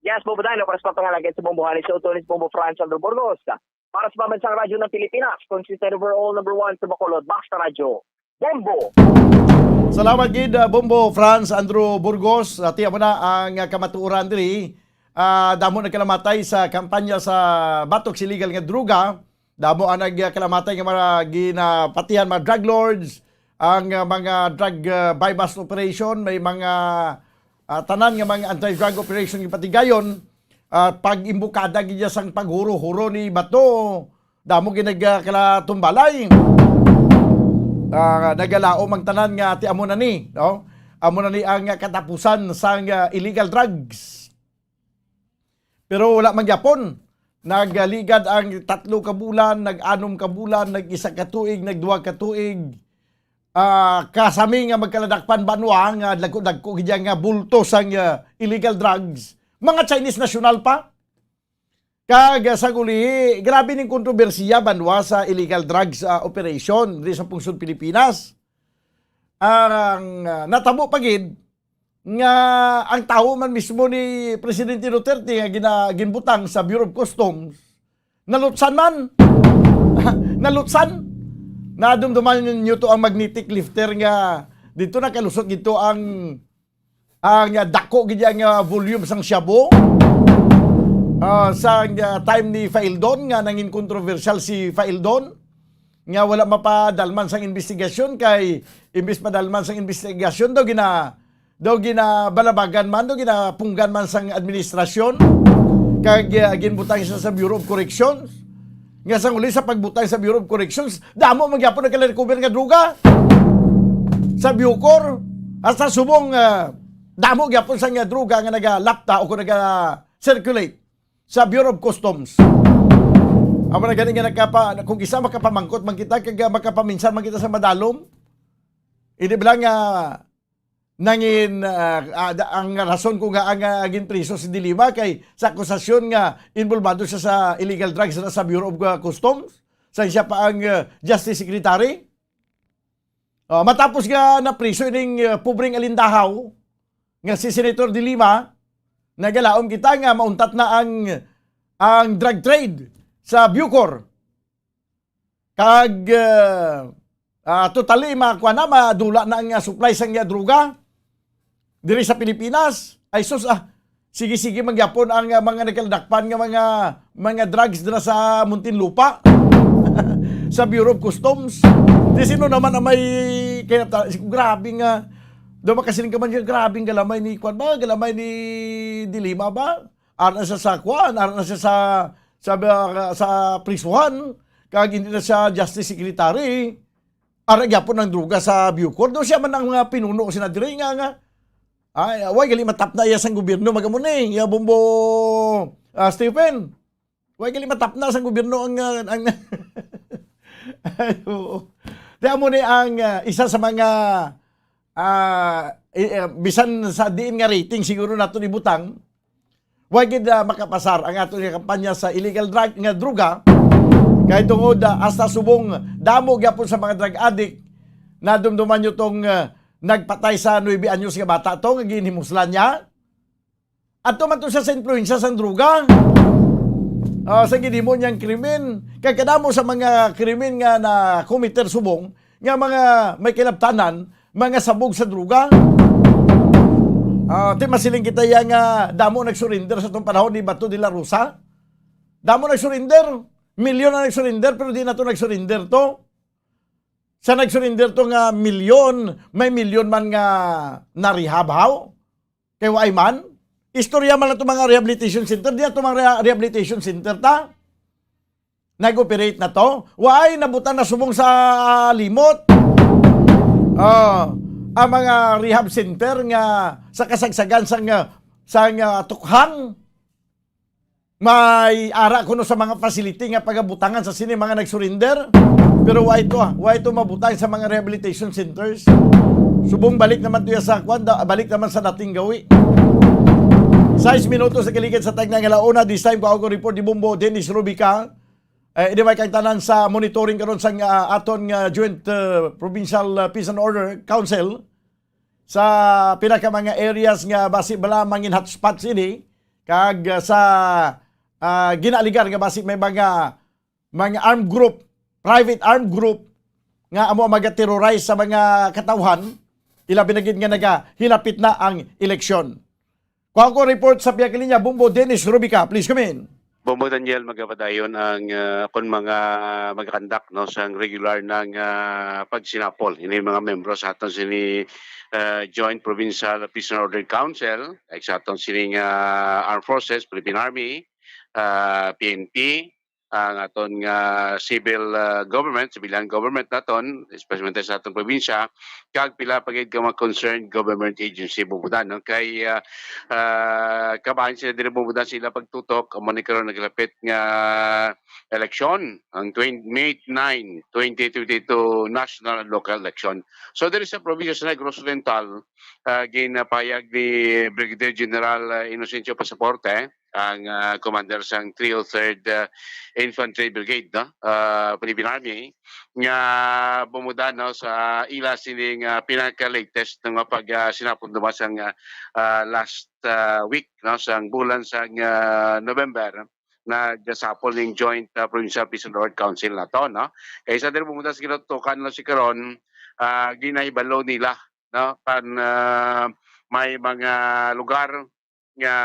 Yes, Bombo Dan, para sa pangalan sa Bombo Hanis, sa Utonis, Bombo Franz Andrew Burgos. Para sa Pambansang Radyo ng Pilipinas, consistent overall number one sa Bacolod, Basta Radyo, Bombo! Salamat gid, ah, Bombo Franz Andrew Burgos. Ati mo na ang, ah, kamatuoran diri. Ah, damo nagkalamatay sa kampanya sa batok sa illegal nga droga. Damo ang nagkalamatay nga mga ginapatihan, mga drug lords, ang, ah, mga drug, ah, buy-bust operation, may mga, ah, tanan nga mga anti-drug operation gipatigayon, ah, pag-imbukada gid sang paghuro-huro ni bato, damo gid nagkalatumbalay. Ah, nagalaom ang tanan nga ti amo na ni, no? Amo na ni ang katapusan sang, ah, illegal drugs. Pero wala man gyapon. Nagligad ang tatlo ka bulan, nag-anom ka bulan, nag-isa ka tuig, nagduha ka tuig. Ah, kasami nga magkaladakpan banwa nga dagko-dagko gid nga bulto sang, ah, illegal drugs. Mga Chinese national pa. Kag, ah, sa uli, grabe ning kontrobersiya banwa sa illegal drugs, ah, operation diri sa pungsod Pilipinas. Ang, ah, natabo pa gid, nga ang tawo man mismo ni Presidente Duterte nga gina-, ginbutang sa Bureau of Customs, nalutsan man. Nalutsan. Nadumduman niyo to ang magnetic lifter nga dito nakalusot dito ang, ang, ah, dako gid ang, ah, volume sang shabu. Ah, sang, ah, time ni Faeldon nga nangin kontrobersyal si Faeldon nga wala mapadalman sang investigasyon kay imbis padalman sang investigasyon daw gina-, daw ginabalabagan man, daw ginapunggan man sang administrasyon kag, ah, ginbutang siya sa Bureau of Corrections. Nga sa uli sa pagbutang sa Bureau of Corrections, damo man gyapon nagka-recover nga droga sa Bucor. Hasta subong, ah, damo gyapon sa nga droga nga nagalapta o kung naga-circulate sa Bureau of Customs. Amo na gani nga nakapa-, kung isa makapamangkot man kita, kag makapaminsan man kita sa madalom, hindi ba lang nga nangin, ah, ah, da-, ang rason kung nga ang, ah, ginpriso si De Lima kay sa akusasyon nga involbado siya sa illegal drugs na sa Bureau of, ah, Customs, sa siya pa ang, ah, Justice Secretary. Ah, matapos nga napriso ining, ah, pobreng alindahaw nga si Senator De Lima, nagalaom kita nga mauntat na ang, ang drug trade sa Bucor. Kag, ah, ah, totally, makuha na, madula na ang, ah, supply sang, ah, droga diri sa Pilipinas. Ay sus, ah, sige-sige man gyapon ang, ah, mga nagkaladakpan nga mga, mga drugs dira sa Muntinlupa, sa Bureau of Customs. Di sino naman ang may kinata-, si-, grabe nga, daw makasiling ka man nga, grabe ang galamay ni, kwan ba, galamay ni De Lima ba? Ara na siya sa, kwan, ara na siya sa, sa, sa prisuhan, kag hindi na siya Justice Secretary. Ara gyapon ang droga sa Bucor. Daw siya man ang, ah, pinuno sina diri nga, nga, ay, way gali matapna iya sang gobyerno, magamo ni, iya Bombo, ah, Stephen. Way gali matapna sang gobyerno ang, ah, ang, ay, oo. Di amo ni ang, ah, isa sa mga, ah, i-, ah, bisan sa diin nga rating siguro nato ibutang, wa gid, ah, makapasar ang ato nga kampanya sa illegal drug, nga droga. Kay tungod, ah, hasta subong damo gyapon sa mga drug addict, nadumduman nyo tong, ah, nagpatay sa nuebe anyos nga bata to nga ginhimuslan niya. Ato man to siya sa influensya sang droga. Ah, sa ginhimo niyang krimen. Kay kadamo sa mga krimen nga na-committer subong, nga mga may kinabtanan, mga sabog sa droga. Ah, ti masiling kita iya nga damo nag-surrender sa tong panahon ni Bato de la Rosa. Damo nag-surrender. Milyon ang nag-surrender, pero di na to nag-surrender to. Sa nag-surrender to nga milyon, may milyon man nga na-rehab, haw? Kay waay man. Istorya man lang to mga rehabilitation center. Di na to mga reha-, rehabilitation center ta. Nag-operate na to. Waay nabutang na subong sa limot. Ah, ang mga rehab center nga sa kasagsagan sang, sang, ah, tukhang may ara kuno sa mga facility nga pagabutangan sa sini mga nag-surrender. Pero wa ito, ah. Wa ito mabutang sa mga rehabilitation centers. Subong balik naman to ya sa kwan, da-, balik naman sa dating gawi. Sais minutos sa kaligid sa tagna nga launa. This time, kuha ko report ni Bombo Dennis Rubica. Eh, anyway, kay tanan sa monitoring karon sa, ah, aton nga Joint, ah, Provincial, ah, Peace and Order Council sa pinaka mga areas nga basi bala mangin hotspot sini, kag, ah, sa, ah, ginaaligar nga basi may mga, mga armed group, private armed group nga amo ang magaterrorize sa mga katawhan, ilabi na gid nga nagahilapit na ang eleksyon. Kuha ko report sa pihak linya, Bombo Dennis Rubica, please come in. Bombo Daniel, magapadayon ang, ah, kon mga magakandak, no, sang regular nang, ah, pagsinapol ini mga membro sa aton sini, ah, Joint Provincial Peace and Order Council, like sa aton sining, ah, Armed Forces, Philippine Army, ah, P N P, ang aton nga civil, ah, government, civilian government naton, especially sa aton probinsya, kag pila pa gid ka mga concerned government agency, Bombo Dan, no? Kay, ah, ah, kabahin sila diri, Bombo Dan, sila pagtutok, amo ni karon naglapit nga eleksyon, ang twen-, May nine, twenty twenty-two national and local election. So, diri sa probinsya sa Negros Oriental, ah, ginapahayag ni Brigadier General, ah, Inocencio Pasaporte, ang, ah, commander sang three oh third, ah, Infantry Brigade, no? Ah, Philippine Army, nga Bombo Dan, no, sa ila sining, ah, pinaka-latest nga pag, ah, sinapol duman sang, ah, ah, last, ah, week, no, sang bulan sang, ah, November, nagsapol ning Joint, ah, Provincial Peace and Order Council nato, no? Kay sa diri, Bombo Dan, sa kinatutukan, no, si karon, ah, ginahibalo nila, no, pan, ah, may mga lugar nga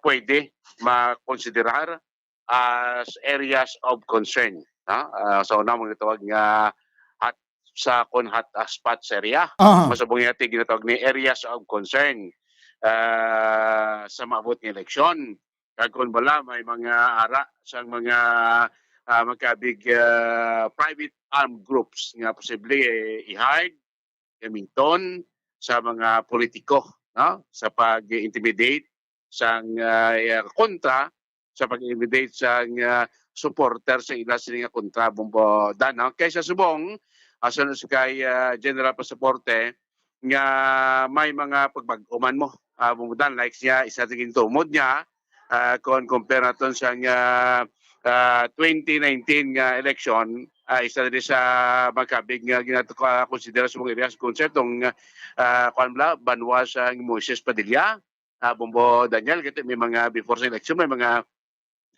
pwede makonsiderar as areas of concern, no? Ah, sa una, mga tawag nga hot, sa kon hot, ah, spots area. Aha. Masubong yati ginatawag ni areas of concern, ah, sa maabot nga eleksyon. Kag kon bala may mga ara sang mga, ah, magkabig, ah, private armed groups nga posible, eh, i-hire, gamiton sa mga politiko, no? Sa pag-intimidate sang, ah, iya, kontra, sa pag-intimidate sang, ah, supporter sa ila sini nga kontra, Bombo Dan, no? Kay sa subong, ah, sa, sa kay, ah, General Pasaporte, nga may mga pagbag-o man mo, ah, Bombo Dan, like siya, isa sa gintumod niya, ah, kon compare naton sa nga, ah, twenty nineteen nga election, ah, isa diri sa magkabig nga ginatuka-, consider sa mga areas concern tong, ah, kuwan bala, banwa sa Moises Padilla, ah, Bombo Daniel, kasi may mga before sa election, may mga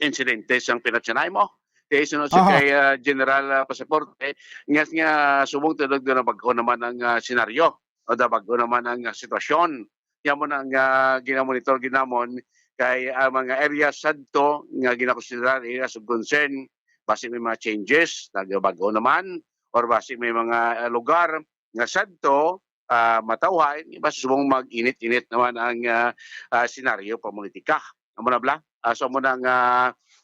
insidente sang pinatsanay mo. Kay sunod sa Aha. kay, ah, General, ah, Pasaporte, nga, nga subong tulog na bag-o naman ang, ah, senaryo o da bag-o naman ang, ah, sitwasyon. Yan mo na nga ginamonitor ginamon kay ang mga area sadto nga ginakonsiderar areas of concern, basi may mga changes, nagbag-o naman, or basi may mga, ah, lugar nga sadto, ah, matawhay, mas subong mag-init-init naman ang, ah, ah, senaryo pamulitika. Amo na bala? Ah, so, amo na nga,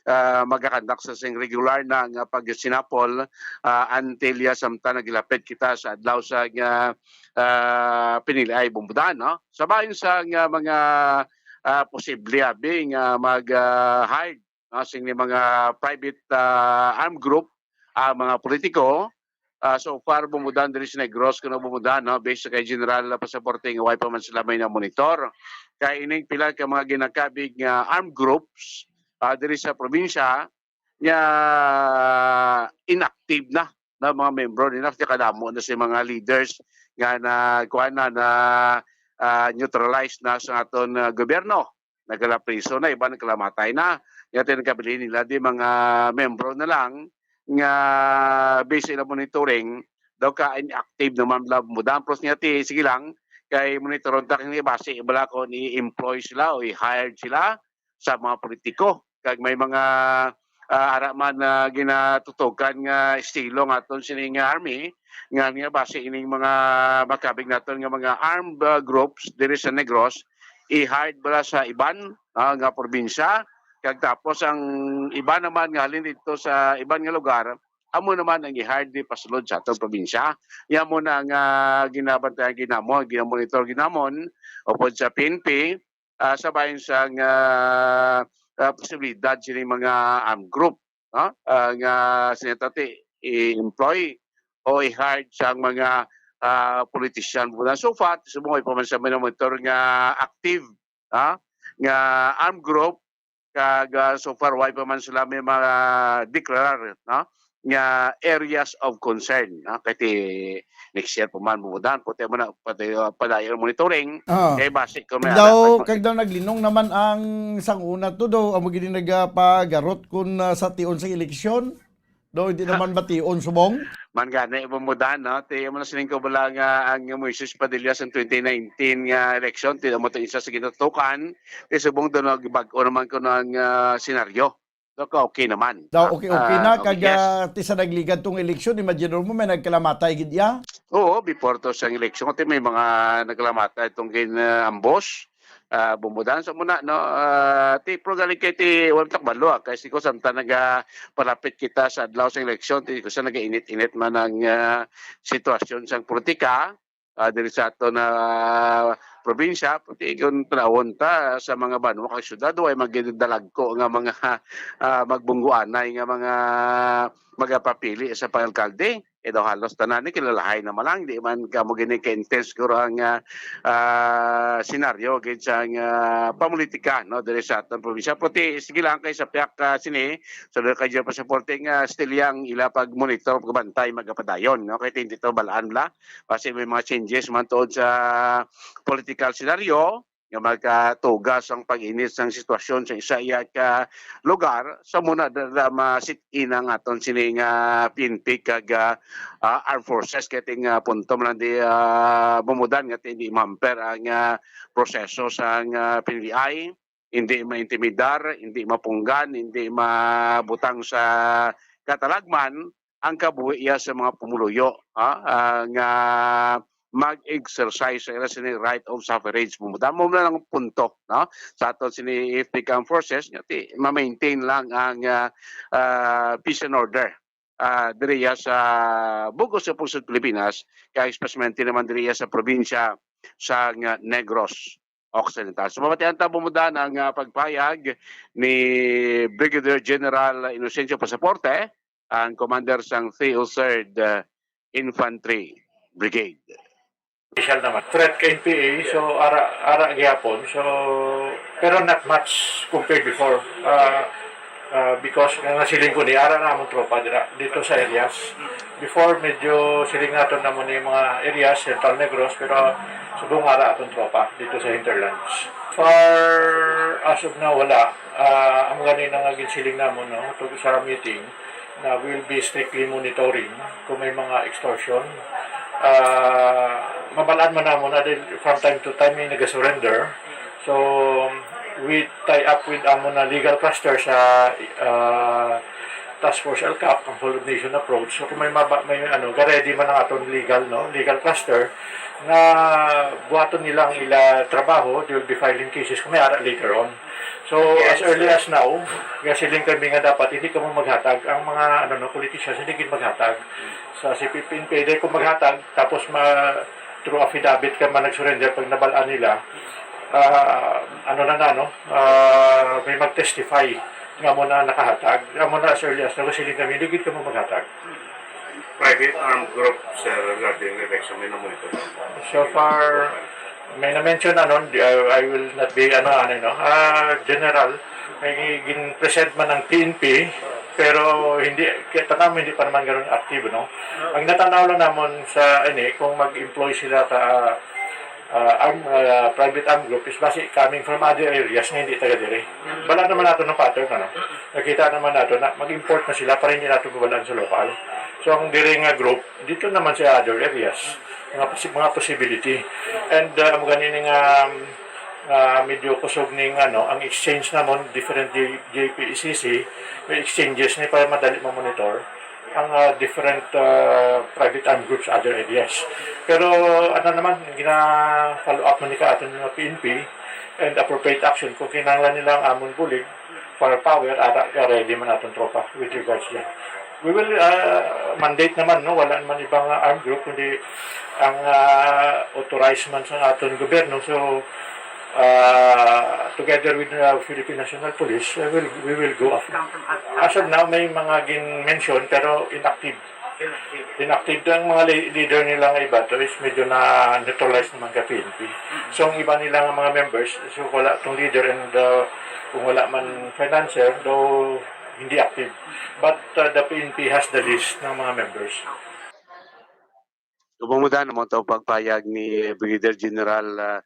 ah, magakandak sa sing regular na nga pagsinapol, ah, until ya samtang nagilapit kita sa adlaw sa nga, ah, piniliay Bombo Dan, no? Sa bahin sa nga mga, ah, posible abi nga mag, ah, hire, no, sing mga private, ah, armed group, ang mga politiko, ah, so far, Bombo Dan diri sa Negros, kuno Bombo Dan, no, based sa kay General Pasaporte nga way pa man sila may na-monitor. Kay ining pila ka mga ginakabig nga armed groups, ah, diri sa probinsya, nga inactive na, na mga membro nila, kasi kadamo na si mga leaders nga na, kuwan na, na, ah, neutralized na sa aton, ah, gobyerno. Nagkalapriso na, iban nagkalamatay na. Yati nagkabilin nila, di mga membro na lang nga based sa monitoring, daw ka inactive naman bala Bombo Dan. Plus niya ti, sige lang, kay monitoron ta kini basi bala kung i-employ sila o i-hired sila sa mga politiko. Kag may mga, ah, ara man na ginatutukan nga estilo nga aton sining nga army, nga niya basi ining mga makabig naton nga mga armed, ah, groups diri sa Negros, i-hired bala sa iban, ah, nga probinsya, kag tapos ang iban naman nga halin dito sa iban nga lugar, amo naman ang i-hire di pasulod sa atong probinsya. Yan mo na nga ginabantayan ginamon, ginamonitor ginamon, upod sa P N P, ah, sa bahin sang, ah, ah, posibilidad sining mga armed group, no? Ah, nga sinatati i-employ o i-hire sang mga, ah, politician. So far, subong pa man sa mga monitor nga active, ha, nga armed group, kag, ah, so far, why pa man sila may mga deklarar, no, nga areas of concern, no? Kay ti next year pa man, Bombo Dan, puti mo na, pati, ah, padayon monitoring, Ah. Kay basi ko may Kag daw, alat, kag daw naglinong naman ang sanguna to daw, amo gini nagapagarot kun, ah, sa tion sa eleksyon. Daw, hindi naman bation subong. Man gani, Bombo Dan, no? Ti, amo na sining ko bala nga ang Moises Padilla sa twenty nineteen nga eleksyon, ti, amo to isa sa ginatutukan, ti, subong daw nagbag-o naman ko ang, ah, senaryo. So, ka-, okay naman. Daw, okay, okay Ah, na. Kag, yes. Ah, ti sa nagligad tong eleksyon, imagine mo, may nagkalamatay gid ya. Oo, before to sa eleksyon, ti may mga nagkalamatay tong gin, ah, ambos. Ah, Bombo Dan sa muna, no? Ah, ti, pero galing kay ti, wala takbalo, ah. Kay si ko, samtang naga-, palapit kita sa adlaw sa eleksyon, ti ko sa nagainit-init man ang, ah, sitwasyon sang politika, ah, diri sa aton na probinsya, pati kung tanawon ta sa mga banwa kag syudad, way magdalagko nga mga, ah, magbungguanay nga mga magapapili sa pangalkalde. Eh, daw halos tanan ni kilalahay na malang, di man kamo gini ka-intense siguro ang, ah, ah, senaryo gid sa, ah, pamulitika, no, diri sa aton probinsya. Pati, sige lang kay sa piyak, ah, sini, sa kay Joe Pasaporte nga still yang ila pag-monitor, pagbantay, magapadayon, no, kay hindi to balaan la. Kasi may mga changes man tuod sa political scenario, nga magatuga sang pag-init sang sitwasyon sa isa iya ka lugar, sa muna da, da masit-in ang aton sini nga P N P kag, ah, ah, armed forces. Kay ting, ah, punto man lang di, ah, bumudan nga hindi mamper ang, ah, proseso sang, ah, P N P I, hindi maintimidar, hindi mapunggan, hindi mabutang sa katalagman ang kabuhi iya sa mga pumuluyo, ha, ah, nga mag-exercise sa ila sini right of suffrage. Mudamo na lang ang punto, no? Sa aton sini F P K Armed Forces, nga ti, ma-maintain lang ang, ah, ah, peace and order, ah, diriya sa bug-os nga pungsod Pilipinas, kaya especially naman diriya sa probinsya sa nga Negros Occidental. So, mabatian ta bumudan ang, ah, pagpayag ni Brigadier General Inocencio Pasaporte, ang commander sang three oh third, ah, Infantry Brigade. Official naman. Threat ka N P A, so ara, ara gyapon. So, pero not much compared before. Ah, ah, because nga siling ko ni, ara na among tropa dira, dito sa areas. Before, medyo siling naton namo ni mga areas, Central Negros, pero subong ara atong tropa dito sa hinterlands. Far as of now, wala. Ah, amo gani na nga ginsiling namo, no, to sa meeting, na we'll be strictly monitoring kung may mga extortion. Ah, mabalaan man namo na din from time to time may nagasurrender. So, we tie up with amo na legal cluster sa, ah, Task Force L CAP, ang Whole of Nation Approach. So, kung may maba-, may ano, ga-ready man ang aton legal, no, legal cluster, nga buhaton nila ang ila trabaho, they will be filing cases kung may ara later on. So, as early as now, nga siling kami nga dapat hindi kamo maghatag, ang mga, ano, no, politicians hindi gid maghatag. Sa C P P N P, dahil kung maghatag, tapos ma, through affidavit ka man nag-surrender pag nabalaan nila, ah, ano na na, no? Ah, may mag-testify nga mo na nakahatag. Amo na, as early as now, siling kami, hindi gid kamo maghatag. Private armed group, sir, regarding election, may namonitor? So far, may na-mention, ano, di, I, I will not be, ano, ano, no? Ah, general, may gin-present man ang P N P, pero hindi, kita namin hindi pa naman ganun active, no? Ang natanaw lang namon sa, ini, kung mag-employ sila ta, ah, arm, ah, private arm group is basi coming from other areas nga hindi taga diri. Bala naman nato ng pattern, ano? Nakita naman nato na mag-import na sila para hindi nato pabalaan sa lokal. So, ang diri nga group, dito naman sa other areas, mga posi-, mga possibility. And, ah, amo gani ni nga, ah, medyo kusog ning, ano, ang exchange namon, different J-, J P E C C, may exchanges ni para madali ma-monitor ang, ah, different, ah, private armed groups other areas. Pero, ano naman, gina-follow up man ni ka aton nga P N P and appropriate action kung kinahanglan nila ang amon bulig, firepower, ara, ready man aton tropa with regards dyan. We will, ah, mandate naman, no? Wala naman ibang, ah, armed group, kundi ang, ah, authorized man sa aton gobyerno. So, ah, together with the Philippine National Police, uh, we'll, we will go after. Come from outside. As of now, may mga gin-mention pero inactive. Inactive. Inactive ang mga le-, leader nila nga iba to is medyo na neutralized naman ka P N P. So, ang iba nila nga mga members, so wala tong leader and, uh, kung wala man financier, daw hindi active. But, uh, the P N P has the list ng mga members. Kumumuda naman to pagpayag ni Brigadier General, ah,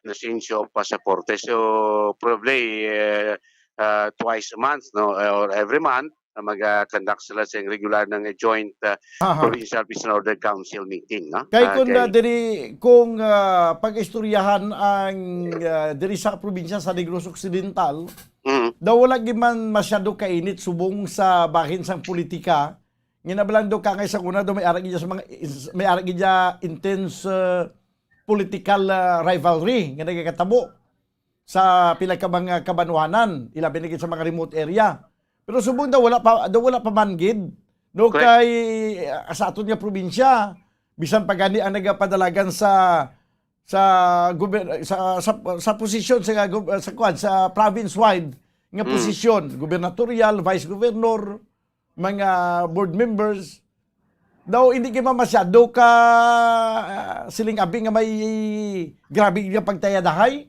Inocencio Pasaporte. So, probably, eh, ah, twice a month, no, or every month, na mag-conduct sila sa regular nga joint, ah, Aha. Provincial Peace and Order Council meeting, no? Kay Ah, kung, kay ah, diri, kung, ah, pag-istoryahan ang, ah, diri sa probinsya sa Negros Occidental, Mm. daw wala gid man masyado kainit subong sa bahin sang politika, nga nabalaan daw ka ngay sa una daw may ara gid sa mga, may ara gid intense, ah, political, ah, rivalry nga nagakatabo sa pila ka mga kabanwanan, ilabi na gid sa mga remote area. Pero subong daw wala pa, daw wala pa man gid, no, Correct. kay, ah, sa aton nga probinsya, bisan pa gani ang nagapadalagan sa, sa gober-, sa, sa, sa posisyon sa gob-, sa kwan, sa province-wide nga Mm. posisyon, gubernatorial, vice governor, mga board members, daw hindi kay mamasyado ka, ah, siling abi nga may grabe nga pagtayadahay.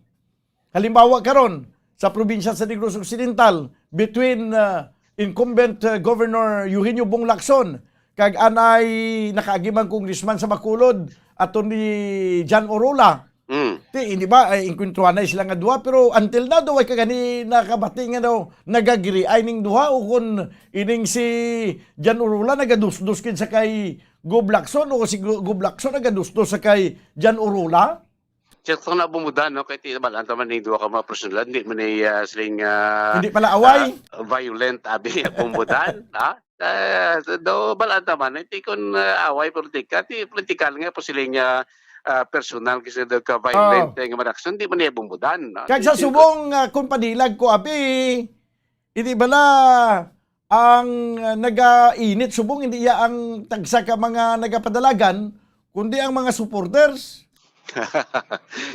Halimbawa karon, sa probinsya sa Negros Occidental, between, ah, incumbent, ah, Governor Eugenio Bong Lacson kag anay nakaagi man congressman sa Bacolod, Attorney John Orrola, Mm. Ti, hindi ba, ay, inkwentruhanay sila nga duha, pero until now, daw, ay kagani nakabati nga daw, nagagiriay ning duha, o kun ining si Jan Urola, nagadusdos kid sa kay Gob Lacson, o si Go-, Gob Lacson, nagadusdos sa kay Jan Urola? Check ko na bumudan, no? Kay ti, balaan ta man ning duha ka mga personal, hindi man ni, ah, siling, ah, Hindi pala away? Ah, violent, abi, bumudan, ha? Ah, so, do, balaan ta man, hindi kun, ah, away politika, ti, political nga po siling, ah, ah, personal kasi daw ka violent Oh. nga maraksyon, di man niya bumudan, no? Kag Ti, sa ti, subong, ah, kung panilag ko, abi, hindi bala ang, ah, nagainit subong, hindi iya ang tagsa ka mga nagapadalagan, kundi ang mga supporters.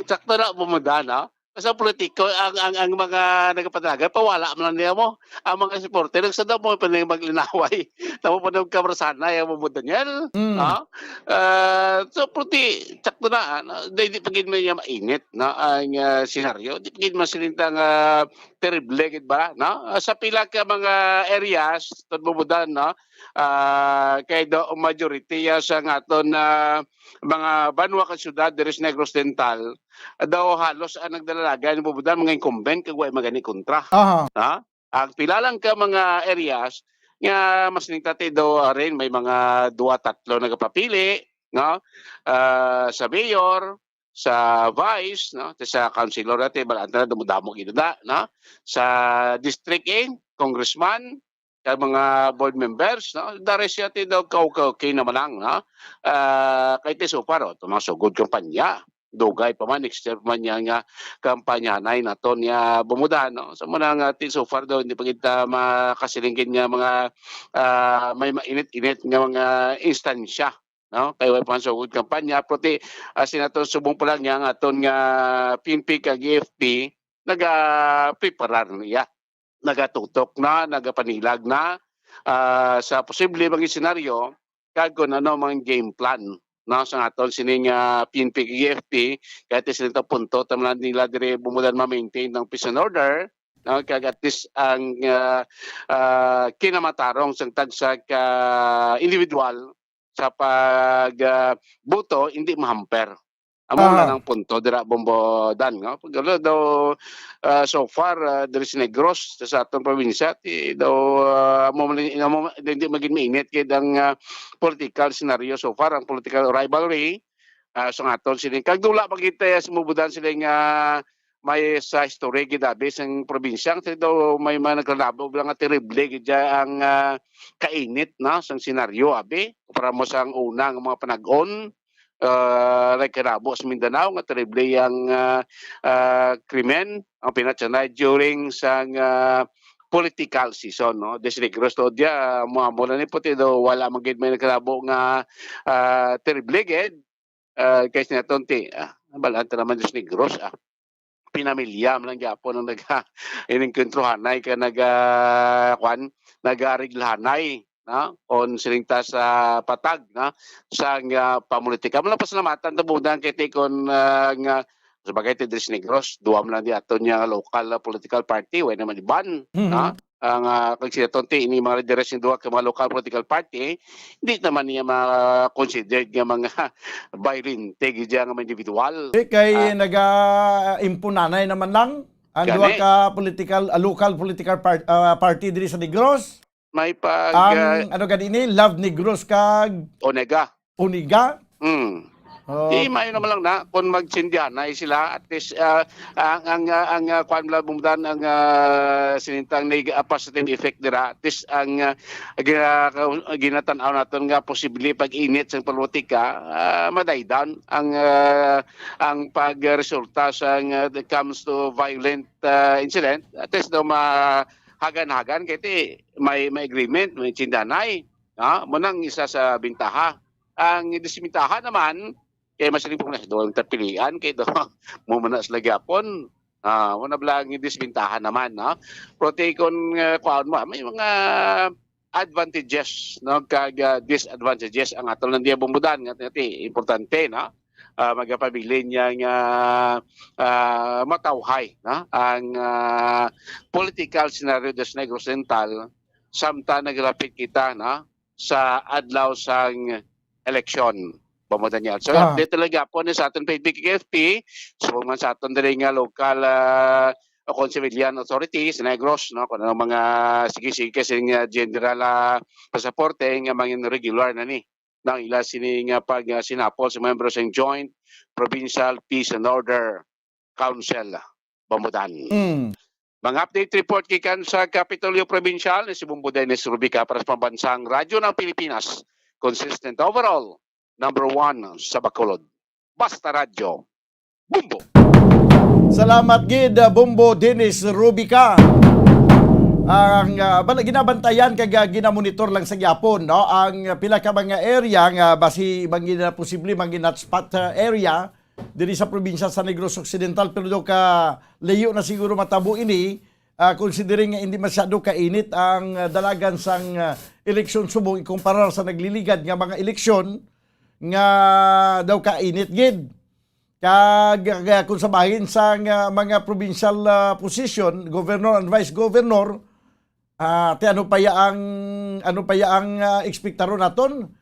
Sakto na, bumudan, no? Sa politiko, ang, ang, ang mga nagapadalagan, pawala man lang niya mo. Ang mga supporter, sa daw mo pa nang maglinaway. Tamo pa nang kabrasanay ang Bobo Daniel. Mm. Ha? Ah, so, puti, tsakto na, ah, na, di, di pa gid man niya mainit, no? Ang, ah, senaryo. Di pa gid man siling tang, ah, terrible, gid ba? No? Ah, sa pila ka mga areas, tod Bobo Dan, no? Ah, kay do, majority ya sa nga aton, ah, mga banwa ka syudad diri sa Negros Oriental, daw halos ang nagdalalagan ni Bobo Dan, mga incumbent, kag wa magani kontra. Aha. Ha? Ang pila lang ka mga areas nga mas ningtati daw rin, may mga duwa, tatlo nagapapili, no? Ah, sa mayor, sa vice, no? Sa councilor natin, balanta na dumudamo gid na, no? Sa district, eh, congressman, sa mga board members, no? Dari siya ti daw ka okay, okay naman lang, no? Ah, kay ti so far, oh, itong mga sugod kampanya. Dugay pa man, next year pa man niya nga kampanyanay naton niya bumuda, no? Sa muna nga, ti so far daw, hindi pa kita makasilinggin nga mga, ah, may mainit-init nga mga instansya, no? Kay way pa man sugod kampanya, pero ti, ah, sinaton subong pa lang niya nga aton nga P N P kag A F P, naga-preparar niya. Nagatutok na, nagapanilag na, ah, sa posible mga senaryo, kag kung ano mga game plan, no, sa aton sining, ah, P N P kag A F P, kaya ti sila punto, tama nila diri bumudan ma-maintain ang peace and order, no, kag at least ang, ah, ah, kinamatarong sang tagsa ka individual sa pag, ah, boto, hindi mahamper. Amo Ah. na ang punto dira, Bombo Dan, no? Pag, ano, daw, ah, so far, ah, diri sa Negros, sa, sa atong probinsya, ti, daw, ah, amo man, amo man, hindi maging mainit kay ang, ah, political scenario so far, ang political rivalry, ah, sa aton sini. Kag dula pa kita sa mubudan sila nga may sa history gid abi sang probinsya, kasi daw may mga nagkalabo lang nga terrible gid ang, ah, kainit, no, sang senaryo abi, para mo sang una nga mga panag-on, ah, nagkalabo sa Mindanao nga terrible ang, ah, ah, krimen, ang pinatsanay during sang, ah, political season, no? Desde Negros to dia, mo, mo na ni puti daw, wala man gid may nagkalabo nga, ah, terrible gid. Ah, kay sinaton ti, ah, balaan ta naman Diyos Negros, ah. Pinamilya man lang gyapon ang naga-, inengkwentruhanay ka naga-, kwan, nagaariglahanay, no? On siling ta sa patag, no? Sa nga pamulitika. Mula pasalamatan ta muna kay ti kon, ah, nga, sa bagay ti Dris Negros, duwa man lang di ato niya nga local, ah, political party, way naman iban, Mhm. no? Ang, ah, kag sila tonti, ini mga leaders ng duwa ka mga local political party, hindi naman niya ma-considered nga mga violente gid nga mga individual. Eh, kay Ah. naga-impunanay naman lang ang Gani. duwa ka political, ah, local political par-, ah, party diri sa Negros. May pag, Ang, ah, ano gani ni? Love Negros kag Onega. Uniga? Hmm. Oh. Di, maayo naman lang na kung magsindihanay sila, at least, ah, ang, ang, ah, ang, ah, kwan lang bumudan, ang, ah, sinintang nag-, ah, positive effect dira, at least ang, ah, gina-, ginatan-aw naton nga posible pag-init sa politika, ah, madaydan ang, ah, ang pagresulta sa, ah, it comes to violent, ah, incident, at least daw mahagan-hagan kay ti may, may agreement, may sindihanay. Ah, mo nang isa sa bintaha. Ang disbintaha naman, kay mas rin pong nasa doon tapilian, kay do, mo man na sila gyapon. Ah, mo na bala ang disbintaha naman, no? Pero ti kon, ah, kuhaon mo, may mga advantages, no? Kag, ah, disadvantages ang ato lang diya bumudan, nga ti importante, no? Ah, magapabilin niya nga, ah, matawhay, no? Ang, ah, political scenario sa Negros Oriental, samtang naglapit kita, no? Sa adlaw sang eleksyon. Bambudan niya. So, ah, update talaga po ni sa aton Facebook K F P. So, man sa aton diri nga local, ah, o kung civilian authorities, Negros, no? Kung anong mga sige-sige kasi nga general, ah, pasaporte nga mangin regular na ni. Nang ila sini nga pag, ah, sinapol sa membro sa Joint Provincial Peace and Order Council, Bambudan. Mm. Mga update report gikan sa Kapitolyo Provincial ni si Bumbo Dennis Rubica para sa Pambansang Radyo ng Pilipinas. Consistent overall, number one sa Bacolod. Basta Radyo, Bumbo! Salamat gid, uh, Bumbo Dennis Rubica. Ang, uh, bala-, ginabantayan kag, uh, ginamonitor lang sa gyapon, no? Ang, uh, pila ka mga area nga basi bang gina-, posible bang gina-hotspot, uh, area diri sa probinsya sa Negros Occidental, pero daw ka layo na siguro matabo ini, ah, considering nga hindi masyado kainit ang, ah, dalagan sang, ah, eleksyon subong ikumparar sa nagliligad nga mga eleksyon nga daw kainit gid. Kag, kag kung sa bahin sang, ah, mga provincial, ah, position, governor and vice governor, ah, ti ano pa ya ang, ano pa ya ang, ah, ekspektaron naton?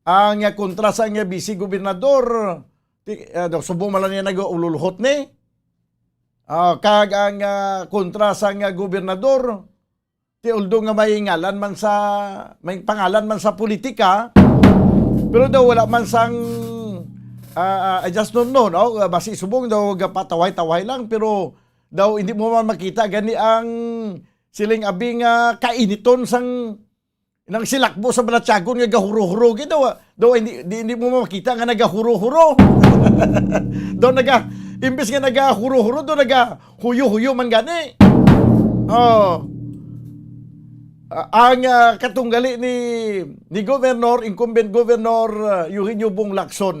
Ang, ah, kontra sang, ah, vice gobernador, ti, ah, daw subong man lang niya nag-ululhot ni. Ah, kag ang, ah, kontra sang, ah, gobernador, ti although nga may ngalan man sa, may pangalan man sa politika, pero daw wala man sang, ah, ah, I just don't know, no? Ah, basi subong daw gapatawhay-tawhay lang, pero daw hindi mo man makita gani ang siling abi nga kainiton sang nang silakbo sa balatyagon nga gahuro-huro gid daw, daw hindi, di, hindi mo makita nga nagahuro-huro. Daw naga, imbes nga nagahuro-huro, daw nagahuyo-huyo man gani. Oh. Ah, ang, ah, katunggali ni, ni Governor, incumbent Governor, ah, Eugenio Bong Lacson.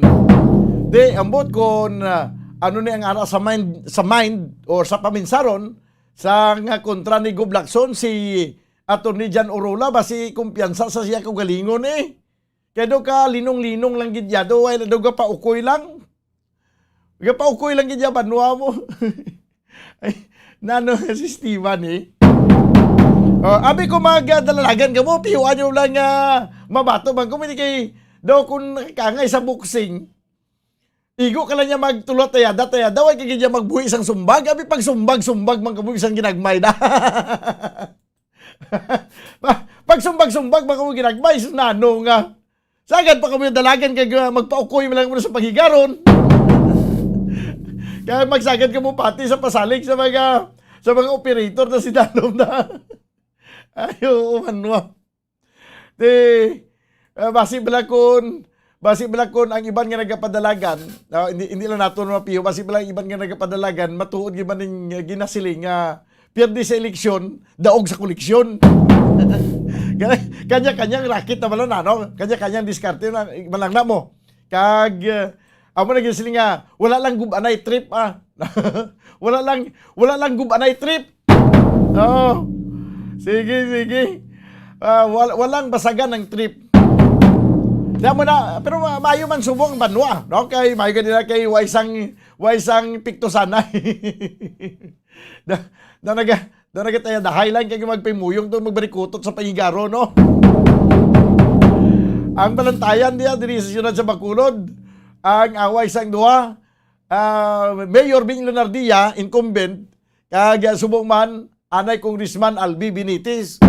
Di, ambot kon, ah, ano ni ang ara sa mind, sa mind or sa paminsaron, sa nga kontra ni Gob Lacson, si Attorney John Orula, basi kumpiyansa sa siya kaugalingon eh. Kaya daw ka linong-linong lang gid ya, daw, ay, daw gapaukoy lang. Gapaukoy lang gid ya, banwa mo. Ay, nano si Steven eh. Oh, abi ko magdalalagan ka mo, piyuan nyo lang nga mabato bang ko, hindi kay daw kung nakakangay sa boxing, igo ka lang niya magtulot tayada, tayada, way ka gid niya magbuhi sang sumbag. Abi pag sumbag, sumbag man ka mo isang ginagmay na. Pa-, pag sumbag, sumbag man ka mo ginagmay, sus, nano nga. Sagad pa kamo dalagan kag, ah, magpaukoy man lang mo sa paghigaron. Kaya magsagad ka mo pati sa pasalig sa mga, sa mga operator na si Danom na. Ay, oo, man, wa. Di, ah, basi bala kun, basi bala kun ang iban nga nagapadalagan, ah, hindi, hindi lang naton mapiyo, basi bala ang iban nga nagapadalagan, matuod gid man ning, ah, ginasiling nga pierde sa eleksyon, daog sa koleksyon. Kanya-kanyang racket na bala na, no? Kanya-kanyang diskarte na, malang na mo. Kag, ah, amo na gid sila nga, wala lang gub-anay trip, ah. Wala lang, wala lang gub-anay trip. Oh. Sige, sige. Ah, wal-, walang basagan ang trip. Kaya mo na, pero ma-, maayo man subong ang banwa, no? Kay maayo ka nila kay wa isang, wa isang piktusanay. Da, da naga, da naga tayo, dahay lang kay magpimuyong to, magbarikutot sa pangigaro, no? Ang balantayan diya, diri sa siyudad sa Bacolod, ang away sang duha, ah, Mayor Bing Leonardia, incumbent, kag, ah, subong man, anay Congressman Albi Benitez.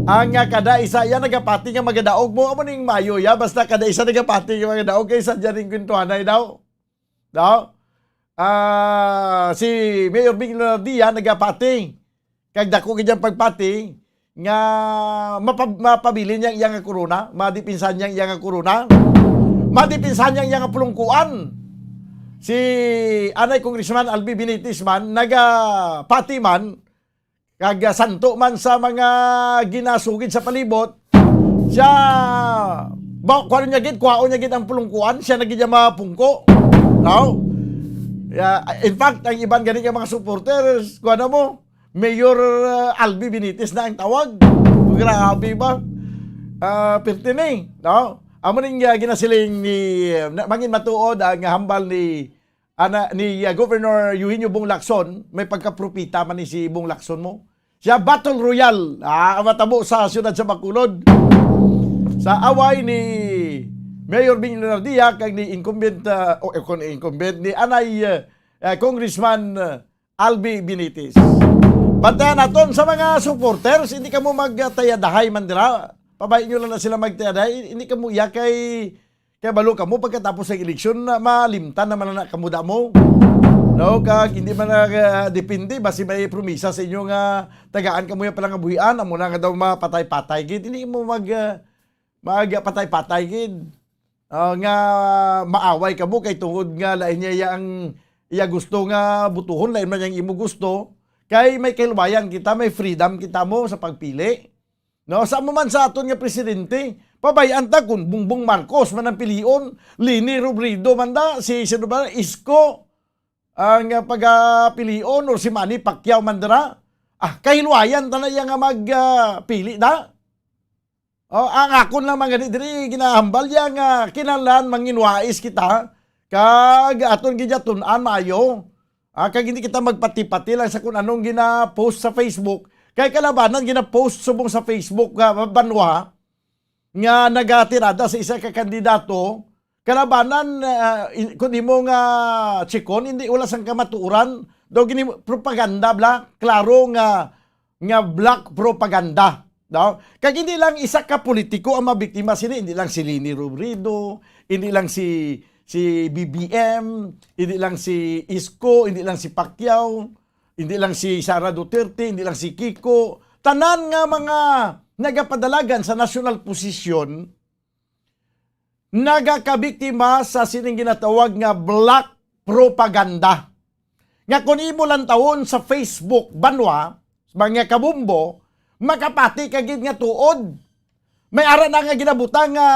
Ang, ah, kada isa, yan nagapati nga magadaog mo, amo ning mayo, ya, basta kada isa nagapati nga magadaog, kay sa dyan yung kwentuhanay daw. Daw? Ah, si Mayor Bing Leonardia nagapati. Kag dako gid ang pagpati nga mapa-, mapabilin niya ang iya nga korona, madipinsahan niya ang iya nga korona, madipinsahan niya ang iya nga pulungkuan. Si anay Congressman Albi Benitez man, nagapati man, kag, ah, santo man sa mga ginasugid sa palibot, siya, ba, kuha niya gid, kuhaon niya gid ang pulungkuan, siya na gid ang mapungko. No? Yeah, in fact, ang iban gani nga mga supporters, kuha na mo, Mayor, uh, Albi Benitez na ang tawag. Grabe ba? Ah, pirti ni, no? Amo ning, uh, ginasiling ni, uh, na-, mangin matuod ang hambal ni, ana, ni, uh, Governor Eugenio Bong Lacson, may pagkapropeta man ni si Bong Lacson mo. Siya battle royal, ah, ang matabo sa siyudad sa Bacolod. Sa away ni, Mayor Bing Leonardia kag ni incumbent, ah, o, eh, kon incumbent, ni anay, ah, ah, Congressman, ah, Albi Benitez. Bantayan naton sa mga supporters, hindi kamo magtayadahay man dira. Pabay nyo lang na sila magtayadahay. Hindi kamo iya kay, kay balo kamo pagkatapos sa eleksyon na malimtan naman na kamo damo. No, kag hindi man na, ah, depende basi may promisa sa inyo nga tagaan kamo yung palangabuhian, amo na nga daw mapatay-patay gid. Hindi mo mag, ah, magpatay-patay gid. Ah, nga maaway kamo kay tungod nga lain niya iya ang iya gusto nga butuhon, lain man yang imo gusto. Kay may kahilwayan kita, may freedom kita mo sa pagpili. No, sa mo man sa aton nga presidente, pabayaan ta kung Bongbong Marcos man ang pilion, Leni Robredo man da, si sino ba, Isko ang, ah, pagapilion, o si Manny Pacquiao man dira. Ah, kahilwayan ta na iya nga mag, ah, pili da. Oh, ang akon lang man gani diri ginahambal ya nga kinahanglan manginwais kita kag aton gid ya tun-an maayo. Ah, kag hindi kita magpati-pati lang sa kung anong gina-post sa Facebook. Kay kalabanan gina-post subong sa Facebook nga banwa nga nagatirada sa isa ka kandidato, kalabanan, ah, in-, kun imo nga chikon, hindi, wala sang kamatuoran. Daw gini propaganda bla, klaro nga, nga black propaganda. No? Kag hindi lang isa ka politiko ang mabiktima sini, hindi lang si Leni Robredo, hindi lang si, si B B M, hindi lang si Isko, hindi lang si Pacquiao, hindi lang si Sara Duterte, hindi lang si Kiko. Tanan nga mga nagapadalagan sa national position, nagakabiktima sa sining ginatawag nga black propaganda. Nga kung imo lantawon sa Facebook, banwa, mga kabumbo, makapati ka gid nga tuod. May ara na nga ginabutang nga,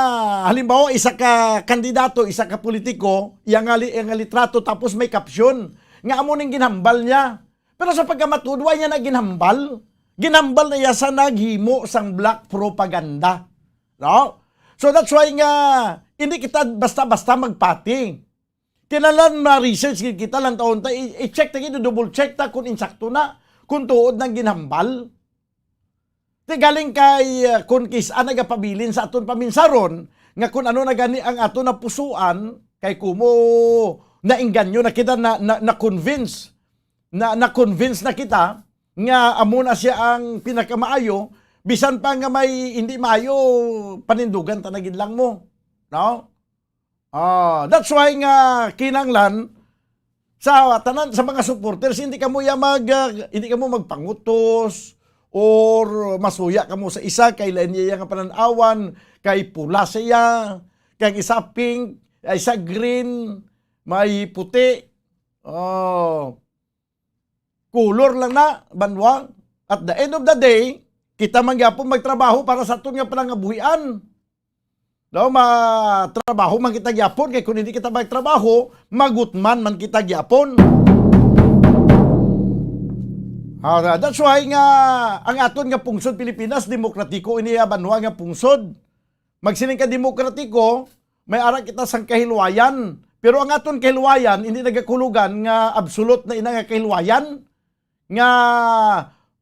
halimbawa, isa ka kandidato, isa ka politiko, iya nga li-, iya nga litrato, tapos may caption nga amo ning ginhambal niya. Pero sa pagkamatuod, wa niya na ginhambal. Ginhambal na iya sa naghimo sang black propaganda. No? So that's why nga hindi kita basta-basta magpati. Kinahanglan ma-research gid kita lang taon ta, i- i-check ta gid, double check ta kung insakto na, kung tuod nang ginhambal. Ti galing kay, uh, kung kis-a nagapabilin sa aton paminsaron nga kung ano na gani ang aton napusuan, kay kumo naingganyo na kita, na, na, na-convince, na, na-convince na kita nga amo na siya ang pinakamaayo, bisan pa nga may hindi maayo, panindugan ta na gid lang mo, no? Ah, that's why nga kinahanglan sa tanan, sa mga supporters, hindi kamo ya mag, ah, hindi kamo magpangutos or masuya kamo sa isa kay lain niya nga panan-awan, kay pula siya, kay ang isa pink, ay isa green, may puti. Oh. Kulor lang na, banwa. At the end of the day, kita man gyapon magtrabaho para sa aton nga panangabuhian. No, matrabaho man kita gyapon, kay kung hindi kita magtrabaho, magutman man kita gyapon. Ah, that's why nga ang aton nga pungsod Pilipinas, demokratiko ini, ah, banwa nga pungsod. Magsiling ka demokratiko, may ara kita sang kahilwayan. Pero ang aton kahilwayan, hindi nagakulugan nga absolute na ina nga kahilwayan. Nga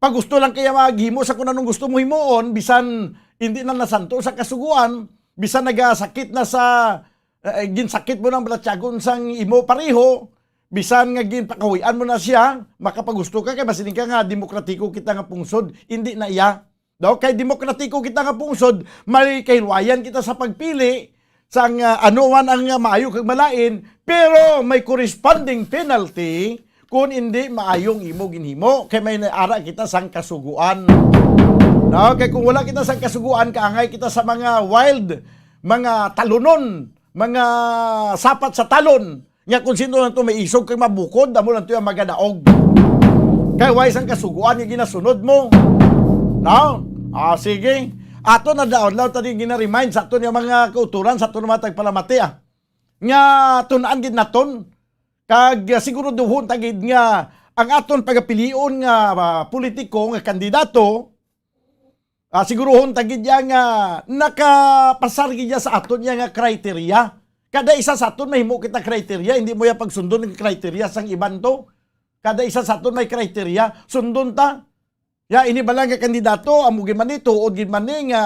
pag gusto lang kaya maghimo sa kung anong gusto mo himuon, bisan hindi na nasanto sa kasuguan, bisan nagasakit na sa, eh, ginsakit mo ng balatyagon sang imo pareho, bisan nga ginpakahuy-an mo na siya, makapagusto ka kay masiling ka nga demokratiko kita nga pungsod, hindi na iya. Daw kay demokratiko kita nga pungsod, may kahilwayan kita sa pagpili sang, ah, ano man ang, ah, maayo kag malain, pero may corresponding penalty kung hindi maayong imo ginhimo, kay may naara kita sang kasuguan. No? Kay kung wala kita sang kasuguan, kaangay kita sa mga wild, mga talunon, mga sapat sa talon, nga kung sino lang to may isog kag mabukod, amo lang to yung magadaog. Kay way sang kasuguan nga ginasunod mo. No? Ah, sige. Ato na daw, daw tani gina-remind sa ato nga mga kauturan, sa ato nga mga tagpalamati, ah. Nga tunaan gid naton. Kag, ah, siguro duhon ta gid nga ang aton pagapilion nga, ah, politiko, nga kandidato, ah, siguruhon ta gid ya nga nakapasar gid ya sa aton ya nga criteria. Kada isa sa aton mahimo kita criteria, hindi mo ya pagsundon ang criteria sang iban to. Kada isa sa aton may criteria, sundon ta. Ya, ini bala nga kandidato, amo gid man ni, tuod gid man ni nga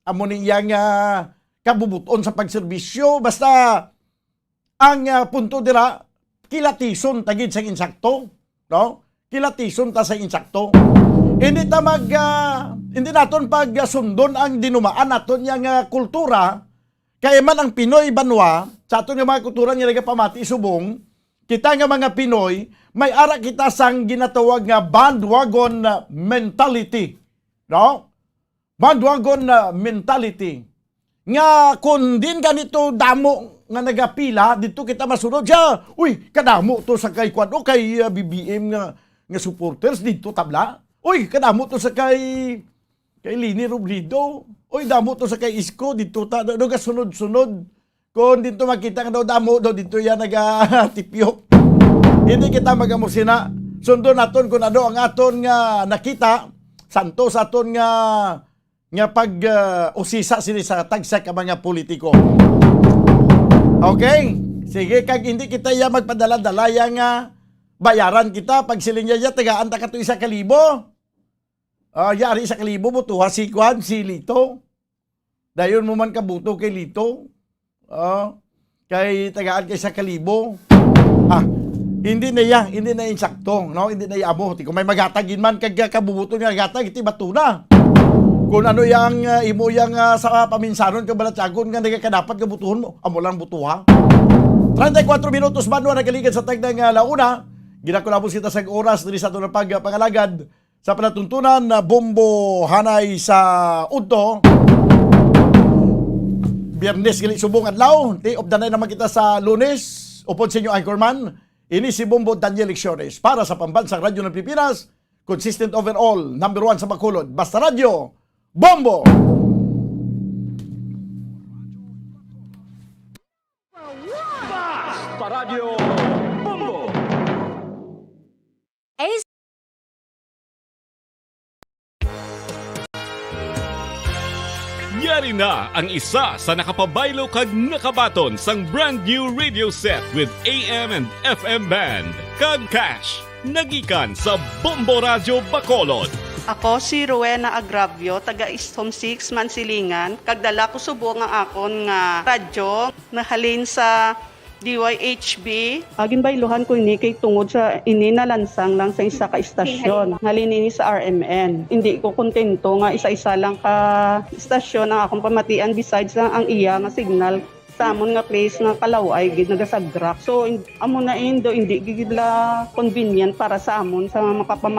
amo ni iya nga kabubuton sa pagserbisyo. Basta ang, ah, punto dira, kilatison ta gid sang insakto, no? Kilatison ta sa insakto. Hindi ta mag, ah, hindi naton pagsundon ang dinumaan naton nga, ah, kultura. Kay man ang Pinoy banwa, sa aton nga mga kultura nga nagapamati subong, kita nga mga Pinoy, may ara kita sang ginatawag nga bandwagon, ah, mentality, no? Bandwagon, ah, mentality. Nga kung din ganito damo nga nagapila, dito kita masunod siya. Uy, kadamo to sa kay kwan, o kay, ah, B B M nga, nga supporters dito tabla. Uy, kadamo to sa kay, kay Leni Robredo. Uy, damo to sa kay Isko dito ta, do, do, sunod-sunod. Kung dito makita nga daw damo, daw dito yan nagatipyok. Hindi kita mag-amo sina. Sundon naton kung ano ang aton nga nakita, santo sa aton nga, nga pag, ah, usisa sini sa tagsa ka mga politiko. Okay? Sige, kag hindi kita ya magpadala-dalaya nga bayaran kita. Pag siling niya, ya, tagaan ta ka to isa ka libo. Ah, yari isa ka libo, butuha si Kwan, si Lito. Dayon mo man kabuto kay Lito. Ah, kay tagaan kay sa kalibo. Ah, hindi na iya, hindi na insakto, no? Hindi na iya amo. Ti kung may maghatag gid man kag kabubuto nga gatag, iti bato na. Kung ano yang, ah, imo yang, ah, sa paminsanon kag balatyagon nga nagakadapat nga butuhon mo, amo lang butuha. Treinta y cuatro minutos man wala nagaligad sa tagdang, ah, launa. Ginakulabos kita sa oras diri sa aton pagpangalagad. Sa palatuntunan, na Bombo Hanay sa udto. Biyernes gali subong adlaw, ti updanay naman kita sa Lunes. Upod sa inyo anchorman, ini si Bombo Daniel Lecciones para sa Pambansang Radyo ng Pilipinas, consistent overall, number one sa Bacolod. Basta Radyo, Bombo! Basta Radyo, Bombo! Yari na ang isa sa nakapabaylo kag nakabaton sang brand new radio set with A M and F M band, kag cash, nagikan sa Bombo Radyo Bacolod. Ako si Rowena Agravio, taga East Home six, Mansilingan, kag dala ko subong ang akon nga radyo nahalin sa D Y H B. Agin bayluhan ko ini kay tungod sa ini nalansang lang sa isa ka istasyon. Halin ini sa R M N. Hindi ko kontento nga isa-isa lang ka istasyon ang akong pamatian besides ang, ang iya nga signal sa amon nga place nga kalaw-ay gid nagasagrak. So, in-, amo na indo, hindi gid la convenient para sa amon sa mga kapamati.